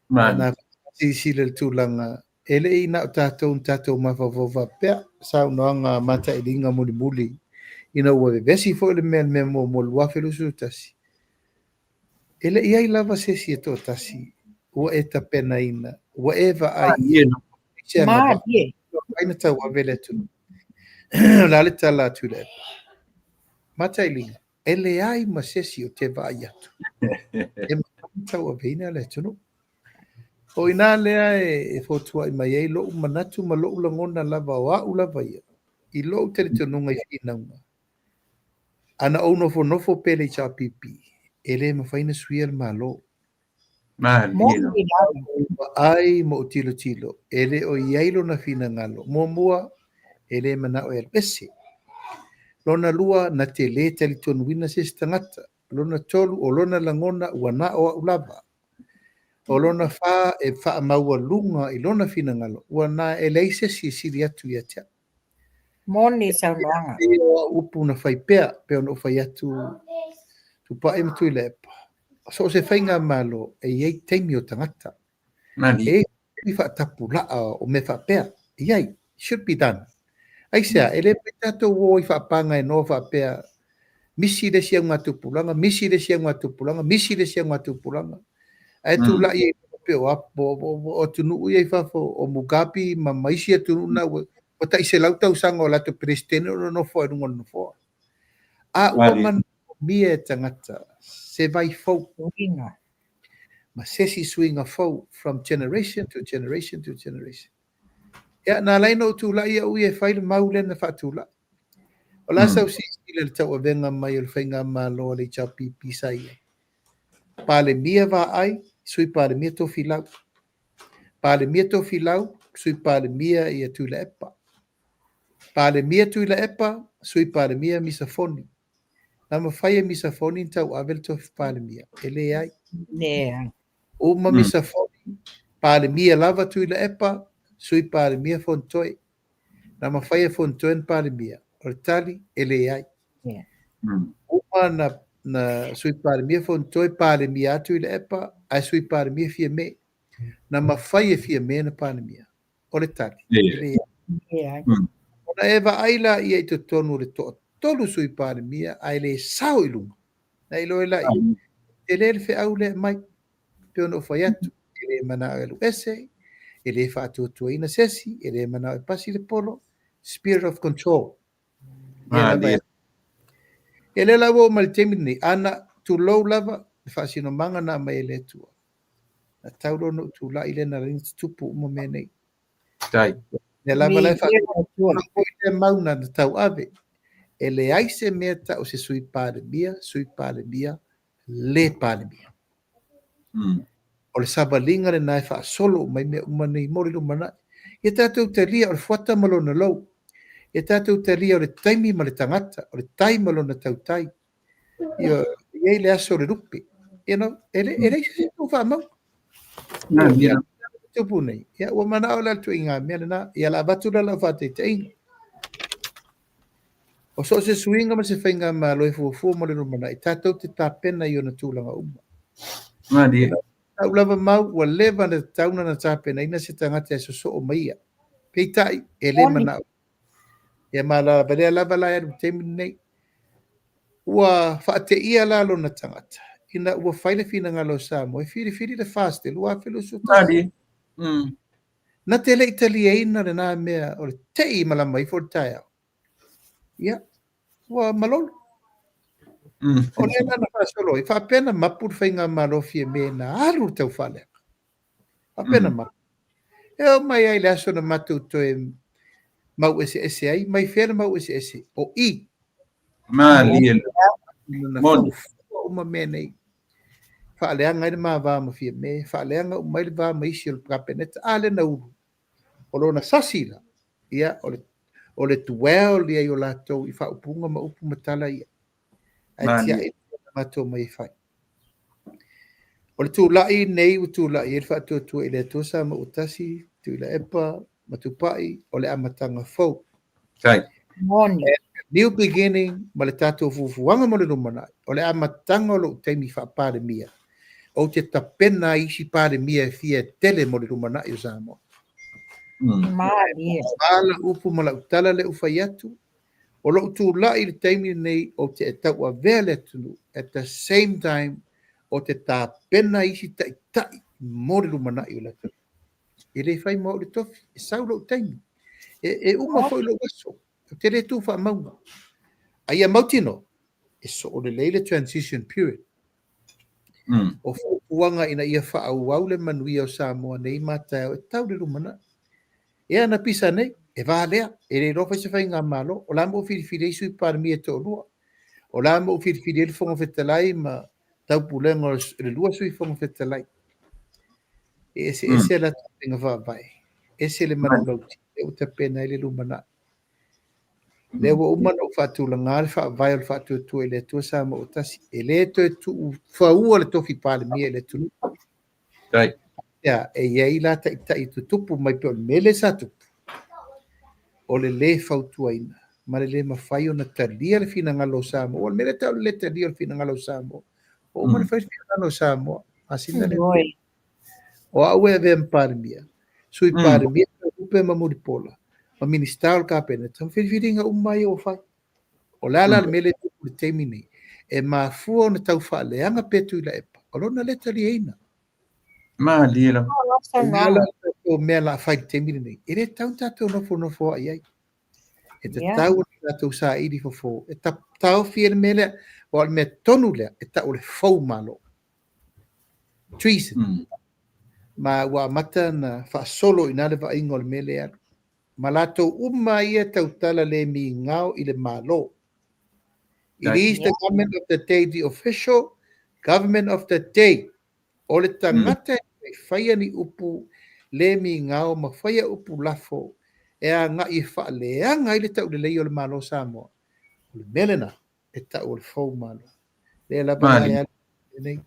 Speaker 3: Na silasila i le tulaga, e le i na o tatou na tatou mafaufau faapea, saunoaga matailiga mulimuli ina ua vevesi foi le mea i le mea muamua i le 2021, E le i i ai lava se isi e toatasi ua e tapenaina, ua e vaai i ai se agavaa, ua na tauave le atunuu. O le a le tala a Tuilaepa? Matailiga, e leai ma se isi ou te vaai atu e mafai ona tauaveina le atunuu. O i ina lea e fotuai mai ai lou manatu ma lou lagona lava o au lava ia, i lou talitonuga i finauga, A na ou nofonofo pea i le HRPP, e le mafai ona suia le Malo.
Speaker 1: Malie.
Speaker 3: Ou vaai ma ou tilotilo, e le o i ai lona finagalo. Muamua, e le manao e alu ese. Lona lua, na te le talitonuina se isi tagata. Lona tolu, o lona lagona ua na o au lava. O lona fa, e faamaualuga i lona finagalo, ua na e leai se isi e sili atu ia te au.
Speaker 2: Moni saunoaga.
Speaker 3: E pei o au upu na fai pea, pei ona ou fai atu, Tupai ma Tuilaepa, so o se faigamalo e i ai taimi o tagata.
Speaker 1: Nani.
Speaker 3: E i ai taimi faatapulaa o mea faapea. E i ai. Should be done. Aisea, e le mafai tatou o ai faapagaenoa faapea, misi le isi augatupulaga, misi le isi augatupulaga, misi le isi augatupulaga. Ae tulai ai pei o o atunuu ia i fafo, o Mugabe ma ma isi atunuu na ua tai 100 tausaga o latou Peresetene o nonofo ai i luga o le nofoa. A ua manaomia e tagata se vai fou ma se isi suiga fou from generation to generation to generation. Ia, na ala ai ona ou tulai au ia e fai le mau lea na faatulai. O le a sau silasila i le tauavega mai o le faigamalo a le HRPP sa i ai? Palemia Vaai, Sui Palemia Tofilau. Palemia Tofilau, Sui Palemia ia Tuilaepa. Palemia Tuilaepa, Sui Palemia Misa Foni. Na mafai e Misa Foni ona tauave le tofi Palemia? E leai.
Speaker 2: Leai.
Speaker 3: Uma Misa Foni, Palemia lava Tuilaepa, Sui Palemia Fonotoe. Na mafai e Fonotoe ona Palemia? O le tali, e leai. Uma na, na Sui Palemia Fonotoe, Palemia atu Tuilaepa, ae Sui Palemia Fiame. Na mafai e Fiame ona Palemia? O le tali, e leai.
Speaker 2: Leai.
Speaker 3: Ona e vaai laia i totonu o le toatolu Sui Palemia ae le sao i luga. Na iloa ai laia, tele le feau lea e aumai. Pei ona ou fai atu, e le manao e alu ese, e le faatuatuaina se isi, e le manao e pasi le polo, spirit of control. Ia lava e. Ia lea la ua oo mai i le taimi lenei, ana tulou lava le faasinomaga na aumai e le Atua, na tau loa ona ou tulai lea na ala ai ona tutupu uma mea nei.
Speaker 1: Tai.
Speaker 3: Lea lava la e foi le mau na tauave. E leai se mea tau se Sui Palemia, Sui Palemia, le Palemia. O le savaliga lena e faasolo uma ai mea uma nei mo le lumanai. Ia tatou talia o le fuata ma lona lou. Ia tatou talia o le taimi ma le tagata, o le tai ma lona tautai. Ia, e i ai le aso o le lupe. You know, e le, e leai se isi faamau. Ia, tupu nei. Ia, ua manao la le tuiga mea lena. Ia, la avatu la lau faataitaiga. O so o se suiga ma se faigamalo e fuafua mo le lumanai, tatou te tapena i ona tulaga uma.
Speaker 1: Malie.
Speaker 3: Lau lava mau, ua leva ona tatau ona tapenaina se tagata e sosoo mai ia. Peitai, e le manao. Ia ma la valea lava la e alu i le taimi lenei. Ua faateia la lona tagata, ina ua fai le finagalo o Samoa e filifili le FAST i le 2021.
Speaker 1: Malie.
Speaker 3: Na te le i taliaina lena mea o le tei malama ifo le taeao. Ia, ua malolo. O lea la na faasolo ai, faapea na mapu le faigamalo Fiame na alu le taufaaleaga. Faapea na mapu. E oo mai ai le aso na matou toe mau eseese ai, mai fea le mau eseese? O i.
Speaker 1: Malie.
Speaker 3: Na faufua uma mea nei. Faaleaga ai le ma va ma Fiame, faaleaga uma ai le va ma isi o le Kapeneta. A lea na ulu. O lona sasi la, ia, o le, o le dwell ia i o latou i faaupuga ma upu ma tala ia. Ae tiai na matou mai e fai. O le tulai nei ua tulai ai le Faatuatua i le Atua Samoa ua tasi, Tuilaepa ma Tupai, o le amataga fou.
Speaker 1: Tai.
Speaker 2: Moni.
Speaker 3: New beginning ma le tatou fuafuaga mo le lumanai, o le amataga o lou taimi faa-Palemia, ou te tapena ai isi Palemia e fia e tele mo le lumanai o Samoa.
Speaker 2: Malie.
Speaker 3: A lau upu ma lau tala lea ua fai atu, o lou tulai i le taimi lenei ou te tauavea le atunuu, at the same time ou te tapena isi taitai mo le lumanai o le atunuu. E le fai mo au le tofi, e sau lou taimi. E uma foi lou aso, ou te le tu faamauga. A ia mautinoa, e soo lelei le transition period. O fuafuaga ina ia faaauau le manuia o Samoa nei ma taeao e tau le lumanai. Ia na pisa nei, e valea, e le iloa fai se faigamalo. O la ma ou filifili ai Sui Palemia e toalua. O la ma ou filifili ai le Fofoga Fetalai ma taupulega o le lua Sui Fofoga Fetalai. E eseese latou faiga faavae, ese le manulauti lea ua tapena ai le lumanai. Lea ua uma ona ou faatulaga le faavae o le Faatuatua i le Atua Samoa ua tasi. E le toe tuu faua le tofi Palemia i le atunuu.
Speaker 1: Tai.
Speaker 3: Ia, e i ai la taitai tutupu mai pei o le mea lea sa tupu. O le le fautuaina ma le le mafai ona talia le finagalo o Samoa. O le mea lea tau o le le talia o le finagalo o Samoa. Ua uma ona fai le finagalo o Samoa. Masina le O au e avea ma Palemia, Sui Palemia, Lupe ma Mulipola, ma Minista o le Kapeneta, ma filifiliga uma ia ua fai. O le a la le mea lea e tupu i le taimi nei, e mafua ona tau faaleaga pea Tuilaepa, o lona le taliaina.
Speaker 1: Malie lava.
Speaker 3: O le a la le tatou mea o le a fai i le taimi lenei, e le tatau ona tatou nofonofoa'i ai. E tatau ona tatou saili fofo, e taofi ai le mea lea, aua o le mea tonu lea e tau o le fou malo. Treason. Ma ua amata na faasolo i ina le vaaiga o le mea lea alu. Ma latou uma ia tautala le migao i le Malo. It is the government of the day, the official government of the day. O le tagata e faia ni upu le migao ma faia upu lafo e agai e faaleaga ai le taulelei o le Malo o Samoa. O le mea lena e tau o le fou Malo. Lea lava la e alu nei.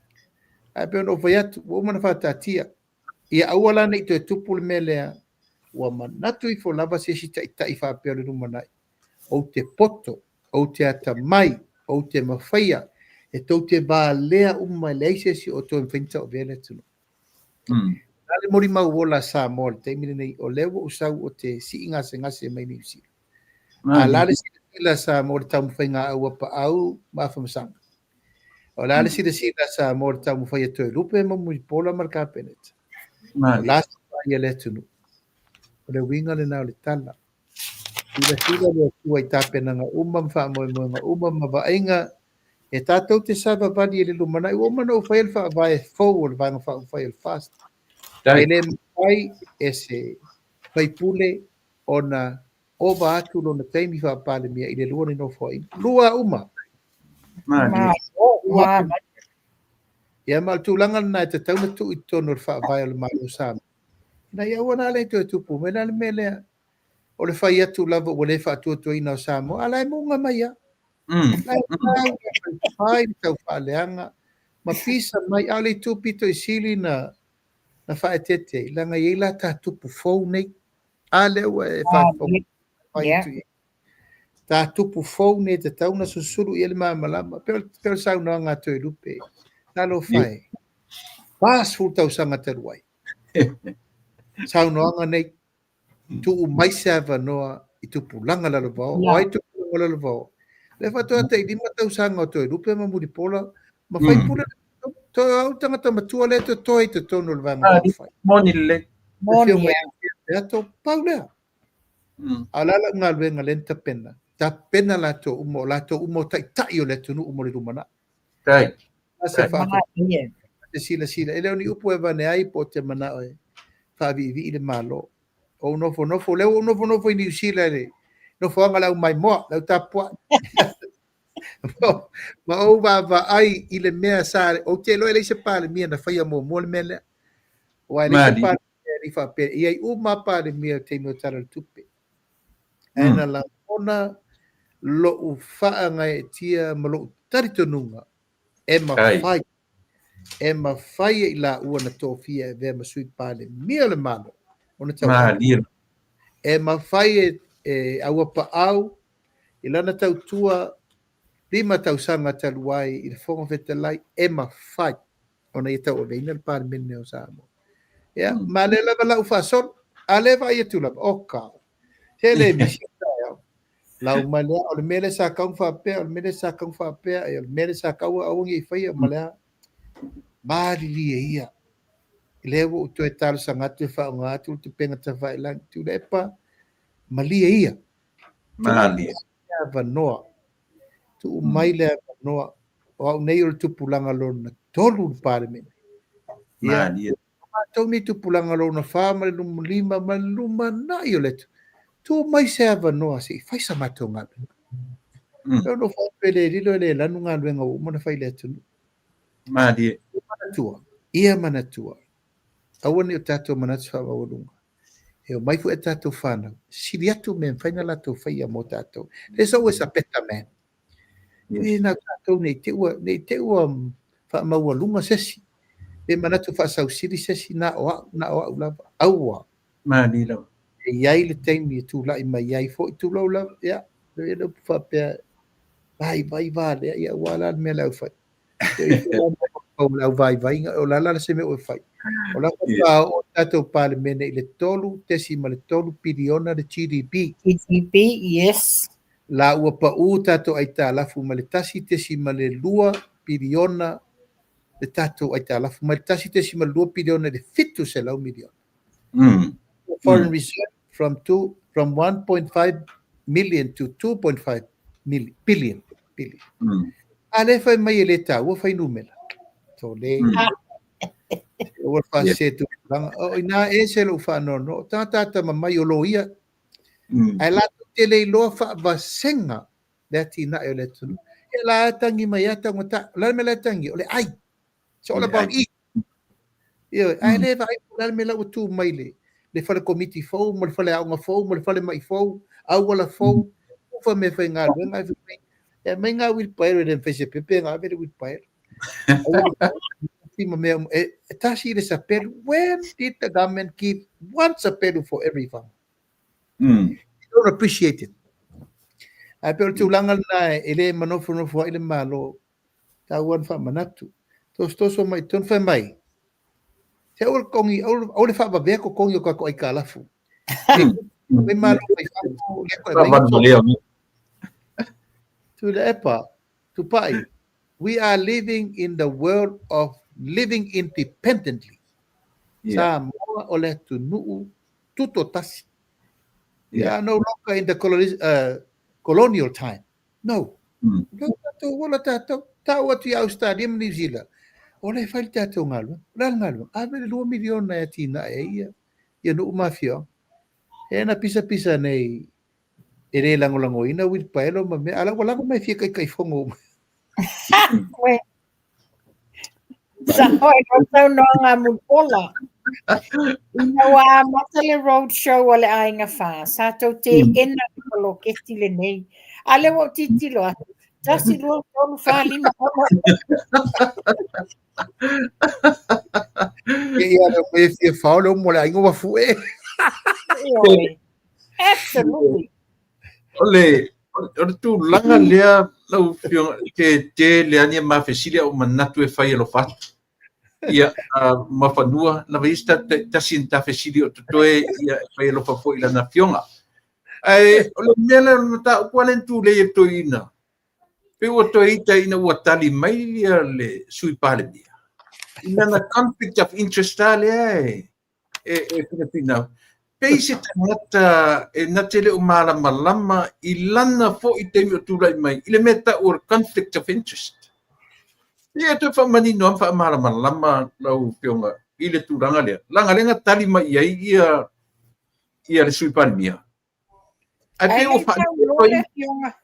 Speaker 3: Ae pei ona ou fai atu, ua uma ona faataatia. Ia aua la ne i toe tupu le mea lea, ua manatu ifo lava se isi taitai faapea o le lumanai, ou te poto, ou te atamai, ou te mafaia, e tou te valea uma e leai se isi o toe mafai ona tauavea le atunuu. A le molimau ola a Samoa i le taimi lenei, o lea ua ou sau ou te sii gasegase mai Niu Sila. A la le silasila a Samoa i le taumafaiga a Auapaau ma Afamasaga. O la le silasila a Samoa i le taumafai a Toelupe ma Mulipola ma le Kapeneta. O la se vaai a le atunuu. O le uiga lena o le tala. Silasila le Atua i tapenaga uma ma faamoemoega uma ma vaaiga e tatou te savavali i le lumanai. Ua uma ona ou faia le faavae fou o le Vaega Faaupufai o le FAST. E le mafai e se faipule ona ova atu lona taimi faa-Palemia i le lua ni nofoaiga. Lua uma. Ia ma o le tulaga lena e tatau ona tuu i totonu o le faavae o le Malo o Samoa, ina ia aua la le toe tupu mai la le mea lea o le fai atu lava ua le faatuatuaina o Samoa, a o la e muga mai lava. La e fai le taufaaleaga ma pisa mai, a o le itu pito i sili na faaeteete ai, leaga e i ai la ta tupu fou nei. A lea ua e faafofoga mai atu i ai. Ta tupu fou nei e tatau ona susulu i ai le malamalama. Pei o le saunoaga a Toelupe, talofa e, 40 tausaga talu ai. Saunoaga nei, tuu mai se avanoa i tupulaga lalovaoa. O ai tupulaga lalovaoa? Lea faatoa tai 5 tausaga o Toelupe ma Mulipola ma faipule. Toe o au le tagata matua lea e totoe i totonu o le Vaega Faaupufai.
Speaker 1: Moni lelei.
Speaker 2: Moni
Speaker 3: Peato, pau lea. A o le a lau galuega lea na tapena? Tapena latou uma, o latou uma o taitai o le atunuu mo le lumanai.
Speaker 1: Tai.
Speaker 3: Se se silasila. E le o ni upu e avane ai po o te manao e faaviivii le Malo. Ou nofonofo, lea ua ou nofonofo i Niu Sila i le nofoaga o le au maimoa, le au tapuai. Ma ou vaavaai i le mea sa, ou te iloa e leai se Palemia na faia muamua le mea lea. Aua e leai se Palemia e le i faapea, e i ai uma lava Palemia i le taimi o Tala o le Tupe. Ae na lagona lou faagaeetia ma lou talitonuga e mafai, e mafai e i laua na tofia e avea ma Sui Palemia o le Malo ona tauave. E mafai e Auapaau i lana tautua 5 tausaga talu ai i le Fofoga Fetalai, e mafai ona ia tauaveina le Palemene o Samoa. Ia, ma lea lava lau faasolo, a lea vaai atu lava, o ka, se le misi o taeao. Lau mai lea, o le mea lea sa tatau ona faapea, o le mea lea sa tatau ona faapea, o le mea lea sa tatau aua ne i faia ma le a. Malilie ia. Lea ua ou toe talosaga atu e faaaoga atu le tupega tafailagi. Tuilaepa, malie ia.
Speaker 1: Malie.
Speaker 3: Le avanoa. Tuu mai le avanoa. O au nei o le tupulaga lona 3 i le Palemene. Ia, matou nei tupulaga lona 4 ma le lima ma le lumanai o le atunuu. Tuu mai se avanoa se i fai sa matou galuega. E ono faapea le lilo e le lanu galuega ua uma ona fai i le atunuu.
Speaker 1: Malie.
Speaker 3: Ia manatua, ia manatua. Aua ne i o tatou manatu faamaualuga. E omai foi a tatou whanau. Sili atu mea e mafai ona latou faia mo tatou. There's always a better man. E na tatou nei te ua, nei te ua faamaualuga se isi. Pe manatu faasausili se isi na o au, na o au lava. Aua.
Speaker 1: Malie lava.
Speaker 3: E i ai le taimi e tulai mai ai foi, tulou lava, ia, e le upu faapea, vai vai valea, ia ua la le mea le au fai. O le au vaivaiga, o la la se mea ua fai. O la faatoa oo le tatou Palemene i le 3.3 piliona le GDP.
Speaker 2: GDP, yes.
Speaker 3: La ua pau tatou aitalafu mai le 1.2 piliona le tatou aitalafu, mai le 1.2 piliona i le 700 miliona. Foreign reserve from two, from 1.5 million to 2.5 million, billion, billion. A lea fai mai e le taua fuainumera. Tole. Ua faasese tupulaga. O ina e se lou faanoanoa. O tagata atamamai o loia. Ae latou te le iloa faavasega le atinae o le atunuu. Ia la e tangi mai a taugata. O le a le mea la e tangi? O le ai. It's all about eat. Ioe, ae le vaai po o le a le mea la ua tu mai le le fale komiti fou ma le fale aoga fou ma le fale mai fou, auala fou, ufa mea faigaluega ae fai mai, e aumai ngā wheelbarrow e le mafai se pepe nga ave le wheelbarrow. Ma mea uma. E, e tasi le sapelu. When did the government give one sapelu for every farmer? You don't appreciate it. Ae pei o le tulaga lena e le manofonofo ai le Malo, taua na faamanatu. Tosotoso mai totonu fai mai, se aua le totogi, aua le faavavea totogi o tatou aitalafu. Mai malo mai fafo, lea toe aumai. Tuilaepa, Tupai, we are living in the world of living independently. Samoa o le atunuu tutoatasi. We are no longer in the colonial time. No. O lea ua tatou ola tatou, tau atu i Australia ma Niu Sila, o lea e fai le tatou galuega. O le a le galuega? Ave le $2 miliona e atinae ai ia, ia nuu ma afioaga. E na pisapisa nei e le lagolagoina uilipaelo ma mea, a o la ua lava ma e fia taitaifono uma.
Speaker 2: Ué. Sao ai lau saunoaga Mulipola. Ina ua amata le road show a le Aiga Fa, sa tou teena le poloketi lenei. A lea ua ou tilotilo atu, 1, 2, 3, 4, 5, 6.
Speaker 3: Ia le mea fia fao le umu o le aiga ua fue.
Speaker 2: Ioe. Absolutely.
Speaker 1: O le, o le tulaga lea lau Afioga, ke tele lava ni a ma fesili a ou manatu e fai alofa atu. Ia, ma fanua, lava ia se tasi ni ta fesili o totoe, ia e fai alofa foi i lana afioga. Ae o le mea lea o le mataupu lava lea na tulei e le toeaina, pei ua toe ita ina ua tali mai ia le Sui Palemia i lana conflict of interest lava lea e e, e pinapiina. Pei se tagata e na te le o malamalama i lana foi taimi o tulai mai i le mea tau o le conflict of interest. Ia toe faamanino lava ma faamalamalama lau Afioga i le tulaga lea. Leaga lea na tali mai i ai ia ia le Sui Palemia. Ae
Speaker 2: Ae
Speaker 1: pei
Speaker 2: le
Speaker 1: ua
Speaker 2: i saunoa
Speaker 1: faanenepa
Speaker 2: le
Speaker 1: i
Speaker 2: Afioga,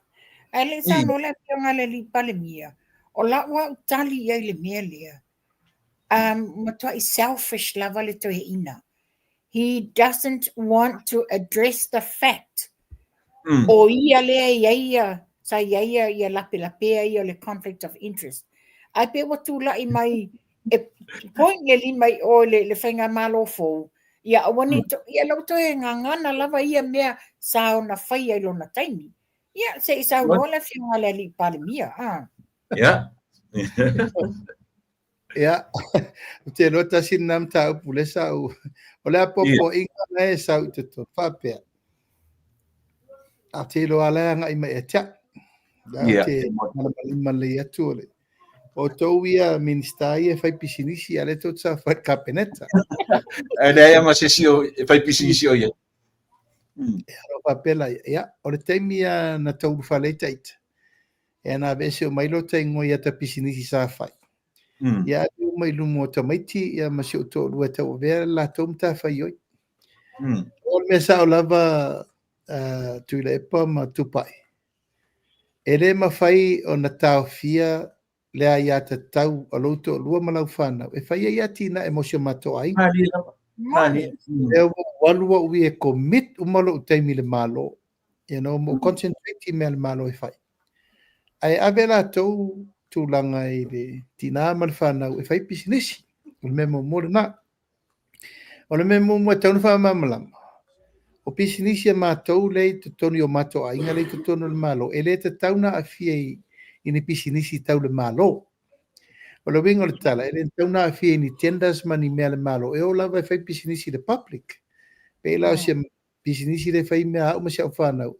Speaker 2: ae le i saunoa le Afioga i le Alii Palemia, o lau au tali i ai i le mea lea, matuai selfish lava le toeaina. He doesn't want to address the fact o ia lea e i ai ia, sa i ai ia, ia lapelapea ia o le conflict of interest. Ae pei ua tulai mai e point le lima i o i le, le faigamalo fou, ia aua ne i to, ia lau toe gagana lava ia mea sa ona faia i lona taimi. Ia, se i saunoa le Afioga i le Alii Palemia. Ah.
Speaker 1: Ia.
Speaker 3: Ia, ou te iloa tasi lena mataupu lea sa ou, o le apoapoaiga la e sau i totonu, faapea, a te iloa la e agai mai ia te au. La ou te malamalama lelei atu o le, o outou ia Minista ia e fai pisinisi, a o lea tou te saofai i le Kapeneta.
Speaker 1: Ae leai lava ma se isi e fai pisinisi o ia.
Speaker 3: Ia, o faapea la ia, ia, o le taimi lava na tau ulufale ai ta ita, Ia na aveese uma ai lota igoa i ata pisinisi sa fai. Ia ave uma i luma o tamaiti ia ma si ou toalua e tauavea le latou matafaioi. O le mea sao lava Tuilaepa ma Tupai, e le mafai ona taofia le aiatatau a lou toalua ma lau fanau e fai ai atinae mo si o matou aiga.
Speaker 1: Malie lava. Malie.
Speaker 3: Lea ua ou alu au ia e commit uma lou taimi i le Malo. You know, ma ou concentrate i mea a le Malo e fai. Ae ave latou tulaga i le tina ma le fanau e fai pisinisi. O le mea muamua lena. O le mea muamua e tatau ona faamalamalama, o pisinisi a matou lea i totonu i o matou aiga lea i totonu o le Malo, e le tatau ona aafia i ni pisinisi tau le Malo. O le uiga o le tala, e le tatau ona aafia i ni tenders ma ni mea a le Malo, e o lava e fai pisinisi i le public. Pei la o si pisinisi lea e fai mea a au ma si au fanau.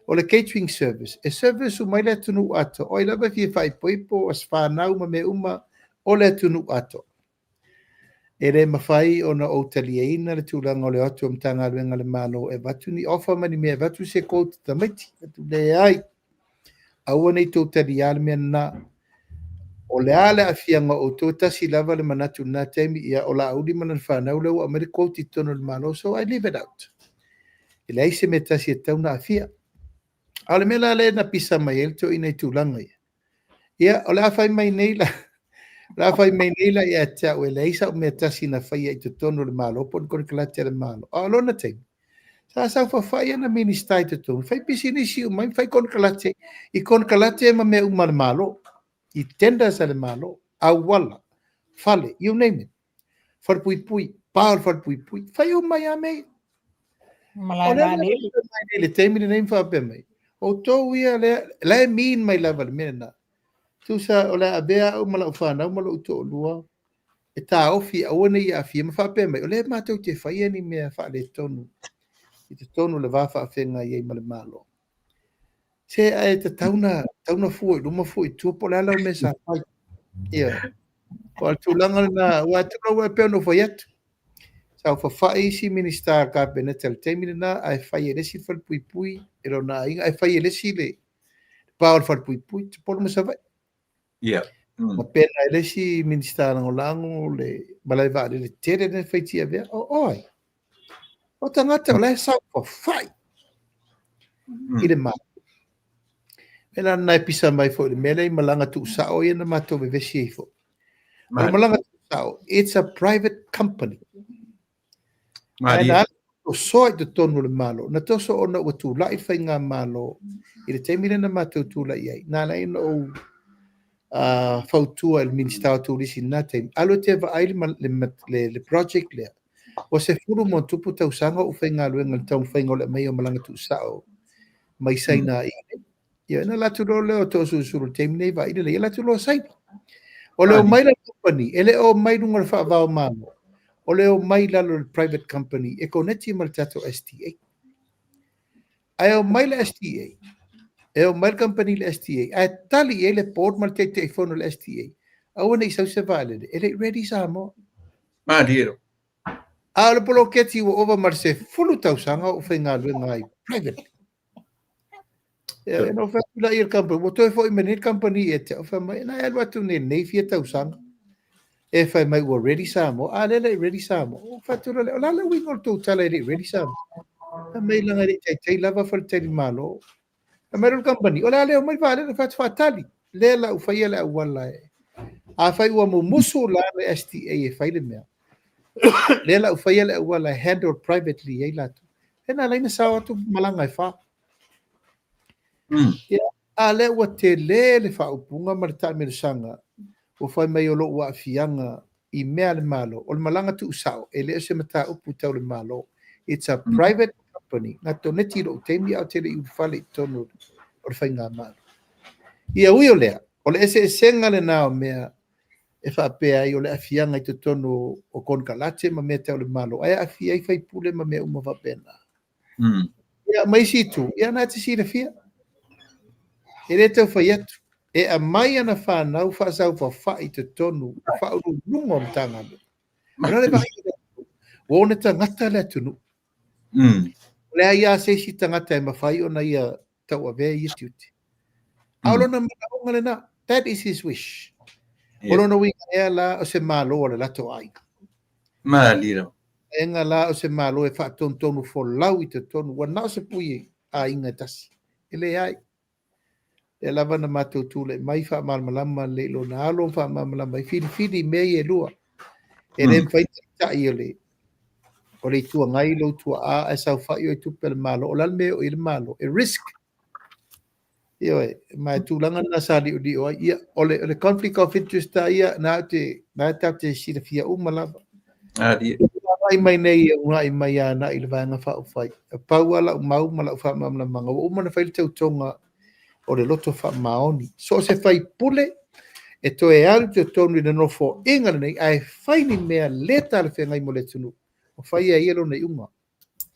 Speaker 3: O le catering service, e service uma ai le atunuu atoa. O ai lava e fia faaipoipo, aso fanau ma mea uma o le atunuu atoa. E le mafai ona ou taliaina le tulaga o le o atu o Matagaluega a le Malo e avatu ni offer ma ni mea e avatu se quote i tamaiti. Leai. Aua ne i tou taliā le mea lena. O le a le aafiaga o outou, e tasi lava le manatu i lena taimi, ia o Laauli ma lana fanau lea ua aumai le quote i totonu o le Malo, so I leave it out. E leai se mea tasi e tatau ona aafia. A o le mea la lea na pisa mai ai le toeaina i tulaga ia, ia o le a fai mai nei la, o le a fai mai nei la ia te au e leai sau mea tasi na faia i totonu o le Malo po o ni konekarate a le Malo. A o lona taimi, Sa saofafai ana Minista i totonu, fai pisinisi uma ai, fai konekarate, i konekarate ma mea uma a le Malo, i tenders a le Malo, auala, fale, you name it, falepuipui, pa o le falepuipui, fai uma ai lava mea ia.
Speaker 2: Malae
Speaker 3: O le
Speaker 2: vaalele.
Speaker 3: I le taimi lenei ma faapea mai, outou ia lea, la e mean mai lava le mea lena. Tusa o le a avea au ma lau fanau ma lou toalua e taofi aua ne i aafia ma faapea mai, o lea matou te faia ni mea faaletonu i totonu o le va faafeagai ai ma le Malo. Se ae tatau na, tatau na fua i luma fua i tua po o le a lau mea sa fai. Ia. O le tulaga lena, aua e pei ona ou fai atu. Saofafai isi Minisita o le Kapeneta i le taimi lena ae fai e le isi le falepuipui e lona aiga ae fai e le isi le pa o le falepuipui, Upolu ma Savaii.
Speaker 1: Ia.
Speaker 3: Ma pena e le isi Minisita Lagolago le malae vaalele tele lea na fai i Tiavea. O oe, o tagata o la e saofafai i le Malo. E la lena e pisa mai foi i le mea lea i malaga tuusao ia na matou vevesi ai foi. O le malaga tuusao, it's a private company. Ae na alu tosoa i totonu o le Malo, na toso ona ua tulai le faigamalo i le taimi lea na matou tulai ai. Na ala ai ona ou fautua i le Minisita o Turisi i lena taimi, alu e te vaai le project lea. Ua 10+ tausaga o ou faigaluega i le taumafaiga o le aumaiga o malaga tuusao mai Saina i inei. Ia ona alu atu loa lea o Toeolesulusulu i le taimi nei vaai lelei, alu atu loa Saina. O le omai la company, e le o omai i luga o le faava o Malo, o le omai i lalo o le private company e koneti ma le tatou STA. Ae omai le STA, e omai le company i le STA, ae tali i ai le board ma le Taitaifono o le STA, aua ne i sau se vaalele, e le i ready Samoa.
Speaker 1: Malie.
Speaker 3: A o le poloketi ua ova ma le 10 tausaga o ou faigaluega ai privately. Ia, na ou fai atu lea i le company, ua toe foi mai nei le company ia te au, fai mai, na e alu atu nei nei fia tausaga, e fai mai ua ready Samoa, a lea e le i ready Samoa. Ou fai atu lea, o le a le uiga o le tou tala e le i ready Samoa? Fai mai leaga e le i taitai lava faletalimalo. Fai mai le company, o le a le omai vaalele, fai atu faatali, lea la ou faia le auala e. Afai ua mumusu la le STA e fai le mea, lea la ou faia le auala e handle privately ai latou. E na ala ai ona sao atu malaga e fa. Ia, a lea ua tele le faaupuga ma le taamilosaga ua fai mai o lou aafiaga i mea a le Malo, o le malaga tuusao e le o se mataupu tau le Malo. It's a private company. Na toneti i lou taimi a o te le i ulufale i totonu o le faigamalo. Ia ui o lea, o le eseesega lena o mea e faapea ai o le aafiaga i totonu o konekarate ma mea tau le Malo, ae aafia ai faipule ma mea uma faapena. Ia, ma isi itu, ia na te silafia. E le tau fai atu, e aumai ana fanau faasaufafai i totonu o faauluuluga o Matagaluega. O le a le vaai i le atunuu, ua ona tagata le atunuu. O leai lava se isi tagata e mafai ona ia tauavea ia tiute. A o lona manaoga lena, that is his wish. O lona uiga ea la o se Malo a le latou aiga.
Speaker 1: Malie lava.
Speaker 3: Vaega la o se Malo e faatonutonu folau i totonu, ua na o se pui aiga e tasi. E leai. Lea lava na matou tulai mai faamalamalama lelei i lona alo ma faamalamalama ai, filifili i mea ia e lua. E le mafai ona taitai o le o le Itu Agai lou tuaa ae saofai oe i tupe a le Malo. O le a le mea e oo i ai le Malo? E risk. Ioe, ma e tulaga lena sa liolio ai. Ia, o le, o le conflict of interest a ia, na te, na tatou te silafia uma lava.
Speaker 1: Alie.
Speaker 3: Uunai mai nei e uunai mai agai i le Vaega Faaupufai. E pau lava lau mau ma lau faamalamalamaga, ua uma ona fai le tautoga o le loto faamaoni. So o se faipule e toe alu i totonu i le nofoaiga lenei ae fai ni mea le talafeagai mo le atunuu, ua fai e ia lona iuga.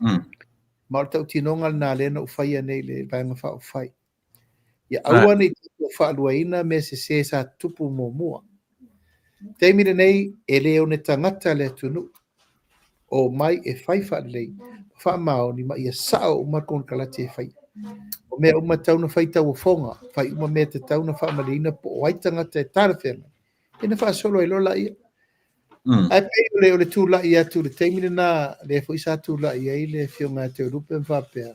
Speaker 3: Ma o le tautinoga lena lea na ou faia nei i le Vaega Faaupufai. Ia aua ne i tatou faaluaina mea sese sa tutupu muamua. Taimi lenei, e le one tagata le atunuu. Omai e fai faalelei, faamaoni ma ia sao uma le konekarate e faia. O mea uma e tatau ona fai tauofoga, fai uma mea e tatau ona faamalieina po o ai tagata e talafeagai, ia ona faasolo ai loa laia. Ae pei o le, o le tulai atu i le taimi lena, lea foi sa tulai ai le Afioga ia Toelupe ma faapea,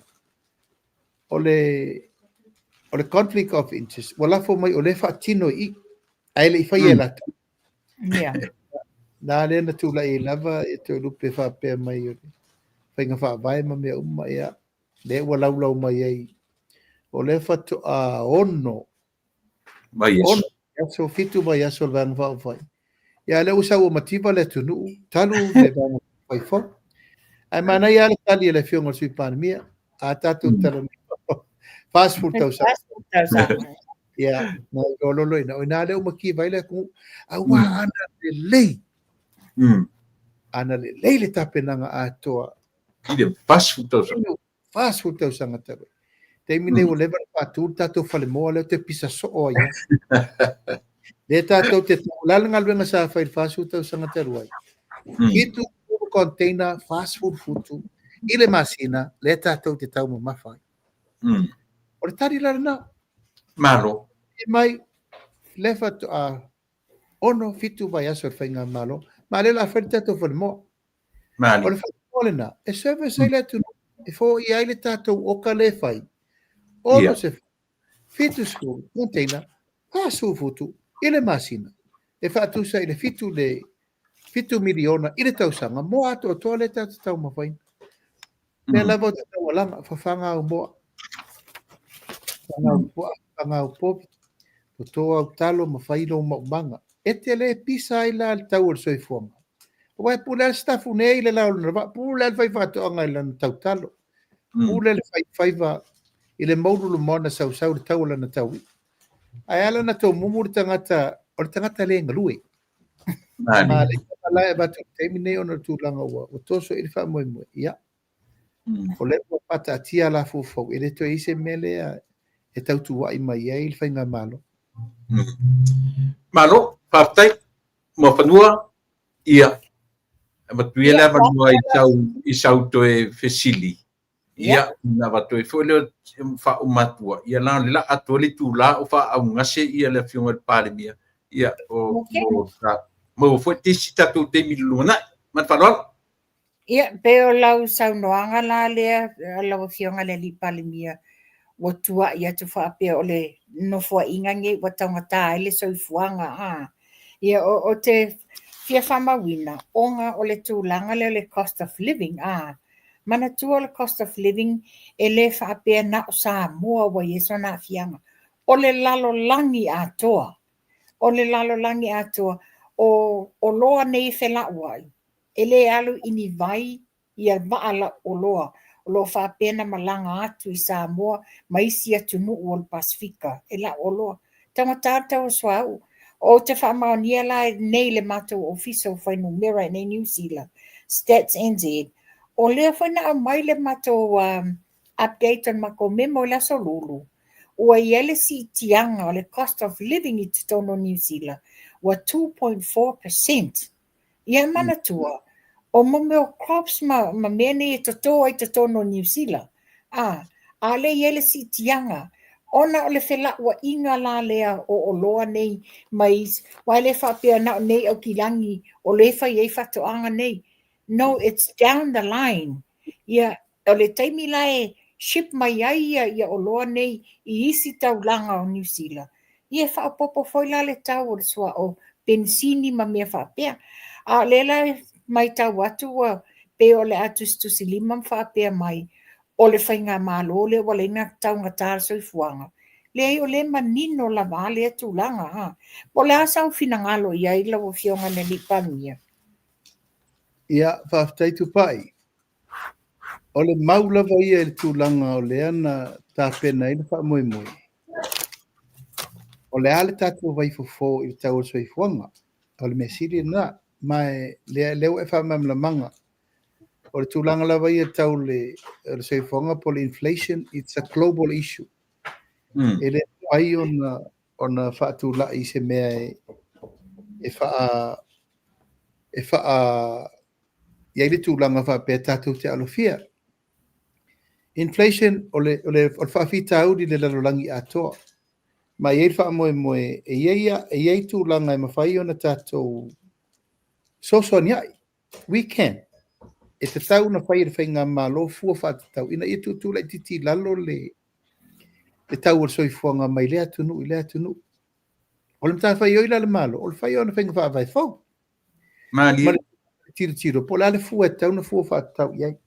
Speaker 3: o le, o le conflict of interest, ua lafo mai o lea e faatino i i, ae le i faia e latou. Na lea na tulai ai lava e Toelupe faapea mai o le faiga faavae ma mea uma, ia, lea ua laulau mai ai, o lea faatoa 6
Speaker 1: vaiaso.
Speaker 3: Aso, 7 vaiaso o le Vaega Faaupufai. Ia, lea ua sau ua mativa le atunuu, talu le Vaega Faaupufai fou. Ae manaia lava le tali a le Afioga i le Sui Palemia, a tatou talanoa 40 tausaga.
Speaker 2: 40 tausaga.
Speaker 3: Ia, na iloa loa ina, o i ina lea ua mativa ai le atunuu. Aua ana lelei, ana lelei le tapenaga atoa.
Speaker 1: I le 40 tausaga.
Speaker 3: 40 tausaga talu ai. Taimi nei ua leva ona faatu le tatou falemoa lea ou te pisa soo ai lava. Lea tatou te o le a le galuega sa fai i le 40 tausaga talu ai? container 40 futu i le masina lea tatou te taumamafa ai. O le tali la lena.
Speaker 1: Malo.
Speaker 3: E mai le faatoa 6, 7 vaiaso o le faigamalo, ma lea o le a fai le tatou falemoa.
Speaker 1: Mali.
Speaker 3: O le falemoa lena, e service ai le atunuu, e foia ai le tatou oka lea e fai. Ono se 70 container, 40 futu i le masina. E faatusa i le 7 le 7 miliona i le tausaga, moa atoatoa lea tatou te taumafaina. Lea lava o te taualaga, fafaga au moa. Fafaga au puaa, fafaga au povi, toto au talo ma fai lou maumaga. E te le pisa ai la le tau o le soifuaga. Aua e pule lava le sitafune i le la o lona vaa, pule lava le faifaatoaga i lana tautalo, pule le faifaiva i le moululu ma ona sausau i le tau o lana taui'a. Ae ala ona tomumu le tagata, o le tagata le galue. Ma le la e avatu i le taimi lenei ona o le tulaga ua toso i le faamoemoe. Ia, o lea ua faataatia alafua fou, e le toe i ai se mea lea e tautua'i mai ai le faigamalo.
Speaker 1: Malo, faafetai. Muafanua, ia, avatu ia le avanoa i sau, i sau toe fesili. Ia, ona avatu ai foi lea faauma atua, ia leaga o le la atoa le itula o faaaaugase ia le Afioga i le Palemia, ia, o, o, maua foi tisi tatou taimi i le lumanai. Ma le faaaloalo.
Speaker 2: Ia, pei o lau saunoaga la lea lau Afioga i le Alii Palemia, ua tuai atu faapea o le nofoaiga nei ua taugata ai le soifuaga. A. Ia, o te fia faamauina, ona o le tulaga lea o le cost of living. A. Manatua o le cost of living e le faapea na o Samoa ua i ai sona aafiaga. O le lalolagi atoa. O le lalolagi atoa. O oloa nei e felauai, e le alu i ni vai ia vaa lau oloa o lo o faapea na malaga atu i Samoa ma isi atunuu o le Pasefika e lau oloa. Taugata le tau o suauu. Ou te faamaonia la nei le matou Ofisa o Fuainumera i nei Niu Sila, Stats NZ, o lea foi na aumai le matou update o le matou memo i le aso Lulu, ua i ai le siitiaga o le cost of living i totonu o Niu Sila, ua 2.4%. Ia manatua, o mo mea o crops ma, ma mea nei e totō ai totonu o Niu Sila, a, a le i ai le siitiaga, ona o le felauaiga la lea o oloa nei mai isi, aua e le faapea na o nei Aukilagi o lea e fai ai faatoaga nei. No, it's down the line. Ia, o le taimi la e ship mai ai ia, ia oloa nei i isi taulaga o Niu Sila, ia e faaopoopo foi la le tau o le suauu penisini ma mea faapea. A o lea la e matau atu ua pei o le a tusitusilima ma faapea mai, o le faigamalo lea ua leai na taugata le soifuaga. Leai, o lea e manino lava lea tulaga. Ha. Po o le a sau finagalo i ai lau Afioga i le Alii Palemia?
Speaker 3: Ia, faafetai Tupai. O le mau lava ia i le tulaga o lea na tapena ai le faamoemoe, o le a le tatou vaifofo i le tau o le soifuaga? O le mea sili lena. Ma e lea, lea ua e faamalamalamaga. O le tulaga lava ia tau le, o le soifuaga po o le inflation, it's a global issue. E le mafai ona, ona faatulai se mea e, e faa, e faa i ai le tulaga faapea tatou te alofia. Inflation, o le, o le, o le faafitauli i le lalolagi atoa. Ma e i ai le faamoemoe, e i ai, e i ai tulaga e mafai ona tatou fesoasoani ai. We can. E tatau ona fai e le faigamalo fua faatatau ina ia tuutuu laitiiti i lalo le, le tau o le soifuaga mai lea atunuu i lea atunuu. O le matafaioi la a le Malo, o le fai o ana faiga faavae fou.
Speaker 1: Malie.
Speaker 3: Ma le tilotilo, po o le a le fua e tatau ona fua faatatau i ai.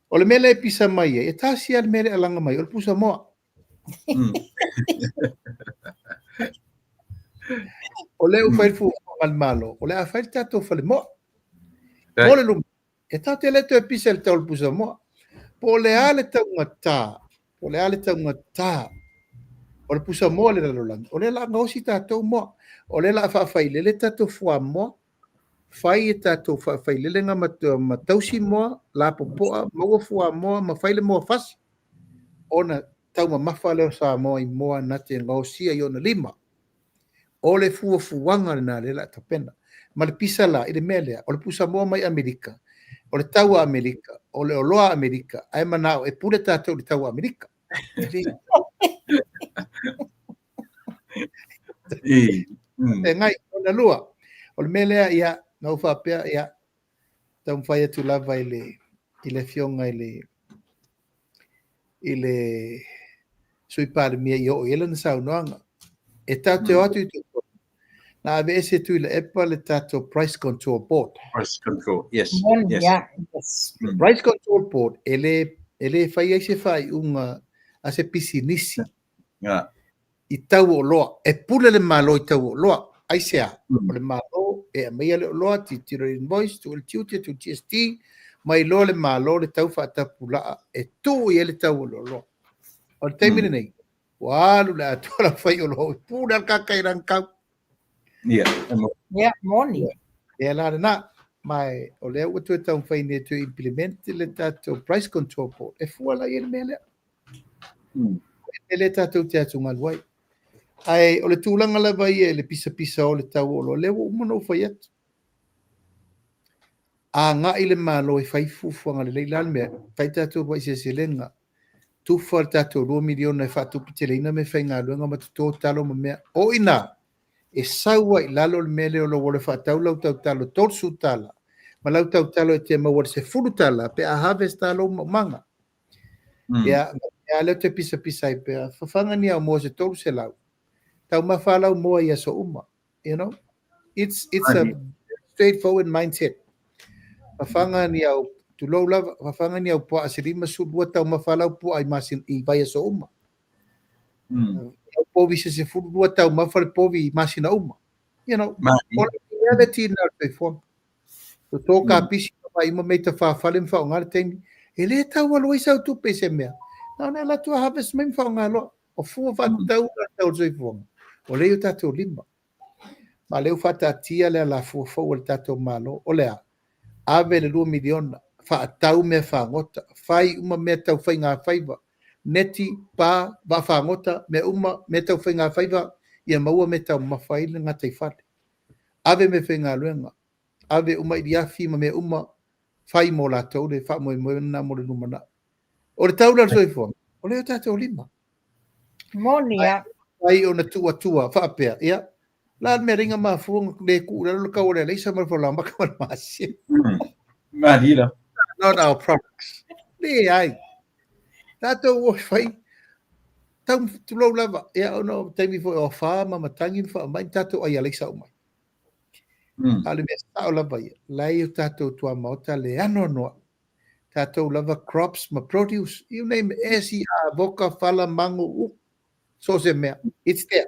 Speaker 3: O le mea lea e pisa mai ai, e tasi lava le mea lea e alaga mai, o le pusa moa. O lea ua fai le fuafuaga a le Malo, o le a fai le tatou falemoa. Mo le luma, e tatou te le toe pisa i le tau o le pusa moa. Po o le a le taugata, po o le a le taugata o le pusa moa i le lalolagi, o lea o le a gaosi tatou moa. O lea o le a faafailele tatou fuamoa, fai e tatou faafailelega ma, ma tausi moa, lapopoa, maua fuamoa ma fai le moa fasi, ona taumamafa lea o Samoa i moa na te gaosia i ona lima. O le fuafuaga lena lea o le a tapena. Ma le pisa la i le mea lea, o le pusamoa mai Amerika, o le tau a Amerika, o le oloa a Amerika, ae manao e pule tatou i le tau a Amerika. E ngai, ona lua, o le mea lea, ia, na ou faapea, ia, taumafai atu lava i le, i le afioga i le, i le Sui Palemia i oo i ai lana saunoaga. E tatou te o atu i totonu, na aveese e Tuilaepa le tatou Price Control Board.
Speaker 1: Price Control, yes.
Speaker 2: Yes. Yeah, yes.
Speaker 3: Price Control Board, e le, e le fai ai se faaiuga a se pisinisi
Speaker 1: yeah.
Speaker 3: i tau o oloa. E pule le Malo i tau o oloa. Aisea? O le Malo e aumaia le oloa, tilotilo i invoice, tuu i le tiute, tuu i le GST, ma iloa le Malo le tau faatapulaa e tuu i ai le tau o le oloa. O le taimi lenei, ua alu le atoa la fai oloa, ua pule lava le tagata i lana tau.
Speaker 1: Ia,
Speaker 2: Ia, moni.
Speaker 3: Ia la lena. Ma o lea ua toe taumafai nei e toe implement le tatou Price Control Board. E fua la i ai le mea lea. E le tatou te atugalu ai. Ae o le tulaga lava ia i le pisapisa o le tau o oloa, lea ua uma ona ou fai atu. Agai le Malo e fai fuafuaga lelei. O le a le mea? Fai tatou uluai seleselega, tufa le tatou $2 miliona e faatuputeleina meafaigaluega ma toto talo ma mea. O i ina e sau ai i lalo le mea lea o lou alu e faatau lau tautalo $30 ma lau tautalo e te maua i le $10 pe a harvest lava lou maumaga. Ia, a lea ou te pisapisa ai pea, fafaga ni au moa se 300, taumafa lau moa i aso uma. You know? It's, it's a straightforward mindset. Fafaga ni au, tulou lava, fafaga ni au puaa se 52 taumafa lau puaa i, masin, i vaiaso uma. Au povi se 12 taumafa le povi i masina uma. You know, o le reality lena o le soifuaga. Toto kapisi ma vaai uma mea i tafafale ma faaaoga le taimi. E le tau alu ai sau tupe i se mea. Na ona e alu atu lava harvest mai ma faaaoga loa. O fua faatatau la o le tau o le soifuaga, o lea i o tatou lima. Ma o lea ua faataatia le alafua fou a le tatou Malo. O le a? Ave le $2 miliona, faatau mea fagota, fai uma mea tau faigafaiva, neti, pa, vaafagota, mea uma, mea tau faigafaiva, ia maua mea e taumamafa ai le gataifale. Ave meafaigaluega, ave uma iliafi ma mea uma, fai mo latou le faamoemoe lena mo le lumanai. O le tau la o le soifuaga, o lea i o tatou lima.
Speaker 2: Moni lava.
Speaker 3: Ai ona tuu atua faapea, ia, o le a le mea e ala ai ona mafua ona le tuu i lalo le tau o le alaisa ma le falaoamata ma le masima.
Speaker 1: Malie la.
Speaker 3: Not our products. Leai. Tatou o e fai, tau tulou lava, ia ona o taimi foi o afa ma matagi ma faamai, na tatou ai alaisa uma ai. A o le mea sao lava ia, la e i o tatou tuamaota le anoanoai. Tatou lava crops ma produce, you name it, esi, avoka, fala, mago, so o se mea. It's there.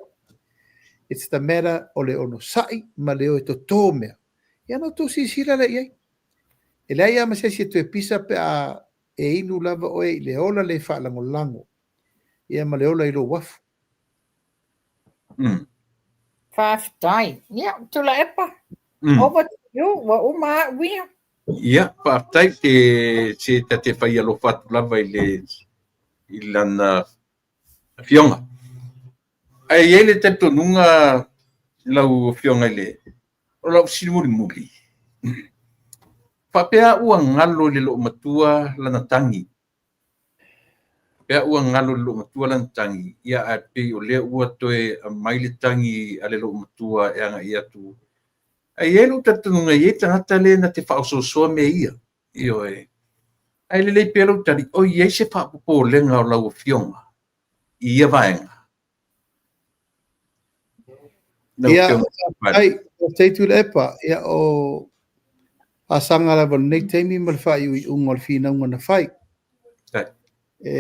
Speaker 3: It's the matter o le onosai ma le o e toto mea. Ia ona outou silasila lea i ai. E leai lava ma se isi e toe pisa pe a e inu lava oe i le ola le faalagolago, ia ma le ola i lou afu.
Speaker 2: Faafetai. Ia, Tuilaepa, over to you. Ua uma au ia.
Speaker 1: Ia, faafetai te se ta te fai alofa atu lava i le i lana afioga. Ae i ai le talitonuga lau afioga i le o lau fesili mulimuli, faapea ua galo i le loomatua lana tagi. Faapea ua galo i le loomatua lana tagi, ia ae pei o lea ua toe aumai le tagi a le loomatua e agai atu. Ae i ai lou talitonuga e i ai tagata le na te faaosoosoa mea ia. Ioe. Ae lelei pea lou tali, o i ai se faapopolega o lau afioga i ia vaega?
Speaker 3: Ia, faafetai, faafetai Tuilaepa. Ia, o asaga lava o lenei taimi ma le faaiuiuga o le finauga na fai. E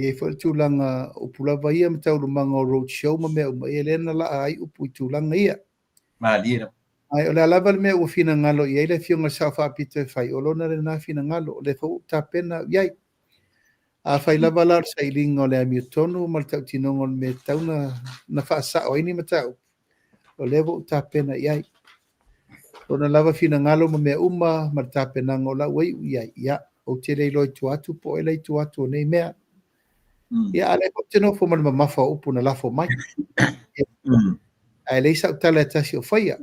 Speaker 3: i ai foi le tulaga upu lava ia ma taualumaga o road show ma mea uma, ia lea na laa ai upu i tulaga ia.
Speaker 1: Malie lava.
Speaker 3: Ae o le a lava le mea ua finagalo i ai le Afioga i le Sao Faapito e fai, o lona lena finagalo, o lea foi ua ou tapena au i ai. Afai lava la o le sailiga o le amiotonu ma le tautinoga o le mea e tatau ona faasao ai ni mataupu, o lea ua ou tapena i ai. Lona lava finagalo ma mea uma ma le tapenaga o la ua iu i ai, ia, ou te le iloa i tua atu po o ai la i tua atu o nei mea. Ia, a o lea foi ou te nofo ma le mamafa o upu na lafo mai. Ae leai sau tala e tasi o faia.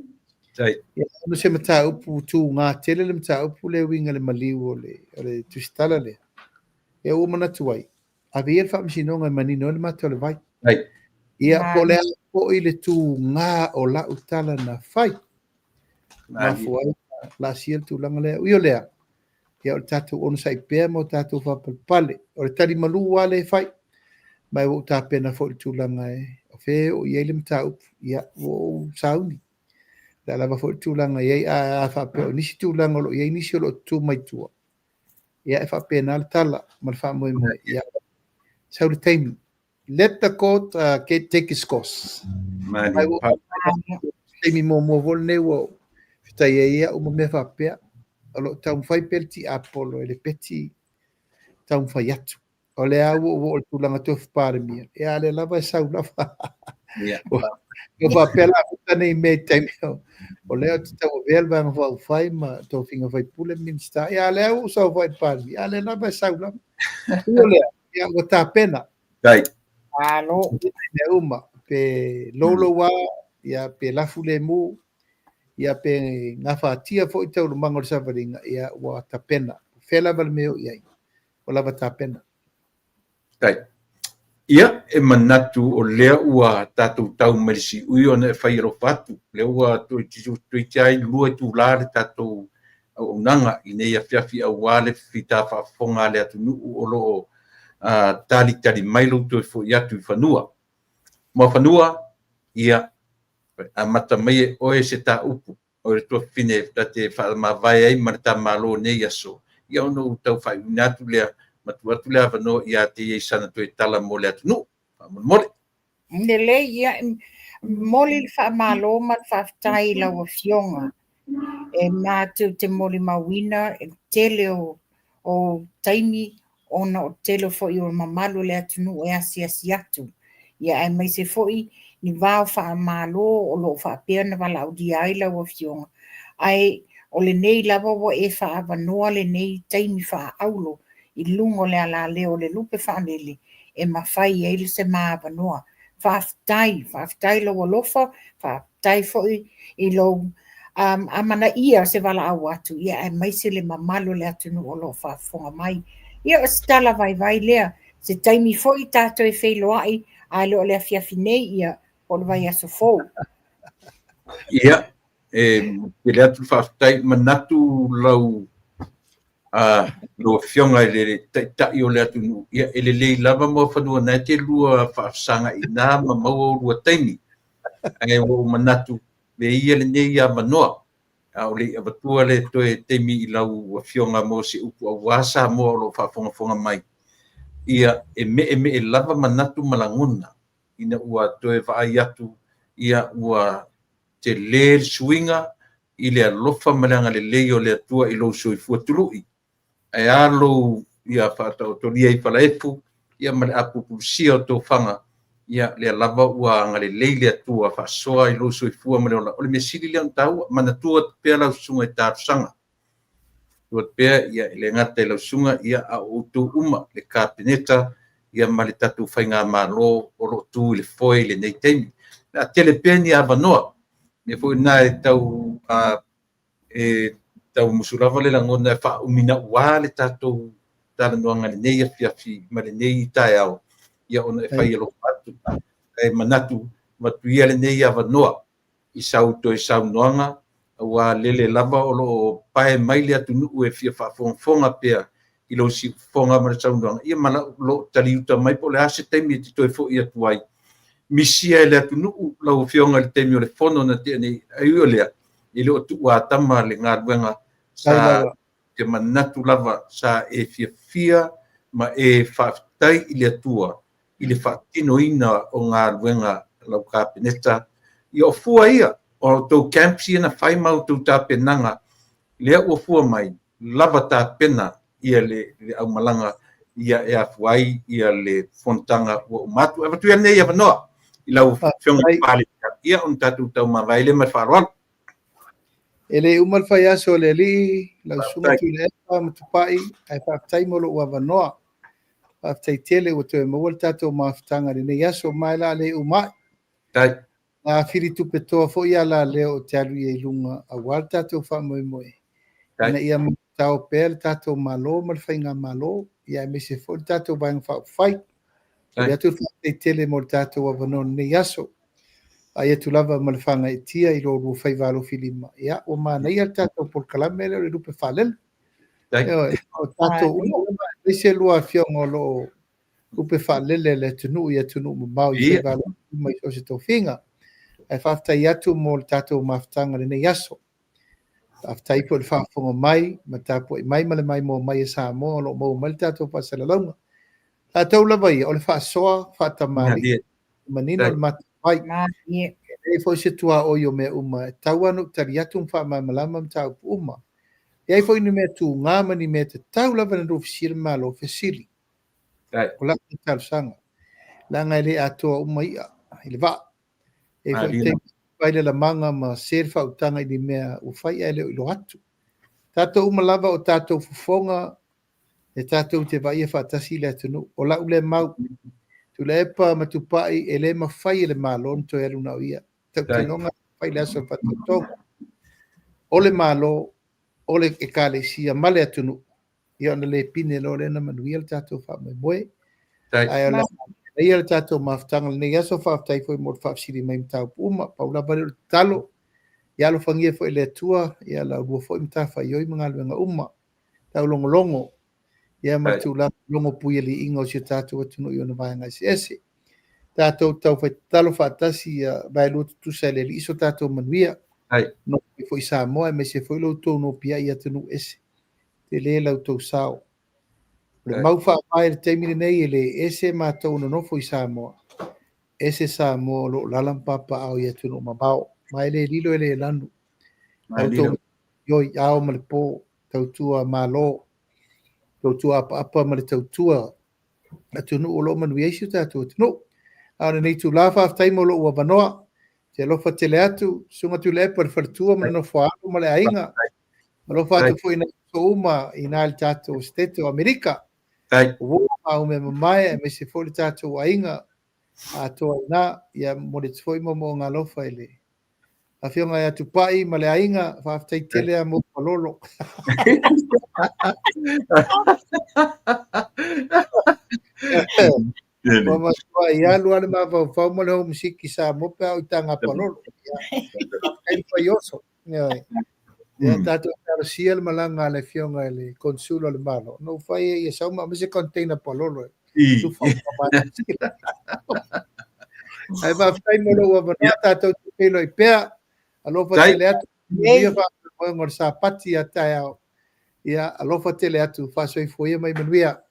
Speaker 1: Tai.
Speaker 3: Ia, ona se mataupu tuga tele le mataupu lea e uiga i le maliu o le, o le tusitala lea. Ia ua manatu ai, ave ia le faamasinoga e manino ai le mata o le vai.
Speaker 1: Tai.
Speaker 3: Ia, po o le a foi le tuga o lau tala na fai. Mafua ai laasia le tulaga lea. Ui o lea, ia o le tatou onosai pea ma o tatou faapalepale. O le tali malu lava lea e fai. Ma ua ou tapena foi i le tulaga e o fea e oo i ai le mataupu. Ia, ua ou sauni. O le a lava foi le tulaga e i ai, ae a faapea o nisi tulaga o lo o i ai nisi o lo o tutu mai tua, ia e faapena le tala ma le faamoemoe. Ia, sau le taimi. Let the court get, take its course.
Speaker 1: Mai ua
Speaker 3: taimi muamua foi lenei ua fetai ai au ma mea faapea. O lo o taumafai pea le tiapolo e le peti taumafai atu. O lea ua ou oo i le tulaga tofi Palemia, ia a lea lava e sau lava. Ua faapea la puta nei mea i taimi o lea ou te tauavea le Vaega Faaupufai ma tofiga faipule ma Minisita. Ia a lea ua ou sau foi i le Palemia, a lea lava e sau lava. Ui o lea, ia ua tapena.
Speaker 1: Tai.
Speaker 2: Malo.
Speaker 3: Mea uma, pe loulou lava, ia pe lafu lemu, ia pe gafatia foi taualumaga o le savaliga, ia ua tapena. O fea lava le mea e oo i ai, ua lava tapena.
Speaker 1: Tai. Ia, e manatu o lea ua tatou tau mai le siui ona e fai alofa atu. Lea ua toeitiiti lava i le 2 itula le tatou auaunaga i nei afiafi aua le fita faafofoga a le atunuu o lo o talitali mai lou toe foi atu i fanua. Muafanua, ia, amata mai e oe se taupu o le tuafafine ta te faamavae ai ma le ta Malo i nei aso, ia ona ou tau faaiuina atu lea ma tuu atu le avanoa ia te ia i sana toe tala mo le atunuu. Faamolemole.
Speaker 2: Lelei, ia, e momoli le faamalo ma le faafetai i lau Afioga. E matou te molimauina le tele o o taimi ona o le tele foi o mamalu o le atunuu e asiasi atu, ia aemaise foi ni vao faamalo o lo o faapea ona valaaulia ai lau Afioga. Ae o lenei lava ua e faaavanoa lenei taimi faaauro i luga o le alaleo o le lupe faalele e mafai ai se ma avanoa. Faafetai, faafetai lou alofa, faafetai foi i lou amanaia o se valaau atu, ia aemaise le mamalu o le atunuu o lo o faafofoga mai. Ia o se tala vaivai lea, se taimi foi tatou e feiloai, ae le o le afiafi nei, ia, po o le vaiaso fou.
Speaker 1: Ia, e tele atu le faafetai, manatu lau lau Afioga i le Taitai o le atunuu, ia e lelei lava Muafanua na e te lua faafesagaina ma maua o lua taimi. Ae ua ou manatu, avea ia lenei avanoa, a o le i avatua le toe taimi i lau Afioga mo se upu aua Samoa o lo o faafogafoga mai, ia e meemee lava manatu ma lagona ina ua toe vaai atu, ia ua tele le suiga i le alofa ma le agalelei o le Atua i lou soifua tului, ae a lou ia faataotolia i falaefu ia ma le apupulusia o tofaga, ia lea lava ua agalelei le Atua faasoa i lou soifua ma le ola. O le mea sili lea ona taua, manatua atu pea lau susuga i talosaga, manatua atu pea ia e le gata i lau susuga ia a o outou uma le Kapeneta ia ma le tatou faigamalo o lo o tu i le foe i lenei taimi. O le a tele pea ni avanoa, mea foi lena e tau e tau musu lava le lagona e faaumi nauā le tatou talanoaga i lenei afiafi ma lenei taeao, ia ona e fai alofa atu. Ae manatu, avatu ia lenei avanoa i sau toe saunoaga, aua lele lava o lo o pae mai le atunuu e fia faafogafoga pea i lou siufofoga ma le saunoaga, ia ma lo o taliuta mai po o le a se taimi e te toe foi atu ai. Misia e le atunuu lau Afioga i le taimi o le fono na tea nei, ae ui o lea, e le o tuuatama le galuega sa te manatu lava sa e fiafia ma e faafetai i le Atua i le faatinoina o galuega a lau Kapeneta. Ia o fua ia o a outou camps ia na fai ma a outou tapenaga, lea ua fua mai, lava tapena ia le aumalaga ia e afua ai ia le fonotaga ua uma atu. Avatu ia lenei avanoa i lau Afioga i le Palemia, ia ona tatou taumavae lea ma le faaaloalo.
Speaker 3: E le uma le fai aso a le Alii, lau Susuga Tuilaepa ma Tupai, ae faafetai mo lou avanoa. Faafetai tele ua toe maua le tatou mafutaga i lenei aso, ma e le a le uma ai.
Speaker 1: Tai.
Speaker 3: Na fili tupe toa foi ia Laleo o te alu ia i luga aua le tatou faamoemoe ina ia tao pea le tatou Malo ma le faigamalo, ia aemaise foi le tatou Vaega Faaupufai. Momoli atu le faafetai tele mo le tatou avanoa i lenei aso. Vaai atu lava ma le faagaeetia i lo oulua faiva alofilima, ia ua manaia le tatou polokalame lea o le Lupe Faalele. Ioe, o tatou uma lava, aemaise lua afioga o lo o lupe faalele a le atunuu i atunuu mamao i faiva alofilima i so o se tofiga. Ae faafetai atu mo le tatou mafutaga i lenei aso. Faafetai foi i le faafofoga mai ma tapuai mai ma le maimoa mai a Samoa o lo o maua mai le tatou faasalalauga. Tatou lava ia, o le faasoa faatamalii, manino le matou vai. E leai foi se tuaoi o mea uma, e tatau lava ona ou tali atu ma faamalamalama mataupu uma. E i ai foi ni mea tuga ma ni mea tatau lava ona lufisia le Malo, fesili. O lau talosaga, leaga e le atoa uma i'a i le vaa. E i ai foi taimi fai le lamaga ma se le faautaga i ni mea ua fai ae le o iloa atu. Tatou uma lava o tatou fofoga e tatou te vaaia faatasi le atunuu. O lau lea mau, Tuilaepa ma Tupai, e le mafai e le Malo ona toe alu na o ia. Tautinoga fai le aso o le faatotoga. O le Malo, o le Ekalesia ma le atunuu, ia ona le pine loa lea ona manuia le tatou faamoemoe. Ae o le a ia le tatou mafutaga i lenei aso, faafetai foi mo le faafesili mai i mataupu uma. Pau lava lea o le tatalo, ia alofagia foi e le Atua ia la oulua foi matafaioi ma galuega uma taulogologo ia ma le tulaga logo puialiiga o si o tatou atunuu i ona vaega eseese. Tatou taufai tatalo faatasi ia vaelua tutusa e le Alii so tatou manuia. Nofo foi Samoa aemaise foi lo outou nopiai i atunuu ese. Tele la outou sao. O le mau faavae i le taimi lenei e le ese matou o nonofo i Samoa, ese Samoa o lo o lala ma papaaao i atunuu mamao. Ma e le lilo e le lanu. La outou ioi ao ma le po, tautua Malo, tautua apaapa ma le tautua atunuu o lo o manuia ai si o tatou atunuu. A o lenei itula, faafetai mo lou avanoa. Te alofa tele atu, Susuga Tuilaepa le faletua ma le nofo a alo ma le aiga. Alofa atu foi i nai uso uma i ina i le tatou Setete o Amerika. Ua ma ume mamae aemaise foi le tatou aiga atoa i ina. Ia momoli atu foi moomooga alofa i le Afioga ia Tupai ma le aiga, faafetai tele a mo palolo. Ua matua i alu lava le mafaufau ma le homesick i Samoa pe a oo i taga palolo. Faafetai le fai oso. Ioe. Ia tatou talosia le malaga a le afioga i le Consul o le Malo. Na ou fai ai ia sau ma aumai se container palolo e tufa Ae faafetai mo lou avanoa, tatou te feiloai pea. Alofa tele atu, manuia faamoemoega o le Sapati a taeao. Ia, alofa tele atu, faasoifua ia mai manuia.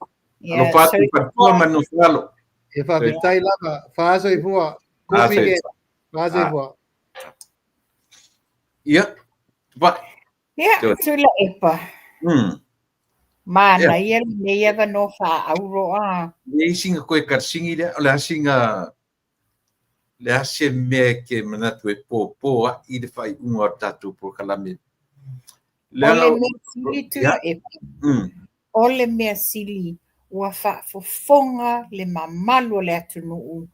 Speaker 1: Alofa atu i faletua ma nofo alo.
Speaker 3: Ia faafetai lava, faasoifua. Good weekend. Faasoifua.
Speaker 1: Ia, Tupai.
Speaker 2: Ia, Tuilaepa. Manaia lenei avanoa faaauro a.
Speaker 1: Leai sina koe kalasigi lea, o le a sina, le a se mea e te manatu e pōpō a'i le faaiuga o le tatou polokalame.
Speaker 2: O le mea sili Tuilaepa, o le mea sili ua faafofoga le mamalu o le atunuu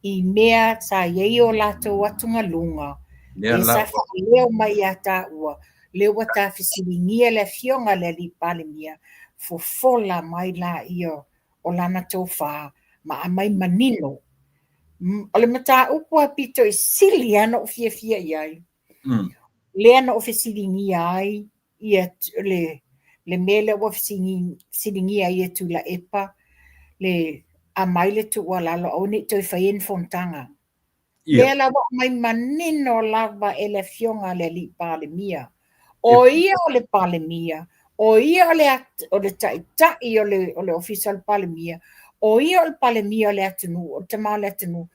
Speaker 2: i mea sa i ai o latou atugaluga, lea sa faaleo mai ia taua, lea ua ta fesiligia le afioga i le Alii Palemia, fofola mai laia o lana tofa ma aumai manino. O le mataupu aupito i sili lava ona ou fiafia i ai, lea na ou fesiligia ai ia le le mea lea ua fesiligia ai e Tuilaepa le aumai le tuualalo aua ne i toe faia ni fonotaga. Lea la ua aumai manino lava e le afioga a le Alii Palemia. O ia o le Palemia, o ia o le o le taitai o le o le Ofisa o le Palemia, o ia o le Palemia o le atunuu, o le tama o le atunuu.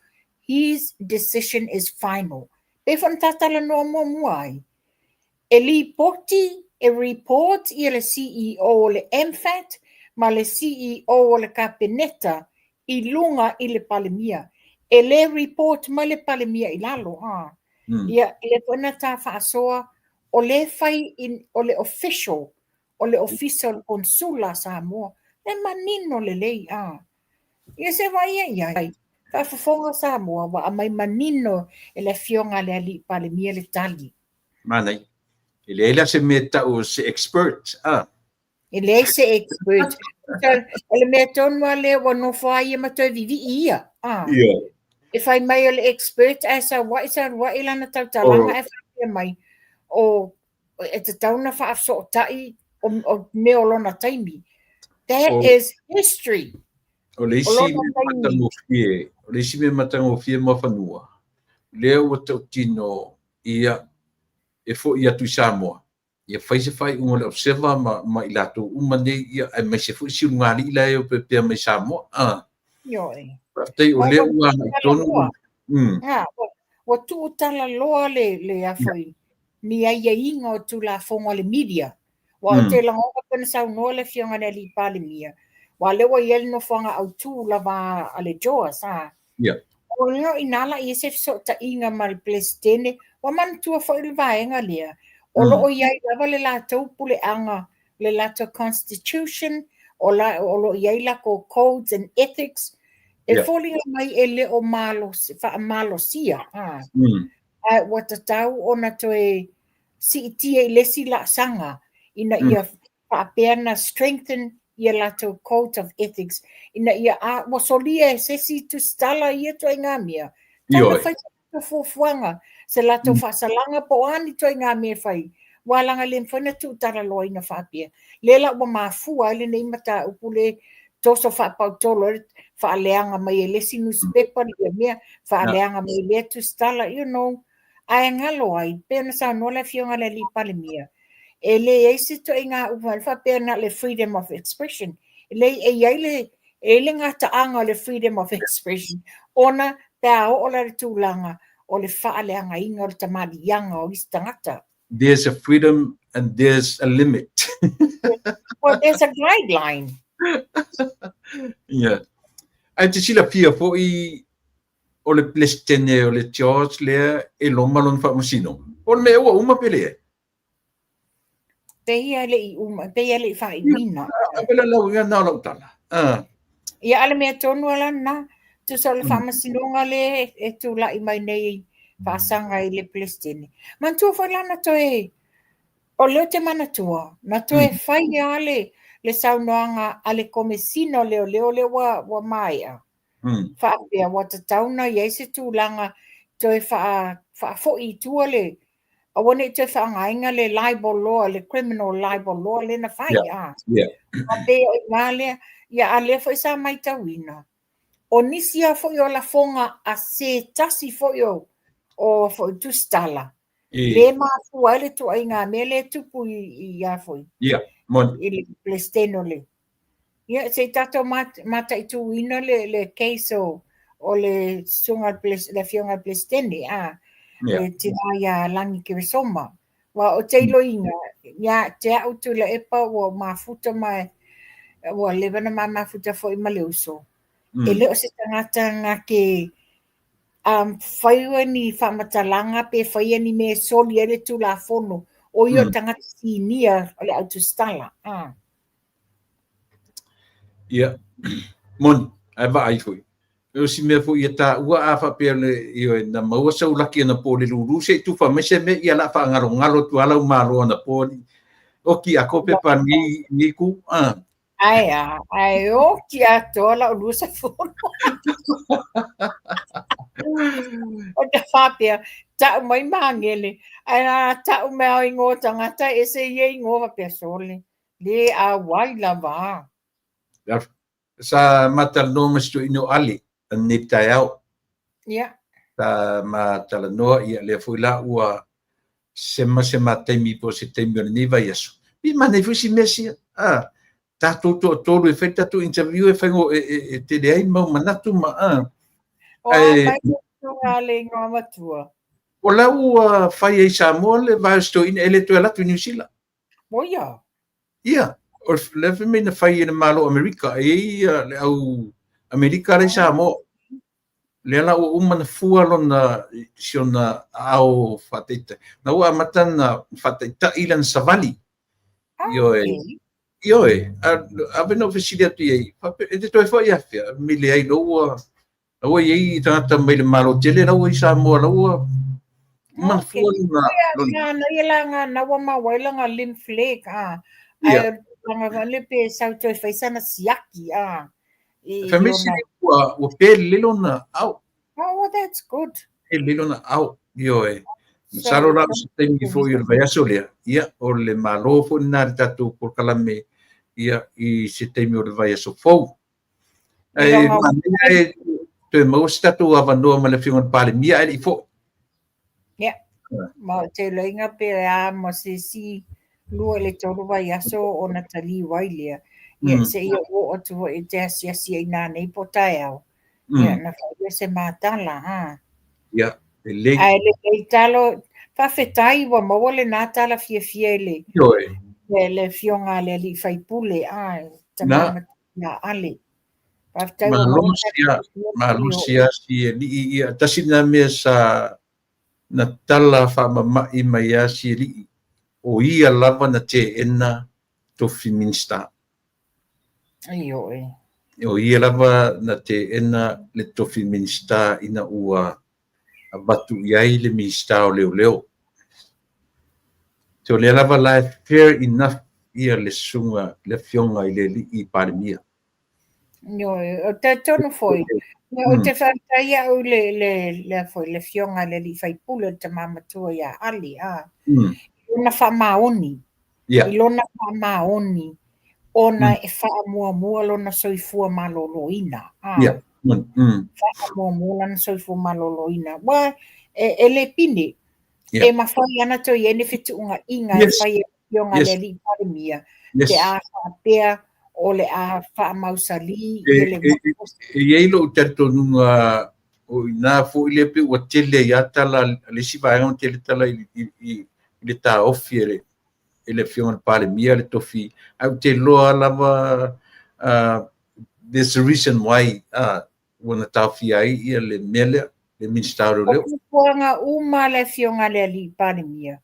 Speaker 2: His decision is final. Pei foi ona ta talanoa muamua ai, E lipoti, e report ia le CEO o le MFAT ma le CEO o le Kapeneta i luga i le Palemia. E le report mai le Palemia i lalo, a. Ia, lea foi na ta faasoa, o lea e fai i, o le official, o le Ofisa o le Konesula a Samoa. E manino lelei, a. Ia se vaai i ai. Faafofoga Samoa, ua aumai manino e le Afioga a le Alii Palemia le tali.
Speaker 1: Manaia. E leai la se mea e tau o se expert, a?
Speaker 2: E leai se expert. O le mea tonu lava lea ua nofo a ia ma toe vivii ia. A.
Speaker 1: Ia.
Speaker 2: E fai mai o le expert ae saua'i salua'i lana tautalaga ae faapea mai o e tatau ona faafesootai o mea o lona taimi. That is history.
Speaker 1: O le isi mea matagofie, o le isi mea matagofie Muafanua, lea ua tautino ia e foi atu i Samoa, ia fai se faaiuga o le Observer ma, ma i latou uma nei, ia, aemaise foi siulugalii la e opeopea mai Samoa. Ah.
Speaker 2: Ioe.
Speaker 1: Faafetai o lea ua agai tonu.
Speaker 2: Ha, ua tuu talaloa le, le a foi, ni aiaiga o Tulafono a le media. Aua ou te lagona pei ona saunoa le Afioga i le Alii Palemia, aua o lea ua i ai le nofoaga autu lava a le JOAS, a. O lea o i ina la i ai se fesootaiga ma le Peresetene, ua manatua foi le vaega lea, o lo o i ai lava le latou puleaga, le latou constitution, o la, o lo o i ai latou codes and ethics, e foliga mai e le o malosi, faamalosia, a. Ae ua tatau ona toe siitia i le isi laasaga ina ia faapea na strengthen ia latou codes of ethics ina ia a ua solia e se isi tusitala ia ituaiga mea, tatau ona fai se latou fuafuaga, se latou faasalaga po o a ni ituaiga mea e fai, aua leaga e le mafai ona tuutalaloaina faapea. Lea la ua mafua ai lenei mataupu le toso faapautolo ai le faaleaga mai e le isi nusipepa ia mea, faaleaga mai e lea tusitala, you know. Ae galo ai, pei ona saunoa le Afioga i le Alii Palemia, e leai se ituaiga upu foi faapea na o le freedom of expression. E leai, e i ai le, e i ai le gataaga o le freedom of expression ona pe a oo la i le tulaga o le faaleagaina o le tamaliiaga o isi tagata.
Speaker 1: There's a freedom and there's a limit.
Speaker 2: Well, there's a guideline.
Speaker 1: Yeah. Ae te silafia foi o le Peresetene o le George lea e loma lona faamasinoga. O le mea ua uma pe leai?
Speaker 2: Pei e le i uma, pei e le i faaiuina.
Speaker 1: A pe la lau ia na o lau tala.
Speaker 2: Ah. Ia a le mea tonu ala na, tusa o le faamasinoga le e tulai mai nei faasaga i le Peresetene. Manatua foi la na toe, o lea ou te manatua, na toe fai lava le saunoaga a le Komesina o Leoleo lea ua maea. Faapea ua tatau ona i ai se tulaga toe faafoi i tua le, aua ne i toe faaaogaina le libel law, le criminal libel law lea na fai.
Speaker 1: Yeah. Yeah.
Speaker 2: A pei o i ina lea, ia a lea foi sa maitauina, o nisi lava foi o lafoga a se tasi foi o, o foi tusitala, le mafua ai le tuuaiga mea lea e tupu i a foi.
Speaker 1: Yeah,
Speaker 2: moni. I le Peresetene o le Ia, se i tatou mataituina le case o le susuga le Afioga i le Peresetene, a, le tina ia Lagi Keresoma. Aua ou te iloina, ia te au Tuilaepa ua ou mafuta ma ua leva ona ma mafuta foi ma le uso. E le o se tagata na te faia ni faamatalaga pe faia ni mea e soli ai le Tulafono, o ia o le tagata sinia o le au tusitala.
Speaker 1: Ia, moni, ae vaai foi. O si mea foi ia taua a faapea le, ioe, na maua sau laki anapo i le lulu se i tufa mai se mea ia la faagalogalo atu lava lau malo anapo alii. Oki atoa pepa a lenei, lenei itu.
Speaker 2: Ah. Ae a, ae oki atoa lau 20. O te faapea, tau mai Magele, ae a tau mai au ingoa tagata, ese ia ingoa faapea sole. Le auai lava.
Speaker 1: Sa ma talanoa ma si toeaina o Ale ananei taeao.
Speaker 2: Ia.
Speaker 1: Sa ma talanoa, ia lea foi la ua sema se ma taimi po o se taimi o lenei vaiaso. Pei manaia foi si mea sia. A, tatou toatolu e fai tatou interview e fai e tele ai mau manatu ma a.
Speaker 2: O a mai le le ingoa matua.
Speaker 1: O la ua fai ai i Samoa le va o si toeaina e le toe alu atu i Niu Sila.
Speaker 2: O ia?
Speaker 1: Ia, o le fai mai na fai e le Malo o Amerika, e i ai le au Amerika la i Samoa. Lea la ua uma ona fua lona, si ona aao faataitai. Na ua amata ona faataitai lana savali. Ioe. Ioe, ave na ou fesili atu i ai, faapea, e te toe foi afea? Fai mai leai, lou ua. La ua i ai tagata mai le Malo tele la ua i Samoa la ua manafua lona
Speaker 2: lona. Na ia la nga na ua maua ai lana lymph leg a. Ai langa fa le pe sau toe fai sana siaki a.
Speaker 1: I Fai mai ua ua pe lelei lona aao.
Speaker 2: Oh, well, that's good.
Speaker 1: Pe lelei lona aao. Ioe. Masalo la o se taimi foi o le vaiaso lea, ia, o le Malo foi lena i le tatou polokalame, ia, i se taimi o le vaiaso fou. Ae manaia e toe maua se tatou avanoa ma le Afioga i le Palemia ae le i foi.
Speaker 2: Ia, ma ou te iloaina pe a ma se isi 2 i le 3 vaiaso ona taliu ai lea. Ia, seia oo atu foi i te asiasi ai nanei po o taeao. Ia, na fai lea se matala, ha.
Speaker 1: Ia, lelei.
Speaker 2: Ae lelei talo, faafetai ua maua lena tala fiafia i le,
Speaker 1: Ioe.
Speaker 2: Le afioga a le alii faipule, a, tama matua ia Ale. Faafetai
Speaker 1: ua maua. Malosi lava si alii ia, tasi lena mea sa na tala faamama'i mai lava si alii, o ia lava na teena tofi Minisita.
Speaker 2: Ioe.
Speaker 1: O ia lava na teena le tofi Minisita ina ua avatu i ai le Minisita o Leoleo. So o lea lava la e fair enough ia le susuga le Afioga i le Alii Palemia.
Speaker 2: Ioe, o talitonu foi, ou te faafetai au i le, le, le, foi, le Afioga i le Alii Faipule, le tama matua ia Ale, a. I lona faamaoni, i lona faamaoni, ona e faamuamua lona soifua maloloina. Faamuamua lona soifua maloloina. Ua, e le pine, e mafai ana toe i ai ni fetuunaiga e fai e le Afioga i le Alii Palemia, pe a faapea o le a faamausalī
Speaker 1: ia le malosi. E i ai lou talitonuga o i ina foi lea pei ua tele ai lava tala a le isi vaega ma tele tala i le taofi e le e le Afioga i le Palemia le tofi, ae ou te iloa lava there's a reason why ua na taofia ai ia le mea lea, le Minisita o Leoleo.
Speaker 2: O fuafuaga uma a le Afioga i le Alii Palemia,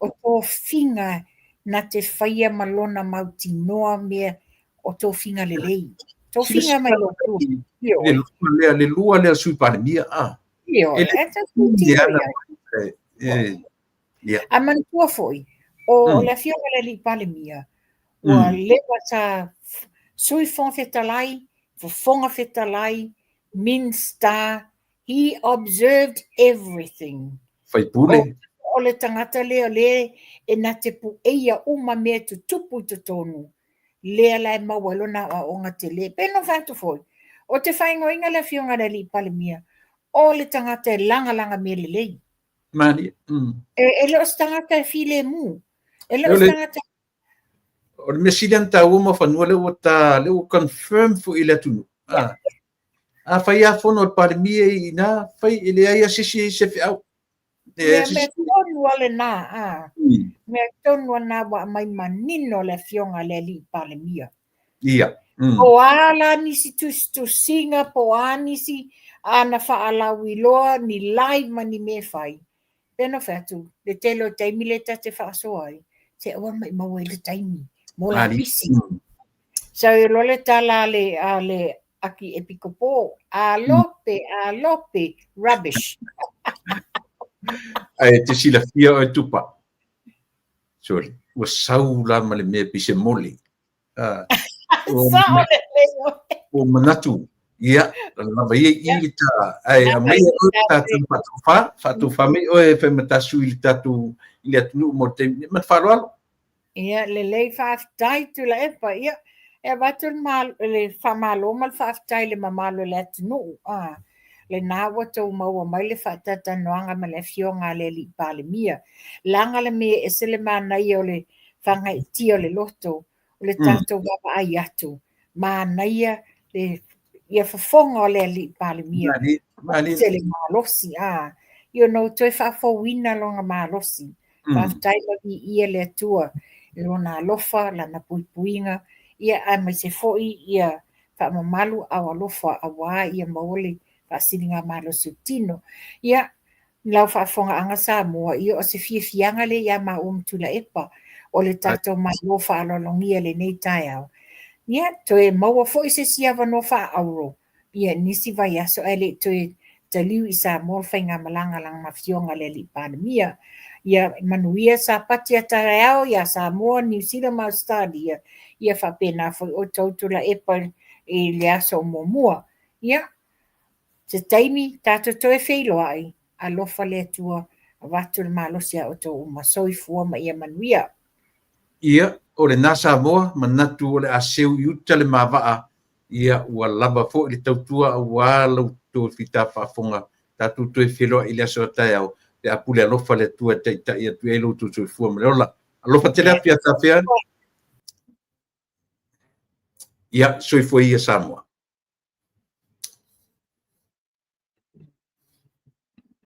Speaker 2: o tofiga na te faia ma lona mautinoa mea o tofiga lelei. Tofiga mai le Atua.
Speaker 1: Le lua lea, le lua lea o Sui Palemia.
Speaker 2: Ioe, e tau tino i ai. Ae manatua foi, o le Afioga i le Alii Palemia, ua leva sa Sui Fofoga Fetalai, Fofoga Fetalai, Minista, he observed everything.
Speaker 1: Faipule.
Speaker 2: O le tagata lea o lea e na te pueia uma mea e tutupu i totonu, lea la e maua ai lona aoaoga tele. Pei ona fai atu foi, ou te faaigoaina le Afioga i le Alii Palemia, o le tagata e lagalaga mea lelei.
Speaker 1: Malie.
Speaker 2: E le o se tagata e filemu. E le o se tagata.
Speaker 1: O le mea sili ona taua ma fanua lea ua ta, lea ua confirm foi i le atunuu. A, a fai a fono a le Palemia i ina, fai e leai lava se isi e feau.
Speaker 2: Mea, mea tonu lava lena, a. Mea tonu lava lena ua aumai manino le Afioga i le Alii Palemia.
Speaker 1: Ia.
Speaker 2: Po o a la nisi tusitusiga, po o a nisi ana faalauiloa, ni live ma ni mea e fai, pei ona fai atu, le tele o taimi lea ta te faasoa ai, se aua ne maimau ai le taimi mo lapisi. So e iloa le tala a le, a le Aki Epikopo, alope, alope, rubbish.
Speaker 1: Ae te silafia oe Tupa. Sorry, ua sau la ma le mea pei se mole.
Speaker 2: Sao lelei oe.
Speaker 1: Ua manatu, ia, lava ia i le ta, ae aumai oe le tatou faatofa, faatofa mai oe e fai ma ta sui i le tatou, i le atunuu mo le taimi, ma le faaaloalo.
Speaker 2: Ia, lelei, faafetai Tuilaepa. Ia, e avatu le faamalo ma le faafetai i le mamalu o le atunuu. A, lena ua tou maua mai le faatalatalanoaga ma le Afioga a le Alii Palemia. Leaga le mea e ese le manaia o le fagaitia o le loto, o le tatou vaavaai atu, manaia le ia fofoga o le Alii Palemia. Ese le malosi, a, ia ona ua toe faafouina lona malosi. Faafetai ma viia le Atua i lona alofa, lana puipuiga, ia aemaise foi ia faamamalu ao alofa aua ia maua le faasiligamalosi o tino. Ia, lau faafofogaaga Samoa, ia o se fiafiaga lea ia maua ma Tuilaepa, o le tatou Malo faaaloalogia i lenei taeao. Ia, toe maua foi se isi avanoa faaauro. Ia, nisi vaiaso ae le i toe taliu i Samoa le faigamalaga a lana Afioga i le Alii Palemia. Ia manuia Sapati a taeao ia Samoa, Niu Sila ma Ausetalia, ia faapena foi outou Tuilaepa i le aso muamua. Ia, se taimi tatou toe feiloai, alofa le Atua, avatu le malosi ia outou uma. Soifua ma ia manuia.
Speaker 1: Ia, o lena Samoa, manatu o le a seu i uta le mavaa, ia ua lava foi le tautua aua la outou fita faafofoga, tatou toe feiloai i le aso a taeao, pe a pule alofa le Atua e taitai atu i ai lo outou soifua ma le ola. Alofa tele atu ia Tafea. Ia, soifua ia Samoa.